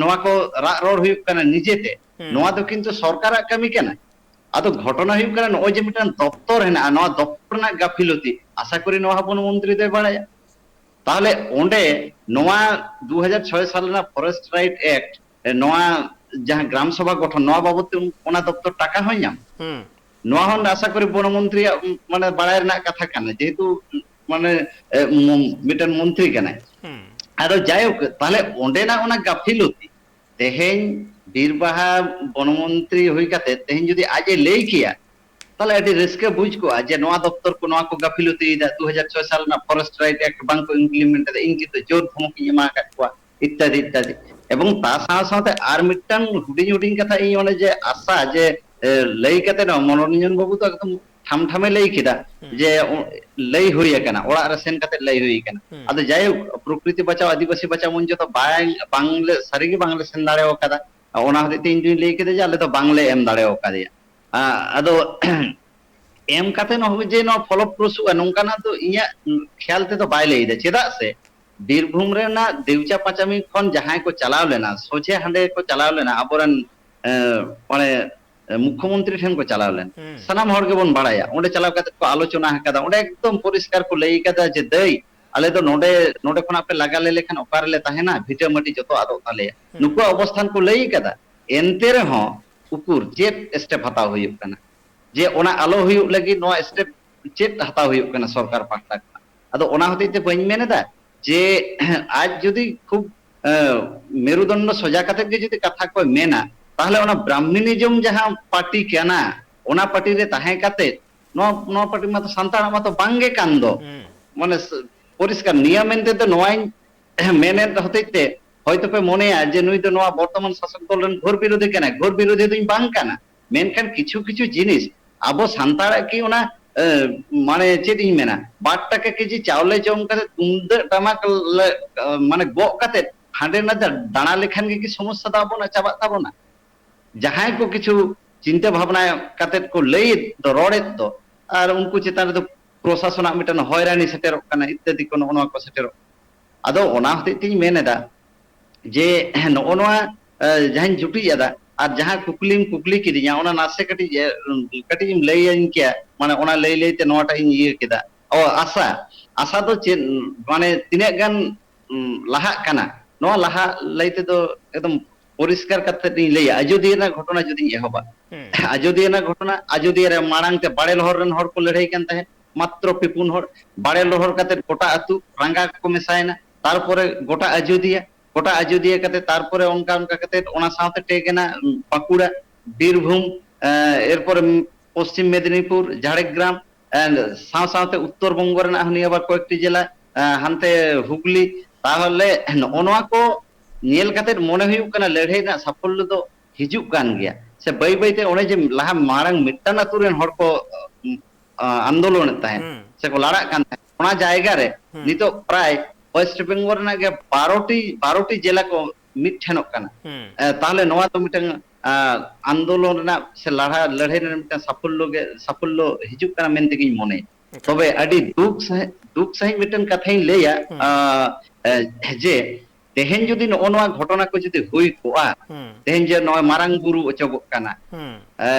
ᱱᱚᱣᱟ ᱠᱚ ᱨᱟᱜ ᱨᱚᱲ ᱦᱩᱭᱩᱜ ᱠᱟᱱᱟ ᱱᱤᱡᱮᱛᱮ᱾ ᱱᱚᱣᱟ ᱫᱚ ᱠᱤᱱᱛᱩ ᱥᱚᱨᱠᱟᱨᱟᱜ ᱠᱟᱹᱢᱤ ᱠᱟᱱᱟ᱾ ᱟᱫᱚ ᱜᱷᱚᱴᱚᱱᱟ ᱦᱩᱭᱩᱜ ᱠᱟᱱᱟ, ᱱᱚᱜᱼᱚᱭ ᱡᱮ ᱢᱤᱫᱴᱟᱝ ᱫᱚᱯᱛᱚᱨ ᱦᱮᱱᱟᱜᱼᱟ, ᱱᱚᱣᱟ ᱫᱚᱯᱛᱚᱨ ᱨᱮᱱᱟᱜ ᱜᱟᱯᱷᱤᱞᱚᱛᱤ, ᱟᱥᱟ ᱠᱚᱨᱤ ᱱᱚᱣᱟ ᱦᱚᱸ ᱵᱚᱱ ᱢᱚᱱᱛᱨᱤ ᱫᱚᱭ ᱵᱟᱲᱟᱭᱟ᱾ ᱛᱟᱦᱚᱞᱮ ᱚᱸᱰᱮ ᱱᱚᱣᱟ ᱫᱩ ᱦᱟᱡᱟᱨ ᱪᱷᱚᱭ ᱥᱟᱞ ᱨᱮᱱᱟᱜ Forest Right Act, ᱱᱚᱣᱟ ᱡᱟᱦᱟᱸ ᱜᱨᱟᱢ ᱥᱚᱵᱷᱟ ᱜᱚᱴᱷᱚᱱ, ᱱᱚᱣᱟ ᱵᱟᱵᱚᱫ ᱛᱮ ᱚᱱᱟ ᱫᱚᱯᱛᱚᱨ ᱴᱟᱠᱟ ᱦᱚᱸᱭ ᱧᱟᱢᱟ᱾ ᱱᱚᱣᱟ ᱦᱚᱸ ᱟᱥᱟ ᱠᱚᱨᱤ ᱵᱚᱱᱚ ᱢᱚᱱᱛᱨᱤᱭᱟᱜ ᱢᱟᱱᱮ ᱵᱟᱲᱟᱭ ᱨᱮᱱᱟᱜ ᱠᱟᱛᱷᱟ ᱠᱟᱱᱟ, ᱡᱮᱦᱮᱛᱩ ᱢᱟᱱᱮ ᱢᱤᱫᱴᱮᱱ ᱢᱚᱱᱛᱨᱤ ᱠᱟᱱᱟᱭ᱾ ᱟᱫᱚ ᱡᱟᱭᱦᱳᱠ, ᱛᱟᱦᱞᱮ ᱚᱸᱰᱮᱱᱟᱜ ᱚᱱᱟ ᱜᱟᱯᱷᱤᱞᱚᱛᱤ ᱛᱮᱦᱮᱧ ᱵᱤᱨ ᱵᱟᱦᱟ ᱵᱚᱱᱚ ᱢᱚᱱᱛᱨᱤ ᱦᱩᱭ ᱠᱟᱛᱮ ᱛᱮᱦᱮᱧ ᱡᱩᱫᱤ ᱟᱡ ᱮ ᱞᱟᱹᱭ ᱠᱮᱭᱟ, ᱛᱟᱦᱞᱮ ᱟᱹᱰᱤ ᱨᱟᱹᱥᱠᱟᱹ ᱵᱩᱡᱽ ᱠᱚᱜᱼᱟ ᱡᱮ ᱱᱚᱣᱟ ᱫᱚᱯᱛᱚᱨ ᱠᱚ ᱱᱚᱣᱟ ᱠᱚ ᱜᱟᱹᱯᱷᱤᱞᱚᱛᱤᱭᱮᱫᱟ, ᱫᱩ ᱦᱟᱡᱟᱨ ᱪᱷᱚᱭ ᱥᱟᱞ ᱨᱮᱱᱟᱜ Forest Right Act ᱵᱟᱝ ᱠᱚ implement ᱮᱫᱟ, ᱤᱧ ᱠᱤᱱᱛᱩ ᱡᱳᱨ ᱫᱷᱚᱢᱚᱠ ᱤᱧ ᱮᱢᱟ ᱟᱠᱟᱫ ᱠᱚᱣᱟ, ᱤᱛᱛᱟᱫᱤ ᱤᱛᱛᱟᱫᱤ᱾ ᱮᱵᱚᱝ ᱛᱟ ᱥᱟᱶ ᱥᱟᱶᱛᱮ ᱟᱨ ᱢᱤᱫᱴᱟᱝ ᱦᱩᱰᱤᱧ ᱦᱩᱰᱤᱧ ᱠᱟᱛᱷᱟ ᱤᱧ ᱚᱱᱮ ᱡᱮ ᱟᱥᱟ ᱡᱮ ᱞᱟᱹᱭ ᱠᱟᱛᱮ ᱱᱚᱣᱟ ᱢᱚᱱᱳᱨᱚᱧᱡᱚᱱ ᱵᱟᱹᱵᱩ ᱫᱚ ᱮᱠᱫᱚᱢ ᱴᱷᱟᱢ ᱴᱷᱟᱢᱮ ᱞᱟᱹᱭ ᱠᱮᱫᱟ ᱡᱮ ᱞᱟᱹᱭ ᱦᱩᱭ ᱟᱠᱟᱱᱟ, ᱚᱲᱟᱜ ᱨᱮ ᱥᱮᱱ ᱠᱟᱛᱮ ᱞᱟᱹᱭ ᱦᱩᱭ ᱟᱠᱟᱱᱟ᱾ ᱟᱫᱚ ᱡᱟᱭᱦᱳᱠ, ᱯᱨᱚᱠᱨᱤᱛᱤ ᱵᱟᱪᱟᱣ, ᱟᱹᱫᱤᱵᱟᱹᱥᱤ ᱵᱟᱪᱟᱣ ᱢᱚᱧᱪᱚ ᱫᱚ ᱵᱟᱝ, ᱵᱟᱝᱞᱮ, ᱥᱟᱹᱨᱤᱜᱮ ᱵᱟᱝᱞᱮ ᱥᱮᱱ ᱫᱟᱲᱮ ᱟᱠᱟᱫᱟ᱾ ᱚᱱᱟ ᱦᱚᱛᱮᱡ ᱛᱮ ᱤᱧ ᱫᱩᱧ ᱞᱟᱹᱭ ᱠᱮᱫᱟ ᱡᱮ ᱟᱞᱮ ᱫᱚ ᱵᱟᱝᱞᱮ ᱮᱢ ᱫᱟᱲᱮ ᱟᱠᱟᱫᱮᱭᱟ᱾ ᱟᱫᱚ ᱮᱢ ᱠᱟᱛᱮ ᱱᱚᱜᱼᱚᱭ ᱡᱮ ᱱᱚᱣᱟ ᱯᱷᱚᱞᱚᱯᱨᱚᱥᱩᱜᱼᱟ, ᱱᱚᱝᱠᱟᱱᱟᱜ ᱫᱚ ᱤᱧᱟᱹᱜ ᱠᱷᱮᱭᱟᱞ ᱛᱮᱫᱚ ᱵᱟᱭ ᱞᱟᱹᱭ ᱮᱫᱟ᱾ ᱪᱮᱫᱟᱜ ᱥᱮ ᱵᱤᱨᱵᱷᱩᱢ ᱨᱮᱱᱟᱜ ᱫᱮᱣᱪᱟ ᱯᱟᱸᱪᱟᱢᱤ ᱠᱷᱚᱱ ᱡᱟᱦᱟᱸᱭ ᱠᱚ ᱪᱟᱞᱟᱣ ᱞᱮᱱᱟ, ᱥᱚᱡᱷᱮ ᱦᱟᱸᱰᱮ ᱠᱚ ᱪᱟᱞᱟᱣ ᱞᱮᱱᱟ ᱟᱵᱚᱨᱮᱱ ᱮ, ᱢᱟᱱᱮ, ᱮ, ᱢᱩᱠᱷᱭᱚᱢᱚᱱᱛᱨᱤ ᱴᱷᱮᱱ ᱠᱚ ᱪᱟᱞᱟᱣ ᱞᱮᱱ᱾ ᱦᱩᱸ᱾ ᱥᱟᱱᱟᱢ ᱦᱚᱲ ᱜᱮᱵᱚᱱ ᱵᱟᱲᱟᱭᱟ, ᱚᱸᱰᱮ ᱪᱟᱞᱟᱣ ᱠᱟᱛᱮ ᱠᱚ ᱟᱞᱳᱪᱚᱱᱟ ᱟᱠᱟᱫᱟ, ᱚᱸᱰᱮ ᱮᱠᱫᱚᱢ ᱯᱚᱨᱤᱥᱠᱟᱨ ᱠᱚ ᱞᱟᱹᱭ ᱟᱠᱟᱫᱟ ᱡᱮ, "ᱫᱟᱹᱭ, ᱟᱞᱮ ᱫᱚ ᱱᱚᱰᱮ, ᱱᱚᱰᱮ ᱠᱷᱚᱱᱟᱜ ᱯᱮ ᱞᱟᱜᱟ ᱞᱮ ᱞᱮᱠᱷᱟᱱ ᱚᱠᱟ ᱨᱮᱞᱮ ᱛᱟᱦᱮᱱᱟ? ᱵᱷᱤᱴᱟᱹ ᱢᱟᱹᱴᱤ ᱡᱚᱛᱚ ᱟᱫᱚᱜ ᱛᱟᱞᱮᱭᱟ᱾" ᱦᱩᱸ᱾ ᱱᱩᱠᱩᱣᱟᱜ ᱚᱵᱚᱥᱛᱷᱟᱱ ᱠᱚ ᱞᱟᱹᱭ ᱟᱠᱟᱫᱟ᱾ ᱮᱱᱛᱮ ᱨᱮᱦᱚᱸ ᱩᱠᱩᱨ ᱪᱮᱫ step ᱦᱟᱛᱟᱣ ᱦᱩᱭᱩᱜ ᱠᱟᱱᱟ? ᱡᱮ ᱚᱱᱟ ᱟᱞᱚ ᱦᱩᱭᱩᱜ ᱞᱟᱹᱜᱤᱫ ᱱᱚᱣᱟ step ᱪᱮᱫ ᱦᱟᱛᱟᱣ ᱦᱩᱭᱩᱜ ᱠᱟᱱᱟ ᱥᱚᱨᱠᱟᱨ ᱯᱟᱦᱴᱟ ᱠᱷᱚᱱᱟᱜ? ᱟᱫᱚ ᱚᱱᱟ ᱦᱚᱛᱮᱡ ᱛᱮ ᱵᱟᱹᱧ ᱢᱮᱱ ᱮᱫᱟ ᱡᱮ ᱟᱡ ᱡᱩᱫᱤ ᱠᱷᱩᱵ, ᱮ, ᱢᱮᱨᱩᱫᱚᱱᱰᱚ ᱥᱚᱡᱟ ᱠᱟᱛᱮ ᱜᱮ ᱡᱩᱫᱤ ᱠᱟᱛᱷᱟ ᱠᱚᱭ ᱢᱮᱱᱟ, ᱛᱟᱦᱚᱞᱮ ᱚᱱᱟ ᱵᱨᱟᱦᱢᱤᱱᱤᱡᱚᱢ ᱡᱟᱦᱟᱸ ᱯᱟᱨᱴᱤ ᱠᱟᱱᱟ, ᱚᱱᱟ ᱯᱟᱨᱴᱤ ᱨᱮ ᱛᱟᱦᱮᱸ ᱠᱟᱛᱮ ᱱᱚᱣᱟ, ᱱᱚᱣᱟ ᱯᱟᱨᱴᱤ ᱢᱟᱛᱚ ᱥᱟᱱᱛᱟᱲᱟᱜ ᱢᱟᱛᱚ ᱵᱟᱝ ᱜᱮ ᱠᱟᱱ ᱫᱚ᱾ ᱦᱩᱸ᱾ ᱢᱟᱱᱮ ᱥ-, ᱯᱚᱨᱤᱥᱠᱟᱨ ᱱᱤᱭᱟᱹ ᱢᱮᱱᱛᱮ ᱫᱚ ᱱᱚᱣᱟᱧ ᱢᱮᱱᱮᱫ ᱦᱚᱛᱮᱡ ᱛᱮ ᱦᱚᱭᱛᱳ ᱯᱮ ᱢᱚᱱᱮᱭᱟ ᱡᱮ ᱱᱩᱭ ᱫᱚ ᱱᱚᱣᱟ ᱵᱚᱨᱛᱚᱢᱟᱱ ᱥᱟᱥᱚᱠ ᱫᱚᱞ ᱨᱮᱱ ᱜᱷᱳᱨ ᱵᱤᱨᱳᱫᱷᱤ ᱠᱟᱱᱟᱭ᱾ ᱜᱷᱳᱨ ᱵᱤᱨᱳᱫᱷᱤ ᱫᱚᱧ ᱵᱟᱝ ᱠᱟᱱᱟ, ᱢᱮᱱᱠᱷᱟᱱ ᱠᱤᱪᱷᱩ ᱠᱤᱪᱷᱩ ᱡᱤᱱᱤᱥ ᱟᱵᱚ ᱥᱟᱱᱛᱟᱲᱟᱜ ᱠᱤ ᱚᱱᱟ, ᱮ, ᱢᱟᱱᱮ ᱪᱮᱫ ᱤᱧ ᱢᱮᱱᱟ, ᱵᱟᱨ ᱴᱟᱠᱟ ᱠᱮᱡᱤ ᱪᱟᱣᱞᱮ ᱡᱚᱢ ᱠᱟᱛᱮ ᱛᱩᱢᱫᱟᱹᱜ ᱴᱟᱢᱟᱠ ᱞᱮ, ᱮ, ᱢᱟᱱᱮ ᱜᱚᱜ ᱠᱟᱛᱮ ᱦᱟᱸᱰᱮ ᱱᱟᱰᱮ ᱫᱟᱬᱟ ᱞᱮᱠᱷᱟᱱ ᱜᱮ ᱠᱤ ᱥᱚᱢᱚᱥᱥᱟ ᱫᱚ ᱟᱵᱚᱱᱟᱜ ᱪᱟᱵᱟᱜ ᱛᱟᱵᱚᱱᱟ? ᱡᱟᱦᱟᱸᱭ ᱠᱚ ᱠᱤᱪᱷᱩ ᱪᱤᱱᱛᱟᱹ ᱵᱷᱟᱵᱽᱱᱟ ᱠᱟᱛᱮ ᱠᱚ ᱞᱟᱹᱭᱮᱫ ᱫᱚ, ᱨᱚᱲᱮᱫ ᱫᱚ, ᱟᱨ ᱩᱱᱠᱩ ᱪᱮᱛᱟᱱ ᱨᱮᱫᱚ ᱯᱨᱚᱥᱟᱥᱚᱱᱟᱜ ᱢᱤᱫᱴᱟᱝ ᱦᱚᱭᱨᱟᱱᱤ ᱥᱮᱴᱮᱨᱚᱜ ᱠᱟᱱᱟ ᱤᱛᱛᱟᱫᱤ ᱠᱚ, ᱱᱚᱜᱼᱚ ᱱᱚᱣᱟ ᱠᱚ ᱥᱮᱴᱮᱨᱚᱜ ᱠᱟᱱᱟ᱾ ᱟᱫᱚ ᱚᱱᱟ ᱦᱚᱛᱮᱡ ᱛᱤᱧ ᱢᱮᱱ ᱮᱫᱟ ᱡᱮ ᱱᱚᱜᱼᱚ ᱱᱚᱣᱟ, ᱮ, ᱡᱟᱦᱟᱸᱧ ᱡᱩᱴᱤᱡ ᱟᱫᱟ, ᱟᱨ ᱡᱟᱦᱟᱸ ᱠᱩᱠᱞᱤᱢ ᱠᱩᱠᱞᱤ ᱠᱤᱫᱤᱧᱟ, ᱚᱱᱟ ᱱᱟᱥᱮ ᱠᱟᱹᱴᱤᱡ, ᱮ, ᱠᱟᱹᱴᱤᱡ ᱮᱢ ᱞᱟᱹᱭᱟᱹᱧ ᱠᱮᱭᱟ, ᱢᱟᱱᱮ ᱚᱱᱟ ᱞᱟᱹᱭ ᱞᱟᱹᱭ ᱛᱮ ᱱᱚᱣᱟᱴᱟᱜ ᱤᱧ ᱤᱭᱟᱹ ᱠᱮᱫᱟ᱾ ᱚ, ᱟᱥᱟ, ᱟᱥᱟ ᱫᱚ ᱪᱮᱫ, ᱢᱟᱱᱮ ᱛᱤᱱᱟᱹᱜ ᱜᱟᱱ, ᱩᱢ, ᱞᱟᱦᱟᱜ ᱠᱟᱱᱟ, ᱱᱚᱣᱟ ᱞᱟᱦᱟ ᱞᱟᱹᱭ ᱛᱮᱫᱚ ᱮᱠᱫᱚᱢ ᱯᱚᱨᱤᱥᱠᱟᱨ ᱠᱟᱛᱮ ᱤᱧ ᱞᱟᱹᱭᱟ, ᱟᱡᱚᱫᱤᱭᱟᱹ ᱨᱮᱱᱟᱜ ᱜᱷᱚᱴᱚᱱᱟ ᱡᱩᱫᱤᱧ ᱮᱦᱚᱵᱟ, ᱦᱩᱸ᱾ ᱟᱡᱚᱫᱤᱭᱟᱹ ᱨᱮᱱᱟᱜ ᱜᱷᱚᱴᱚᱱᱟ, ᱟᱡᱚᱫᱤᱭᱟᱹ ᱨᱮ ᱢᱟᱲᱟᱝ ᱛᱮ ᱵᱟᱲᱮ ᱞᱚᱦᱚᱨ ᱨᱮᱱ ᱦᱚᱲ ᱠᱚ ᱞᱟᱹᱲᱦᱟᱹᱭ ᱠᱟᱱ ᱛᱟᱦᱮᱸᱫ, ᱢᱟᱛᱨᱚ ᱯᱮ ᱯᱩᱱ ᱦᱚᱲ, ᱵᱟᱲᱮ ᱞᱚᱦᱚᱨ ᱠᱟᱛᱮ ᱜᱚᱴᱟ ᱟᱹᱛᱩ ᱨᱟᱸᱜᱟ ᱠᱚ ᱢᱮᱥᱟᱭᱮᱱᱟ, ᱛᱟᱨᱯᱚᱨᱮ ᱜᱚᱴᱟ ᱟᱡᱚᱫᱤᱭᱟᱹ, ᱜᱚᱴᱟ ᱟᱡᱚᱫᱤᱭᱟᱹ ᱠᱟᱛᱮ ᱛᱟᱨᱯᱚᱨᱮ ᱚᱱᱠᱟ ᱚᱱᱠᱟ ᱠᱟᱛᱮ ᱚᱱᱟ ᱥᱟᱶᱛᱮ ᱴᱮᱠ ᱮᱱᱟ, ᱩᱸ, ᱵᱟᱸᱠᱩᱲᱟ, ᱵᱤᱨᱵᱷᱩᱢ, ᱮᱸ, ᱮᱨᱯᱚᱨᱮ, ᱩᱸ, ᱯᱚᱥᱪᱤᱢ ᱢᱮᱫᱤᱱᱤᱯᱩᱨ, ᱡᱷᱟᱲᱜᱨᱟᱢ, and ᱥᱟᱶ ᱥᱟᱶᱛᱮ ᱩᱛᱛᱚᱨ ᱵᱚᱝᱜᱚ ᱨᱮᱱᱟᱜ ᱦᱚᱸ ᱱᱤᱭᱟᱹ ᱵᱟᱨ ᱠᱚᱭᱮᱠᱴᱤ ᱡᱮᱞᱟ, ᱮᱸ, ᱦᱟᱱᱛᱮ ᱦᱩᱜᱽᱞᱤ, ᱛᱟᱦᱚᱞᱮ ᱱᱚᱜᱼᱚ ᱱᱚᱣᱟ ᱠᱚ ᱧᱮᱞ ᱠᱟᱛᱮ ᱢᱚᱱᱮ ᱦᱩᱭᱩᱜ ᱠᱟᱱᱟ ᱞᱟᱹᱲᱦᱟᱹᱭ ᱨᱮᱱᱟᱜ ᱥᱟᱯᱷᱚᱞᱞᱚ ᱫᱚ ᱦᱤᱡᱩᱜ ᱠᱟᱱ ᱜᱮᱭᱟ, ᱥᱮ ᱵᱟᱹᱭ ᱵᱟᱹᱭ ᱛᱮ ᱚᱱᱮ ᱡᱮ ᱞᱟᱦᱟ ᱢᱟᱲᱟᱝ ᱢᱤᱫᱴᱟᱝ ᱟᱹᱛᱩ ᱨᱮᱱ ᱦᱚᱲ ᱠᱚ, ᱩᱸ, ᱟ, ᱟᱱᱫᱳᱞᱚᱱᱮᱫ ᱛᱟᱦᱮᱸᱫ, ᱦᱩᱸ᱾ ᱥᱮ ᱠᱚ ᱞᱟᱲᱟᱜ ᱠᱟᱱ ᱛᱟᱦᱮᱸᱫ, ᱚᱱᱟ ᱡᱟᱭᱜᱟ ᱨᱮ ᱦᱩᱸ᱾ ᱱᱤᱛᱚᱜ ᱯᱨᱟᱭ ᱳᱭᱮᱥᱴ ᱵᱮᱝᱜᱚᱞ ᱨᱮᱱᱟᱜ ᱜᱮ ᱵᱟᱨᱚ ᱴᱤ, ᱵᱟᱨᱚ ᱴᱤ ᱡᱮᱞᱟ ᱠᱚ ᱢᱤᱫ ᱴᱷᱮᱱᱚᱜ ᱠᱟᱱᱟ᱾ ᱦᱩᱸ᱾ ᱮ, ᱛᱟᱦᱚᱞᱮ ᱱᱚᱣᱟ ᱫᱚ ᱢᱤᱫᱴᱟᱝ, ᱟ, ᱟᱱᱫᱳᱞᱚᱱ ᱨᱮᱱᱟᱜ ᱥᱮ ᱞᱟᱲᱟ-, ᱞᱟᱹᱲᱦᱟᱹᱭ ᱨᱮᱱᱟᱜ ᱢᱤᱫᱴᱟᱝ ᱥᱟᱯᱷᱚᱞᱞᱚ ᱜᱮ, ᱥᱟᱯᱷᱚᱞᱞᱚ ᱦᱤᱡᱩᱜ ᱠᱟᱱᱟ ᱢᱮᱱᱛᱮ ᱜᱤᱧ ᱢᱚᱱᱮᱭᱟ᱾ ᱮᱠᱟᱞ᱾ ᱛᱚᱵᱮ ᱟᱹᱰᱤ ᱫᱩᱠ ᱥᱟᱹᱦᱤᱡ, ᱫᱩᱠ ᱥᱟᱹᱦᱤᱡ ᱢᱤᱫᱴᱟᱝ ᱠᱟᱛᱷᱟᱧ ᱞᱟᱹᱭᱟ, ᱦᱩᱸ᱾ ᱟ, ᱮ, ᱡᱮ ᱛᱮᱦᱮᱧ ᱡᱩᱫᱤ ᱱᱚᱜᱼᱚ ᱱᱚᱣᱟ ᱜᱷᱚᱴᱚᱱᱟ ᱠᱚ ᱡᱩᱫᱤ ᱦᱩᱭ ᱠᱚᱜᱼᱟ, ᱦᱩᱸ ᱛᱮᱦᱮᱧ ᱡᱮ ᱱᱚᱜᱼᱚᱭ ᱢᱟᱨᱟᱝ ᱵᱩᱨᱩ ᱚᱪᱚᱜᱚᱜ ᱠᱟᱱᱟ, ᱦᱩᱸ ᱮ,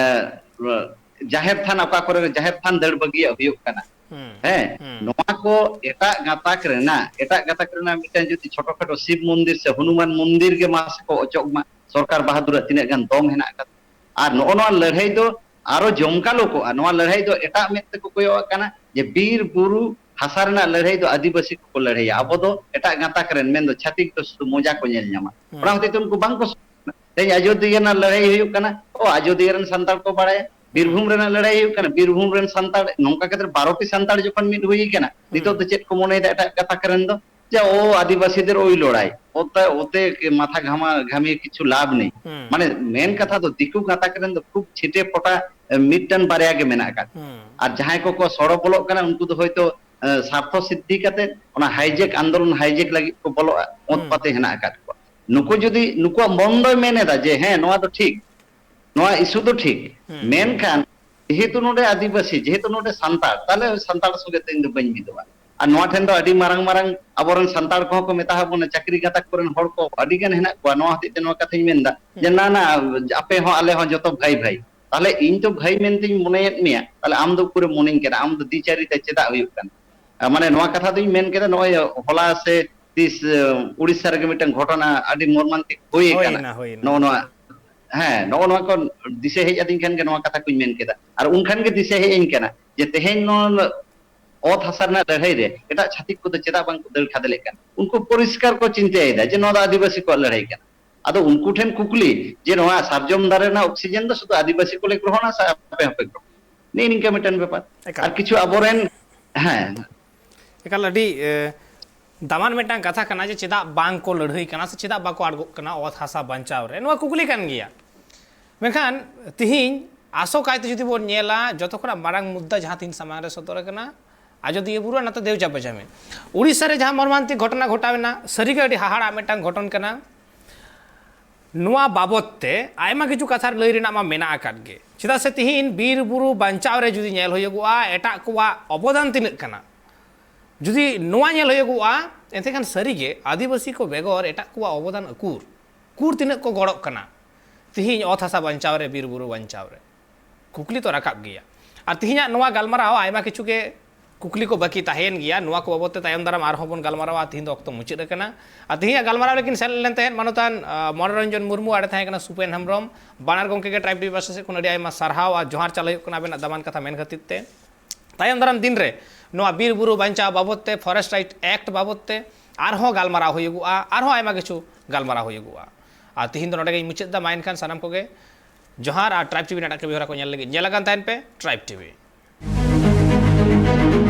ᱡᱟᱦᱮᱨ ᱛᱷᱟᱱ, ᱚᱠᱟ ᱠᱚᱨᱮ ᱡᱟᱦᱮᱨ ᱛᱷᱟᱱ ᱫᱟᱹᱲ ᱵᱟᱹᱜᱤᱭᱟᱜ ᱦᱩᱭᱩᱜ ᱠᱟᱱᱟ, ᱦᱩᱸ ᱦᱮᱸ, ᱦᱩᱸ ᱱᱚᱣᱟ ᱠᱚ ᱮᱴᱟᱜ ᱜᱟᱛᱟᱠ ᱨᱮᱱᱟᱜ, ᱮᱴᱟᱜ ᱜᱟᱛᱟᱠ ᱨᱮᱱᱟᱜ ᱢᱤᱫᱴᱟᱝ ᱡᱩᱫᱤ ᱪᱷᱳᱴᱳ ᱠᱷᱟᱴᱳ ᱥᱤᱵ ᱢᱚᱱᱫᱤᱨ ᱥᱮ ᱦᱚᱱᱩᱢᱟᱱ ᱢᱚᱱᱫᱤᱨ ᱜᱮ ᱢᱟᱥᱮ ᱠᱚ ᱚᱪᱚᱜ ᱢᱟ, ᱥᱚᱨᱠᱟᱨ ᱵᱟᱦᱟᱫᱩᱨᱟᱜ ᱛᱤᱱᱟᱹᱜ ᱜᱟᱱ ᱫᱚᱢ ᱦᱮᱱᱟᱜ ᱟᱠᱟᱫᱟ᱾ ᱟᱨ ᱱᱚᱜᱼᱚ ᱱᱚᱣᱟ ᱞᱟᱹᱲᱦᱟᱹᱭ ᱫᱚ ᱟᱨᱚ ᱡᱚᱢᱠᱟᱞᱚ ᱠᱚᱜᱼᱟ᱾ ᱱᱚᱣᱟ ᱞᱟᱹᱲᱦᱟᱹᱭ ᱫᱚ ᱮᱴᱟᱜ ᱢᱮᱫ ᱛᱮᱠᱚ ᱠᱚᱭᱚᱜ ᱟᱜ ᱠᱟᱱᱟ ᱡᱮ ᱵᱤᱨ ᱵᱩᱨᱩ ᱦᱟᱥᱟ ᱨᱮᱱᱟᱜ ᱞᱟᱹᱲᱦᱟᱹᱭ ᱫᱚ ᱟᱹᱫᱤᱵᱟᱹᱥᱤ ᱠᱚᱠᱚ ᱞᱟᱹᱲᱦᱟᱹᱭᱟ, ᱟᱵᱚ ᱫᱚ ᱮᱴᱟᱜ ᱜᱟᱛᱟᱠ ᱨᱮᱱ, ᱢᱮᱱᱫᱚ ᱪᱷᱟᱹᱛᱤᱠ ᱫᱚ ᱥᱩᱫᱷᱩ ᱢᱚᱡᱟ ᱠᱚ ᱧᱮᱞ ᱧᱟᱢᱟ᱾ ᱦᱩᱸ᱾ ᱚᱱᱟ ᱦᱚᱛᱮᱡ ᱛᱮ ᱩᱱᱠᱩ ᱵᱟᱝ ᱠᱚ ᱥᱚᱪᱮᱛᱚᱱᱟ᱾ ᱛᱮᱦᱮᱧ ᱟᱡᱚᱫᱤᱭᱟᱹ ᱨᱮᱱᱟᱜ ᱞᱟᱹᱲᱦᱟᱹᱭ ᱦᱩᱭᱩᱜ ᱠᱟᱱᱟ, ᱚ, ᱟᱡᱚᱫᱤᱭᱟᱹ ᱨᱮᱱ ᱥᱟᱱᱛᱟᱲ ᱠᱚ ᱵᱟᱲᱟᱭᱟ, ᱵᱤᱨᱵᱷᱩᱢ ᱨᱮᱱᱟᱜ ᱞᱟᱹᱲᱦᱟᱹᱭ ᱦᱩᱭᱩᱜ ᱠᱟᱱᱟ, ᱵᱤᱨᱵᱷᱩᱢ ᱨᱮᱱ ᱥᱟᱱᱛᱟᱲ, ᱱᱚᱝᱠᱟ ᱠᱟᱛᱮ ᱵᱟᱨᱚᱴᱤ ᱥᱟᱱᱛᱟᱲ ᱡᱚᱠᱷᱚᱱ ᱢᱤᱫ ᱦᱩᱭ ᱠᱟᱱᱟ, ᱦᱩᱸ᱾ ᱱᱤᱛᱚᱜ ᱫᱚ ᱪᱮᱫ ᱠᱚ ᱢᱚᱱᱮᱭᱮᱫᱟ ᱮᱴᱟᱜ ᱜᱟᱛᱟᱠ ᱨᱮᱱ ᱫᱚ? ᱡᱮ ᱳ ᱟᱹᱫᱤᱵᱟᱹᱥᱤ ᱫᱮᱨ ᱳᱭ ᱞᱚᱲᱟᱭ, ᱳᱛᱮ, ᱳᱛᱮ ᱢᱟᱛᱷᱟ ᱜᱷᱟᱢᱟ ᱜᱷᱟᱢᱤ ᱠᱤᱪᱷᱩ ᱞᱟᱵᱷ ᱱᱮᱭ᱾ ᱦᱩᱸ᱾ ᱢᱟᱱᱮ ᱢᱮᱱ ᱠᱟᱛᱷᱟ ᱫᱚ ᱫᱤᱠᱩ ᱜᱟᱛᱟᱠ ᱨᱮᱱ ᱫᱚ ᱠᱷᱩᱵ ᱪᱷᱤᱴᱮ ᱯᱚᱴᱟ, ᱮ, ᱢᱤᱫᱴᱟᱝ ᱵᱟᱨᱭᱟ ᱜᱮ ᱢᱮᱱᱟᱜ ᱟᱠᱟᱫ᱾ ᱦᱩᱸ᱾ ᱟᱨ ᱡᱟᱦᱟᱸᱭ ᱠᱚᱠᱚ ᱥᱚᱲᱚ ᱵᱚᱞᱚᱜ ᱠᱟᱱᱟ ᱩᱱᱠᱩ ᱫᱚ ᱦᱚᱭᱛᱳ, ᱮ, ᱥᱟᱨᱛᱷᱚ ᱥᱤᱫᱽᱫᱷᱤ ᱠᱟᱛᱮ ᱚᱱᱟ ᱦᱟᱭᱡᱮᱠ ᱟᱱᱫᱳᱞᱚᱱ ᱦᱟᱭᱡᱮᱠ ᱞᱟᱹᱜᱤᱫ ᱠᱚ ᱵᱚᱞᱚᱜᱼᱟ, ᱚᱛ ᱦᱩᱸ᱾ ᱯᱟᱛᱮ ᱦᱮᱱᱟᱜ ᱟᱠᱟᱫ ᱠᱚᱣᱟ᱾ ᱱᱩᱠᱩ ᱡᱩᱫᱤ ᱱᱩᱠᱩᱣᱟᱜ ᱢᱚᱱ ᱫᱚᱭ ᱢᱮᱱ ᱮᱫᱟ ᱡᱮ ᱦᱮᱸ ᱱᱚᱣᱟ ᱫᱚ ᱴᱷᱤᱠ, ᱱᱚᱣᱟ ᱤᱥᱩ ᱫᱚ ᱴᱷᱤᱠ, ᱦᱩᱸ᱾ ᱢᱮᱱᱠᱷᱟᱱ ᱡᱮᱦᱮᱛᱩ ᱱᱚᱰᱮ ᱟᱹᱫᱤᱵᱟᱹᱥᱤ, ᱡᱮᱦᱮᱛᱩ ᱱᱚᱰᱮ ᱥᱟᱱᱛᱟᱲ, ᱛᱟᱦᱞᱮ ᱥᱟᱱᱛᱟᱲ ᱥᱚᱸᱜᱮ ᱛᱮ ᱤᱧ ᱫᱚ ᱵᱟᱹᱧ ᱢᱤᱫᱚᱜᱼᱟ᱾ ᱟᱨ ᱱᱚᱣᱟ ᱴᱷᱮᱱ ᱫᱚ ᱟᱹᱰᱤ ᱢᱟᱨᱟᱝ ᱢᱟᱨᱟᱝ ᱟᱵᱚᱨᱮᱱ ᱥᱟᱱᱛᱟᱲ ᱠᱚᱦᱚᱸ ᱠᱚ ᱢᱮᱛᱟ ᱵᱚᱱᱟ, ᱪᱟᱹᱠᱨᱤ ᱜᱟᱛᱟᱠ ᱠᱚᱨᱮᱱ ᱦᱚᱲ ᱠᱚ ᱟᱹᱰᱤ ᱜᱟᱱ ᱦᱮᱱᱟᱜ ᱠᱚᱣᱟ᱾ ᱱᱚᱣᱟ ᱦᱚᱛᱮᱡ ᱛᱮ ᱱᱚᱣᱟ ᱠᱟᱛᱷᱟᱧ ᱢᱮᱱᱫᱟ ᱡᱮ ᱦᱩᱸ᱾ ᱱᱟ ᱱᱟ, ᱟᱯᱮ ᱦᱚᱸ ᱟᱞᱮ ᱦᱚᱸ ᱡᱚᱛᱚ ᱵᱷᱟᱹᱭ ᱵᱷᱟᱹᱭ᱾ ᱛᱟᱦᱞᱮ ᱤᱧ ᱫᱚ ᱵᱷᱟᱹᱭ ᱢᱮᱱᱛᱮᱧ ᱢᱚᱱᱮᱭᱮᱫ ᱢᱮᱭᱟ, ᱛᱟᱦᱞᱮ ᱟᱢ ᱫᱚ ᱩᱠᱩᱨᱮᱢ ᱢᱚᱱᱮᱧ ᱠᱟᱱᱟ? ᱟᱢ ᱫᱚ ᱫᱤᱪᱟᱹᱨᱤ ᱛᱮ ᱪᱮᱫᱟᱜ ᱦᱩᱭᱩᱜ ᱠᱟᱱᱟ? ᱟᱨ ᱢᱟᱱᱮ ᱱᱚᱣᱟ ᱠᱟᱛᱷᱟ ᱫᱚᱧ ᱢᱮᱱ ᱠᱮᱫᱟ ᱱᱚᱜᱼᱚᱭ ᱦᱚᱞᱟ ᱥᱮ ᱛᱤᱥ, ᱮ, ᱩᱲᱤᱥᱥᱟ ᱨᱮᱜᱮ ᱢᱤᱫᱴᱟᱝ ᱜᱷᱚᱴᱚᱱᱟ ᱟᱹᱰᱤ ᱢᱚᱨᱢᱟᱱᱛᱤᱠ ᱦᱩᱭ ᱟᱠᱟᱱᱟ᱾ ᱦᱩᱭᱱᱟ, ᱦᱩᱭᱱᱟ᱾ ᱱᱚᱜᱼᱚ ᱱᱚᱣᱟ, ᱦᱮᱸ, ᱱᱚᱜᱼᱚ ᱱᱚᱣᱟ ᱠᱚ ᱫᱤᱥᱟᱹ ᱦᱮᱡ ᱟᱹᱫᱤᱧ ᱠᱷᱟᱱ ᱜᱮ ᱱᱚᱣᱟ ᱠᱟᱛᱷᱟ ᱠᱚᱧ ᱢᱮᱱ ᱠᱮᱫᱟ᱾ ᱟᱨ ᱩᱱ ᱠᱷᱟᱱ ᱜᱮ ᱫᱤᱥᱟᱹ ᱦᱮᱡ ᱟᱹᱧ ᱠᱟᱱᱟ ᱡᱮ ᱛᱮᱦᱮᱧ ᱱᱚᱣᱟ ᱚᱛ ᱦᱟᱥᱟ ᱨᱮᱱᱟᱜ ᱞᱟᱹᱲᱦᱟᱹᱭ ᱨᱮ ᱮᱴᱟᱜ ᱪᱷᱟᱹᱛᱤᱠ ᱠᱚᱫᱚ ᱪᱮᱫᱟᱜ ᱵᱟᱝ ᱠᱚ ᱫᱟᱹᱲ ᱠᱷᱟᱫᱮᱞᱮᱫ ᱠᱟᱱᱟ? ᱩᱱᱠᱩ ᱯᱚᱨᱤᱥᱠᱟᱨ ᱠᱚ ᱪᱤᱱᱛᱟᱹᱭᱮᱫᱟ ᱡᱮ ᱱᱚᱣᱟ ᱫᱚ ᱟᱹᱫᱤᱵᱟᱹᱥᱤ ᱠᱚᱣᱟᱜ ᱞᱟᱹᱲᱦᱟᱹᱭ ᱠᱟᱱᱟ᱾ ᱟᱫᱚ ᱩᱱᱠᱩ ᱴᱷᱮᱱ ᱠᱩᱠᱞᱤ ᱡᱮ ᱱᱚᱣᱟ ᱥᱟᱨᱡᱚᱢ ᱫᱟᱨᱮ ᱨᱮᱱᱟᱜ ᱚᱠᱥᱤᱡᱮᱱ ᱫᱚ ᱥᱩᱫᱷᱩ ᱟᱹᱫᱤᱵᱟᱹᱥᱤ ᱠᱚᱞᱮ ᱜᱨᱚᱦᱚᱬᱟ ᱥᱮ ᱟᱯᱮ ᱦᱚᱸᱯᱮ ᱜᱨᱚᱦᱚᱬᱟ? ᱱᱮᱜᱼᱮ ᱱᱤᱝᱠᱟᱹ ᱢᱤᱫᱴᱮᱱ ᱵᱮᱯᱟᱨ᱾ ᱮᱠᱟᱞ᱾ ᱟᱨ ᱠᱤᱪᱷᱩ ᱟᱵᱚᱨᱮᱱ, ᱦᱮᱸ, ᱮᱠᱟᱞ ᱟᱹᱰᱤ, ᱮ, ᱫᱟᱢᱟᱱ ᱢᱤᱫᱴᱟᱝ ᱠᱟᱛᱷᱟ ᱠᱟᱱᱟ ᱡᱮ ᱪᱮᱫᱟᱜ ᱵᱟᱝ ᱠᱚ ᱞᱟᱹᱲᱦᱟᱹᱭ ᱠᱟᱱᱟ ᱥᱮ ᱪᱮᱫᱟᱜ ᱵᱟᱠᱚ ᱟᱬᱜᱚᱜ ᱠᱟᱱᱟ ᱚᱛ ᱦᱟᱥᱟ ᱵᱟᱧᱪᱟᱣ ᱨᱮ, ᱱᱚᱣᱟ ᱠᱩᱠᱞᱤ ᱠᱟᱱ ᱜᱮᱭᱟ᱾ ᱢᱮᱱᱠᱷᱟᱱ ᱛᱤᱦᱤᱧ ᱟᱥᱚ ᱠᱟᱭᱛᱮ ᱡᱩᱫᱤ ᱵᱚᱱ ᱧᱮᱞᱟ, ᱡᱚᱛᱚ ᱠᱷᱚᱱᱟᱜ ᱢᱟᱨᱟᱝ ᱢᱩᱫᱽᱫᱟ ᱡᱟᱦᱟᱸ ᱛᱤᱦᱤᱧ ᱥᱟᱢᱟᱝ ᱨᱮ ᱥᱚᱫᱚᱨ ᱟᱠᱟᱱᱟ, ᱟᱡᱚᱫᱤᱭᱟᱹ ᱵᱩᱨᱩ ᱟᱨ ᱱᱚᱛᱮ ᱫᱮᱣ ᱪᱟᱸᱯᱟ ᱪᱟᱢᱮ᱾ ᱩᱲᱤᱥᱥᱟ ᱨᱮ ᱡᱟᱦᱟᱸ ᱢᱚᱨᱢᱟᱱᱛᱤᱠ ᱜᱷᱚᱴᱚᱱᱟ ᱜᱷᱚᱴᱟᱣ ᱮᱱᱟ, ᱥᱟᱹᱨᱤᱜᱮ ᱟᱹᱰᱤ ᱦᱟᱦᱟᱲᱟᱜ ᱢᱤᱫᱴᱟᱝ ᱜᱷᱚᱴᱚᱱ ᱠᱟᱱᱟ᱾ ᱱᱚᱣᱟ ᱵᱟᱵᱚᱛ ᱛᱮ ᱟᱭᱢᱟ ᱠᱤᱪᱷᱩ ᱠᱟᱛᱷᱟ ᱞᱟᱹᱭ ᱨᱮᱱᱟᱜ ᱢᱟ ᱢᱮᱱᱟᱜ ᱟᱠᱟᱫ ᱜᱮ, ᱪᱮᱫᱟᱜ ᱥᱮ ᱛᱤᱦᱤᱧ ᱵᱤᱨ ᱵᱩᱨᱩ ᱵᱟᱧᱪᱟᱣ ᱨᱮ ᱡᱩᱫᱤ ᱧᱮᱞ ᱦᱩᱭᱩᱜᱚᱜᱼᱟ, ᱮᱴᱟᱜ ᱠᱚᱣᱟᱜ ᱚᱵᱚᱫᱟᱱ ᱛᱤᱱᱟᱹᱜ ᱠᱟᱱᱟ, ᱡᱩᱫᱤ ᱱᱚᱣᱟ ᱧᱮᱞ ᱦᱩᱭᱩᱜᱚᱜᱼᱟ, ᱮᱱᱛᱮ ᱠᱷᱟᱱ ᱥᱟᱹᱨᱤᱜᱮ ᱟᱹᱫᱤᱵᱟᱹᱥᱤ ᱠᱚ ᱵᱮᱜᱚᱨ ᱮᱴᱟᱜ ᱠᱚᱣᱟᱜ ᱚᱵᱚᱫᱟᱱ ᱩᱠᱩᱨ? ᱩᱠᱩᱨ ᱛᱤᱱᱟᱹᱜ ᱠᱚ ᱜᱚᱲᱚᱜ ᱠᱟᱱᱟ ᱛᱤᱦᱤᱧ ᱚᱛ ᱦᱟᱥᱟ ᱵᱟᱧᱪᱟᱣ ᱨᱮ, ᱵᱤᱨ ᱵᱩᱨᱩ ᱵᱟᱧᱪᱟᱣ ᱨᱮ? ᱠᱩᱠᱞᱤ ᱛᱚ ᱨᱟᱠᱟᱵ ᱜᱮᱭᱟ᱾ ᱟᱨ ᱛᱤᱦᱤᱧᱟᱜ ᱱᱚᱣᱟ ᱜᱟᱞᱢᱟᱨᱟᱣ ᱟᱭᱢᱟ ᱠᱤᱪᱷᱩ ᱜᱮ ᱠᱩᱠᱞᱤ ᱠᱚ ᱵᱟᱹᱠᱤ ᱛᱟᱦᱮᱸᱭᱮᱱ ᱜᱮᱭᱟ᱾ ᱱᱚᱣᱟ ᱠᱚ ᱵᱟᱵᱚᱫ ᱛᱮ ᱛᱟᱭᱚᱢ ᱫᱟᱨᱟᱢ ᱟᱨᱦᱚᱸ ᱵᱚᱱ ᱜᱟᱞᱢᱟᱨᱟᱣᱟ᱾ ᱛᱤᱦᱤᱧ ᱫᱚ ᱚᱠᱛᱚ ᱢᱩᱪᱟᱹᱫ ᱟᱠᱟᱱᱟ᱾ ᱟᱨ ᱛᱤᱦᱤᱧᱟᱜ ᱜᱟᱞᱢᱟᱨᱟᱣ ᱞᱟᱹᱜᱤᱫ ᱥᱮᱞᱮᱫ ᱞᱮᱱ ᱛᱟᱦᱮᱸᱫ ᱢᱟᱱᱚᱛᱟᱱ, ᱟ, ᱢᱚᱱᱳᱨᱚᱧᱡᱚᱱ ᱢᱩᱨᱢᱩ, ᱟᱨᱮ ᱛᱟᱦᱮᱸ ᱠᱟᱱᱟ ᱥᱩᱯᱮᱱ ᱦᱮᱢᱵᱨᱚᱢ᱾ ᱵᱟᱱᱟᱨ ᱜᱚᱢᱠᱮ ᱜᱮ ᱴᱨᱟᱭᱤᱵᱽ ᱴᱤᱵᱷᱤ ᱯᱟᱦᱴᱟ ᱥᱮᱫ ᱠᱷᱚᱱ ᱟᱹᱰᱤ ᱟᱭᱢᱟ ᱥᱟᱨᱦᱟᱣ ᱟᱨ ᱡᱚᱦᱟᱨ ᱪᱟᱞ ᱦᱩᱭᱩᱜ ᱠᱟᱱᱟ ᱟᱵᱮᱱᱟᱜ ᱫᱟᱢᱟᱱ ᱠᱟᱛᱷᱟ ᱢᱮᱱ ᱠᱷᱟᱹᱛᱤᱨ ᱛᱮ᱾ ᱛᱟᱭᱚᱢ ᱫᱟᱨᱟᱢ ᱫᱤᱱ ᱨᱮ ᱱᱚᱣᱟ ᱵᱤᱨ ᱵᱩᱨᱩ ᱵᱟᱧᱪᱟᱣ ᱵᱟᱵᱚᱫ ᱛᱮ, ᱯᱷᱚᱨᱮᱥᱴ ᱨᱟᱭᱤᱴ ᱮᱠᱴ ᱵᱟᱵᱚᱫ ᱛᱮ ᱟᱨᱦᱚᱸ ᱜᱟᱞᱢᱟᱨᱟᱣ ᱦᱩᱭᱩᱜᱚᱜᱼᱟ, ᱟᱨᱦᱚᱸ ᱟᱭᱢᱟ ᱠᱤᱪᱷᱩ ᱜᱟᱞᱢᱟᱨᱟᱣ ᱦᱩᱭᱩᱜᱚᱜᱼᱟ᱾ ᱟᱨ ᱛᱤᱦᱤᱧ ᱫᱚ ᱱᱚᱰᱮ ᱜᱮᱧ ᱢᱩᱪᱟᱹᱫ ᱮᱫᱟ᱾ ᱢᱟ ᱮᱱᱠᱷᱟᱱ ᱥᱟᱱᱟᱢ ᱠᱚᱜᱮ ᱡᱚᱦᱟᱨ, ᱟᱨ ᱴᱨᱟᱭᱤᱵᱽ ᱴᱤᱵᱷᱤ ᱨᱮᱱᱟᱜ ᱠᱟᱹᱢᱤ ᱦᱚᱨᱟ ᱠᱚ ᱧᱮᱞ ᱞᱟᱹᱜᱤᱫ ᱧᱮᱞ ᱟᱠᱟᱱ ᱛᱟᱦᱮᱱ ᱯᱮ ᱴᱨᱟᱭᱤᱵᱽ ᱴᱤᱵᱷᱤ᱾